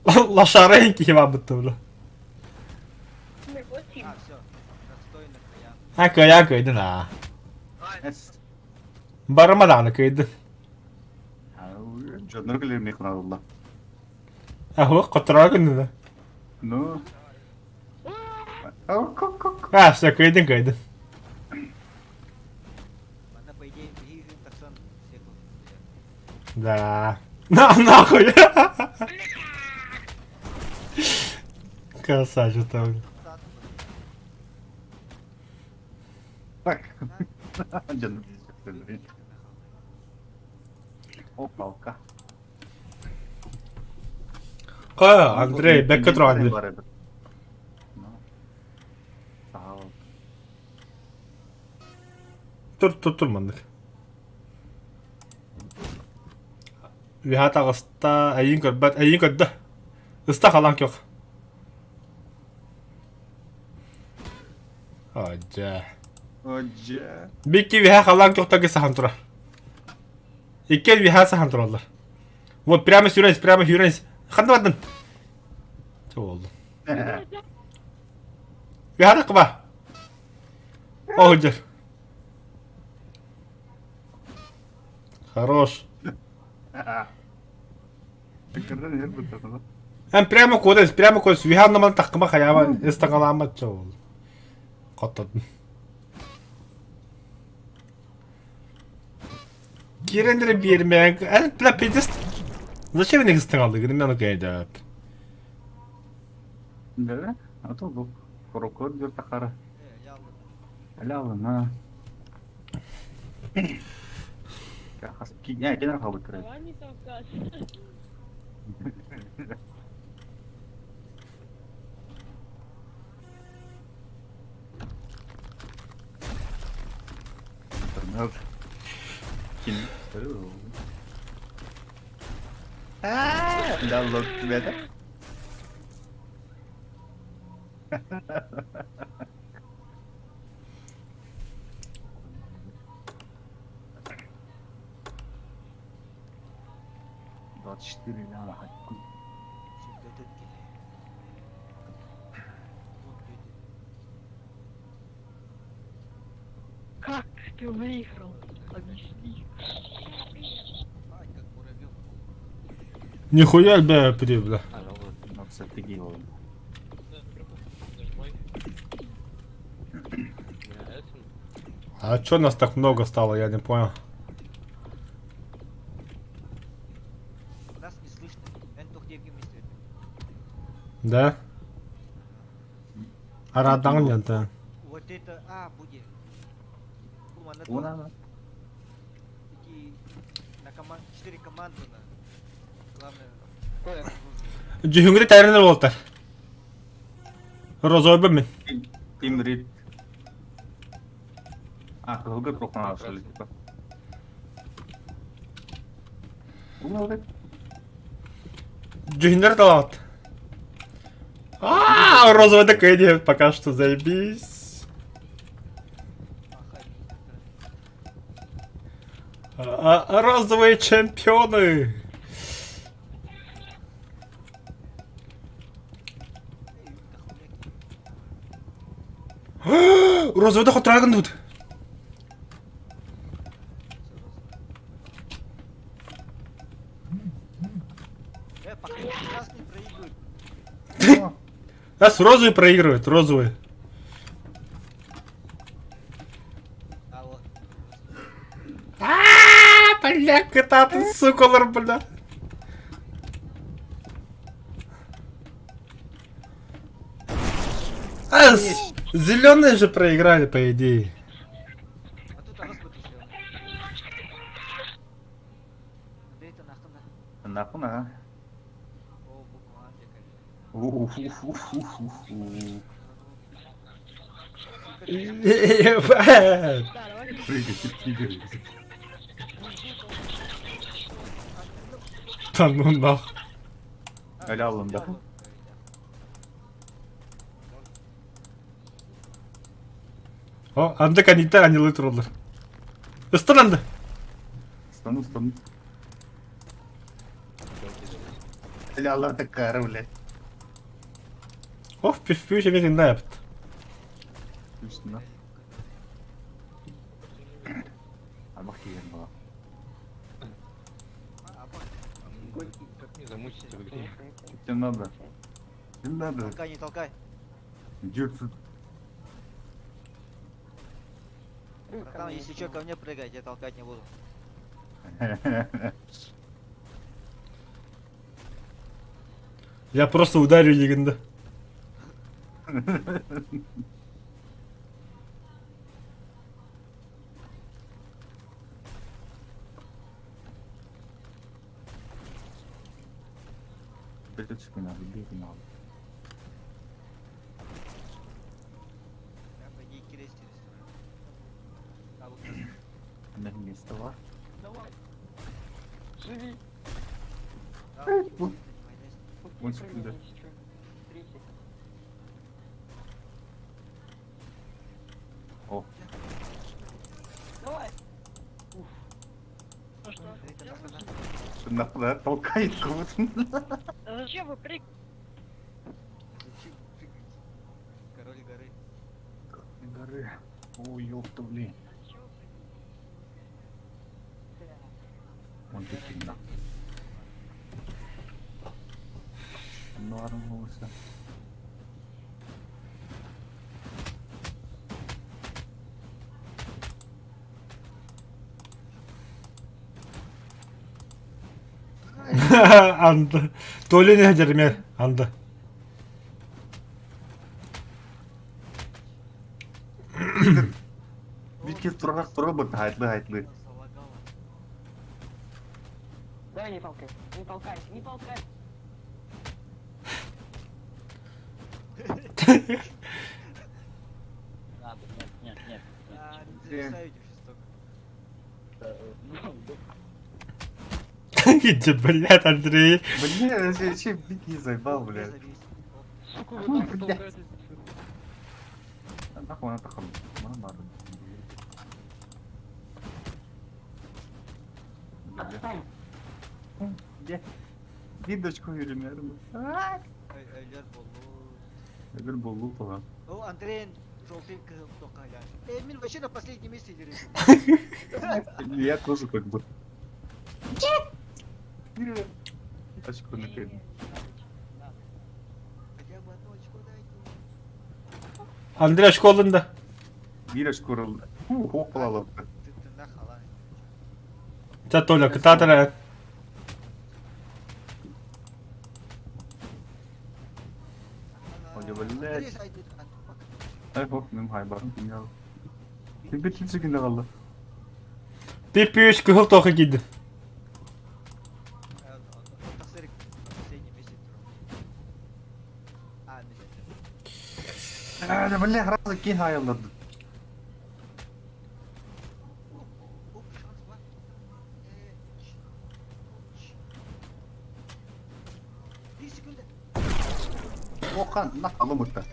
Лошара киһи бабытты бля. А кыя кыйдын а. Барыма даҕаны кыйдын. Жоннор келер мехна А хоттороо күннү. Ну. А, все, кыйдын кыйдын. Да. На нахуй. Красавчик там. Так. О, палка. Ка, Андрей, бэкка тур Андрей. Тур тур тур маннык. Үһэ таҕыста, эйин көрбөт, эйин көрдө. Ыста халаан көх. Ажа. Ажа. Бикки виһа халаан көхтөргө сахан тура. Икки виһа сахан тураллар. Вот прямо сюренс, прямо сюренс. Ханна бардын? Чэ болду. Виһа кыба. Оһуджар. Хорош. Эн прямо кодес, прямо кодес. Виһа тахкыма хаяба ыстаҥалаамат чэ болду. Хоттодун. Киирэн эрэ биэрмэҥ. Эн бля пиздец. Зачем мин ыстаҥалыгын мен окейдап. Да? А то бу хорокор дьөр тахара. Аля алына. Кенер қалды кіреді. Интернет. Да, лох тебя, да? 24 ляма хакку. Как ты выиграл? Объясни. Нихуя бля, при, бля. А чё нас так много стало, я не понял. Нас не слышно. Да? Арадаң да. Вот это, а, будет. Уна. На команд, 4 команды на. Главное. Дьүһүҥҥүтэ тэринэр буолтар. Розовый мин. Тим Рид. А, кылгы прохана шли типа. Дьүһүннэр талаат. А, розовый такой не пока что заебись. А, розовые чемпионы. Розовый доход драгон тут. Красный проигрывает. Нас розовые проигрывают, розовые. А, бля, кытаатын сукалар, бля. А, зеленые же проиграли, по идее. Нахуй на. Уф-уф-уф-уф-уф. Ебать. Прыгай, тигр. Да ну нахуй. Аля алында. О, анды каниттер анилы тураллар. Ыстан анды. Стану, стану. Аля алла такая, блядь. Ох, пиф-пиф, я не знаю. Үстүнэ. Арбах киген бала. Как не замучить в игре? Тебе надо. Тебе надо. Толкай, не толкай. Иди отсюда. Братан, если что, ко мне прыгай, я толкать не буду. Я просто ударю легенда. Блядь, надо, бегай надо. Прям пойди крести На место ва. Давай. Живи. Он секунда. О. Давай. Ну что? Нахуй толкает кого-то. Зачем вы прыг... Зачем прыгать? Король горы. Горы. Ой, ёпта, блин. Он такие на. Нормался. Анды. Толя не дерме. Анды. Битке турар турар бу хайтлы хайтлы. Давай не толкай. Не толкайся, не толкай. Надо, нет, нет, нет. А, зависаете жестоко. Иди, блядь, Андрей. Блин, вообще бить не заебал, блядь. Сука, вы так толкаетесь. Нахуй она тахам. Мама. Видочку юримерно. Өлөр болу. Өлөр болу пола. О, Андрей, желтый кызыл токаля. Эй, мин вообще на последнем месте держу. Я тоже как бы. Очко накрыли. Хотя бы одно очко дайте. Андрей школында. Биир очко Хопала. Ча Толя, кытаатара. Ой, блядь. Ай, хоп, мин хайбарын кимял. Ты бит секунда калды. Пип-пиш кыһыл тоха киирдим. А, бля, сразу кин хайылдырды. Охан, на алымытта.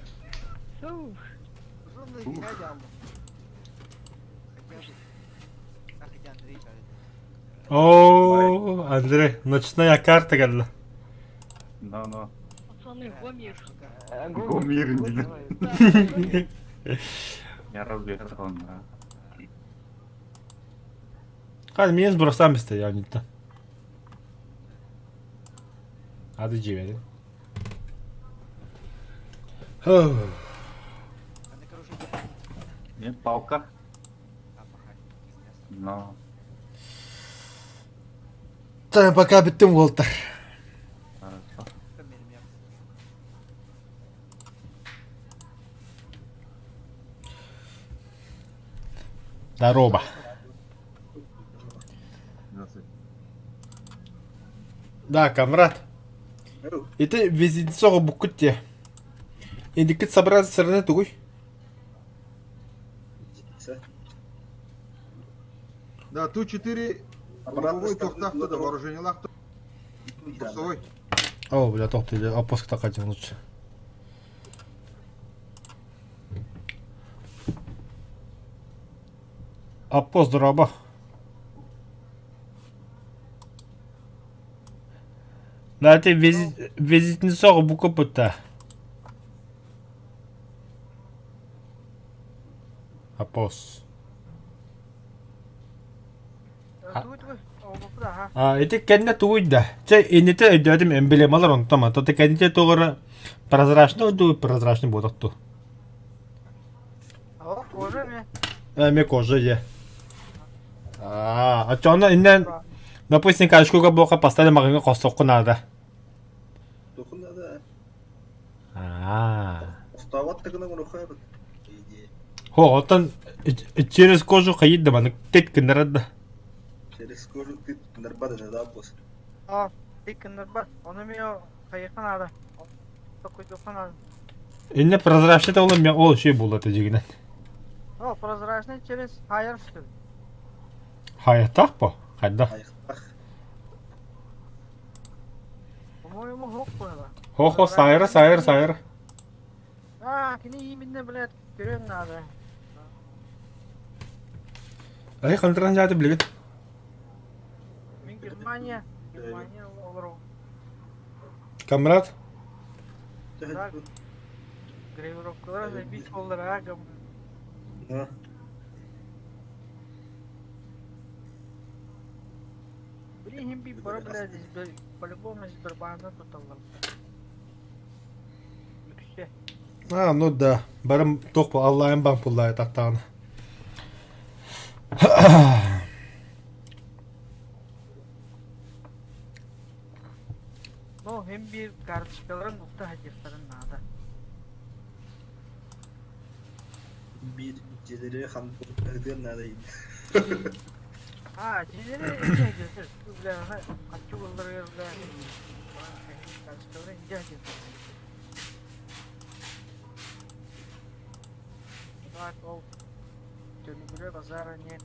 О, Андрей, ночная карта кэллэ. Но, но. Пацаны, гомир. Гомир диэн. Я разве он. Хай, меня сбросам стоял не то. Ады дьиэбин. Нет, палка. Но. Та пока бүттүм уолтар. Хорошо. Здорово. Да, комрад. Ити визитсоҕо буккут те. Индикит собраться сырына тугуй. Да, Ту-4 лобовой тохтахты да вооружение лахты. Курсовой. О, бля, тохты, опуск такать лучше. Апост дороба. Да, ты визит, визитницоҕо буккуппут Апос. А, ити кэннэ тугуй да? Чэ, иннитэ өйдөөтүм эмблемалар онтома. То кэннитэ тугара прозрачный дуу, прозрачный буолар ту. О, кожа ме. Эми кожа е. А, а чоно иннен, допустим, кашкуга бока поставили магазин косоку надо. Дохун надо. А. Остават тыгына ону хайбыт. Иди. Хо, оттон через кожу хайыт да маны тет кыннарад да. Через кожу ты нарбада да бос. А, ты бар. Оны мен хайыхан надо. Такой духан надо. Инне прозрачный ол мен ол şey булды дегенен. О, прозрачный через хайр что ли? Хайатах по? Хайда. По-моему, хок было. Хо-хо, сайра, сайра, сайра. А, кини именно, блядь, көрөн надо. Ай, хантыран жааты билигин. Мин Германия, Германия олору. Камрад? Так, гравировкалар забить боллар, а, гам. Да. Блин, би бара, блядь, по-любому Сбербанка туталлар. Үксэ. А, ну да. Барым туох бу Аллайын банк буллай тахтаҕына. Но hem bir карточкаларын укта хадьяхтарын наада. Биир дьиэлэри хантыыр наада А, дьиэлэри инде хадьяхтар. Бля, хаччы булларыгар, бля. Карточкаларын инде хадьяхтар. Так, ол төлөбүрэ базара нет.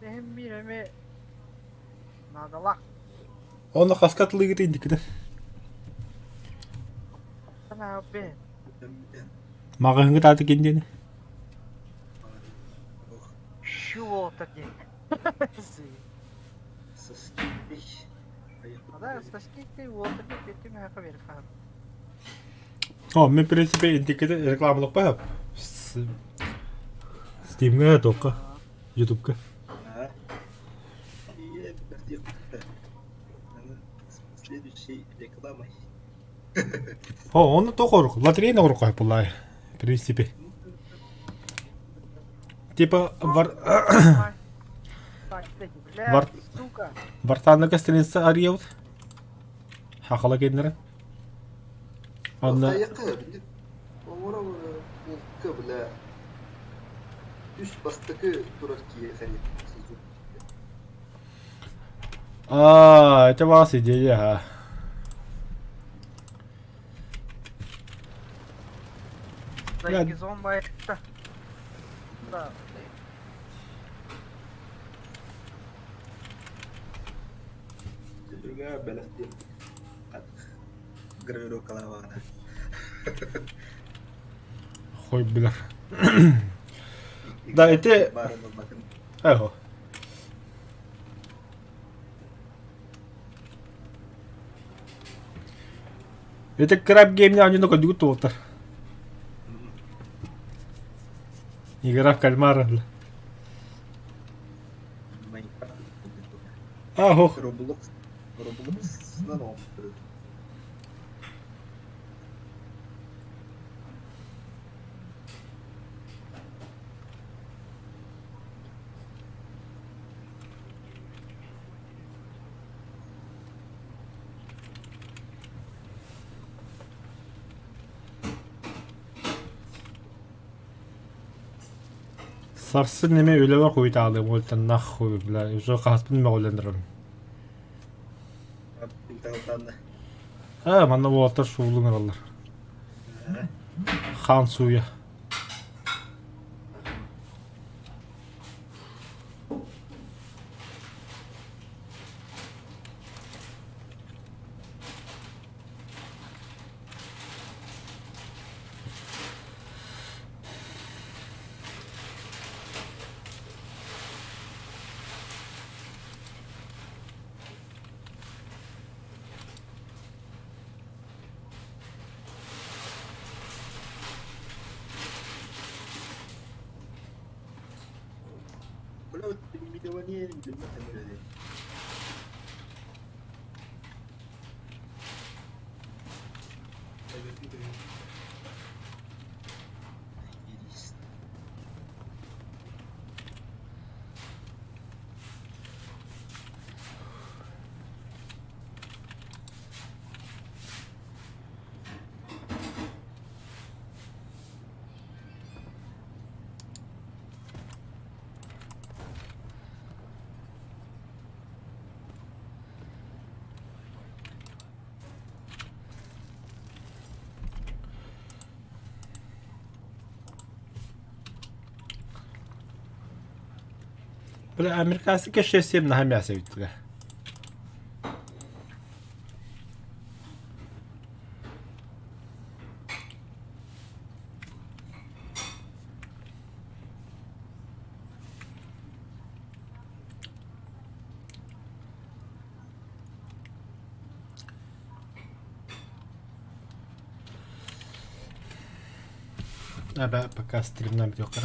Hem bir эме наадалаах. Онно хаска тылыгыт индикитин. Санаа бе. Маҕаһыҥҥы тааты киндиэни. Чего-то день. А да, со скидкой вот это пяти меха верха. О, мен в принципе индикити рекламалык баһап. Steam'ге тоққа. Ютубка. Следующей рекламой. О, оны тоқ орук. Лотерейный орук қойып буллай. В принципе. Типа вар... Так, кстати, бля, сука. Вартанныка страница арьявыт. Хақала кендері. Онна Хайакка, Оңоро булка бля. Үс бастакы турар кие хайак. А, это вас идея, а. Бля. Зайгизон байта. Да. Другая бэлэхти. Гравировкалаабаҕына. Хой билэр. Да, это... Баарын ылбатын. Эхо. Это краб геймне они только дюгут туолтар. Игра в кальмара. Майнкрафт. Ах, Roblox. Roblox'нан оҥорбут. Сарсын неме үлэбэр хуйтаалым ольтан нахуй, бля, уже хаспын мөҕүлэнэрим. Аа, манна уолаттар суулуҥ ыраллар. Хаан сууйа. Бля, миллионер, бля, Бля, американцы 6-7 наһаа мясо эбиттэрэ. Аба пока стримнам.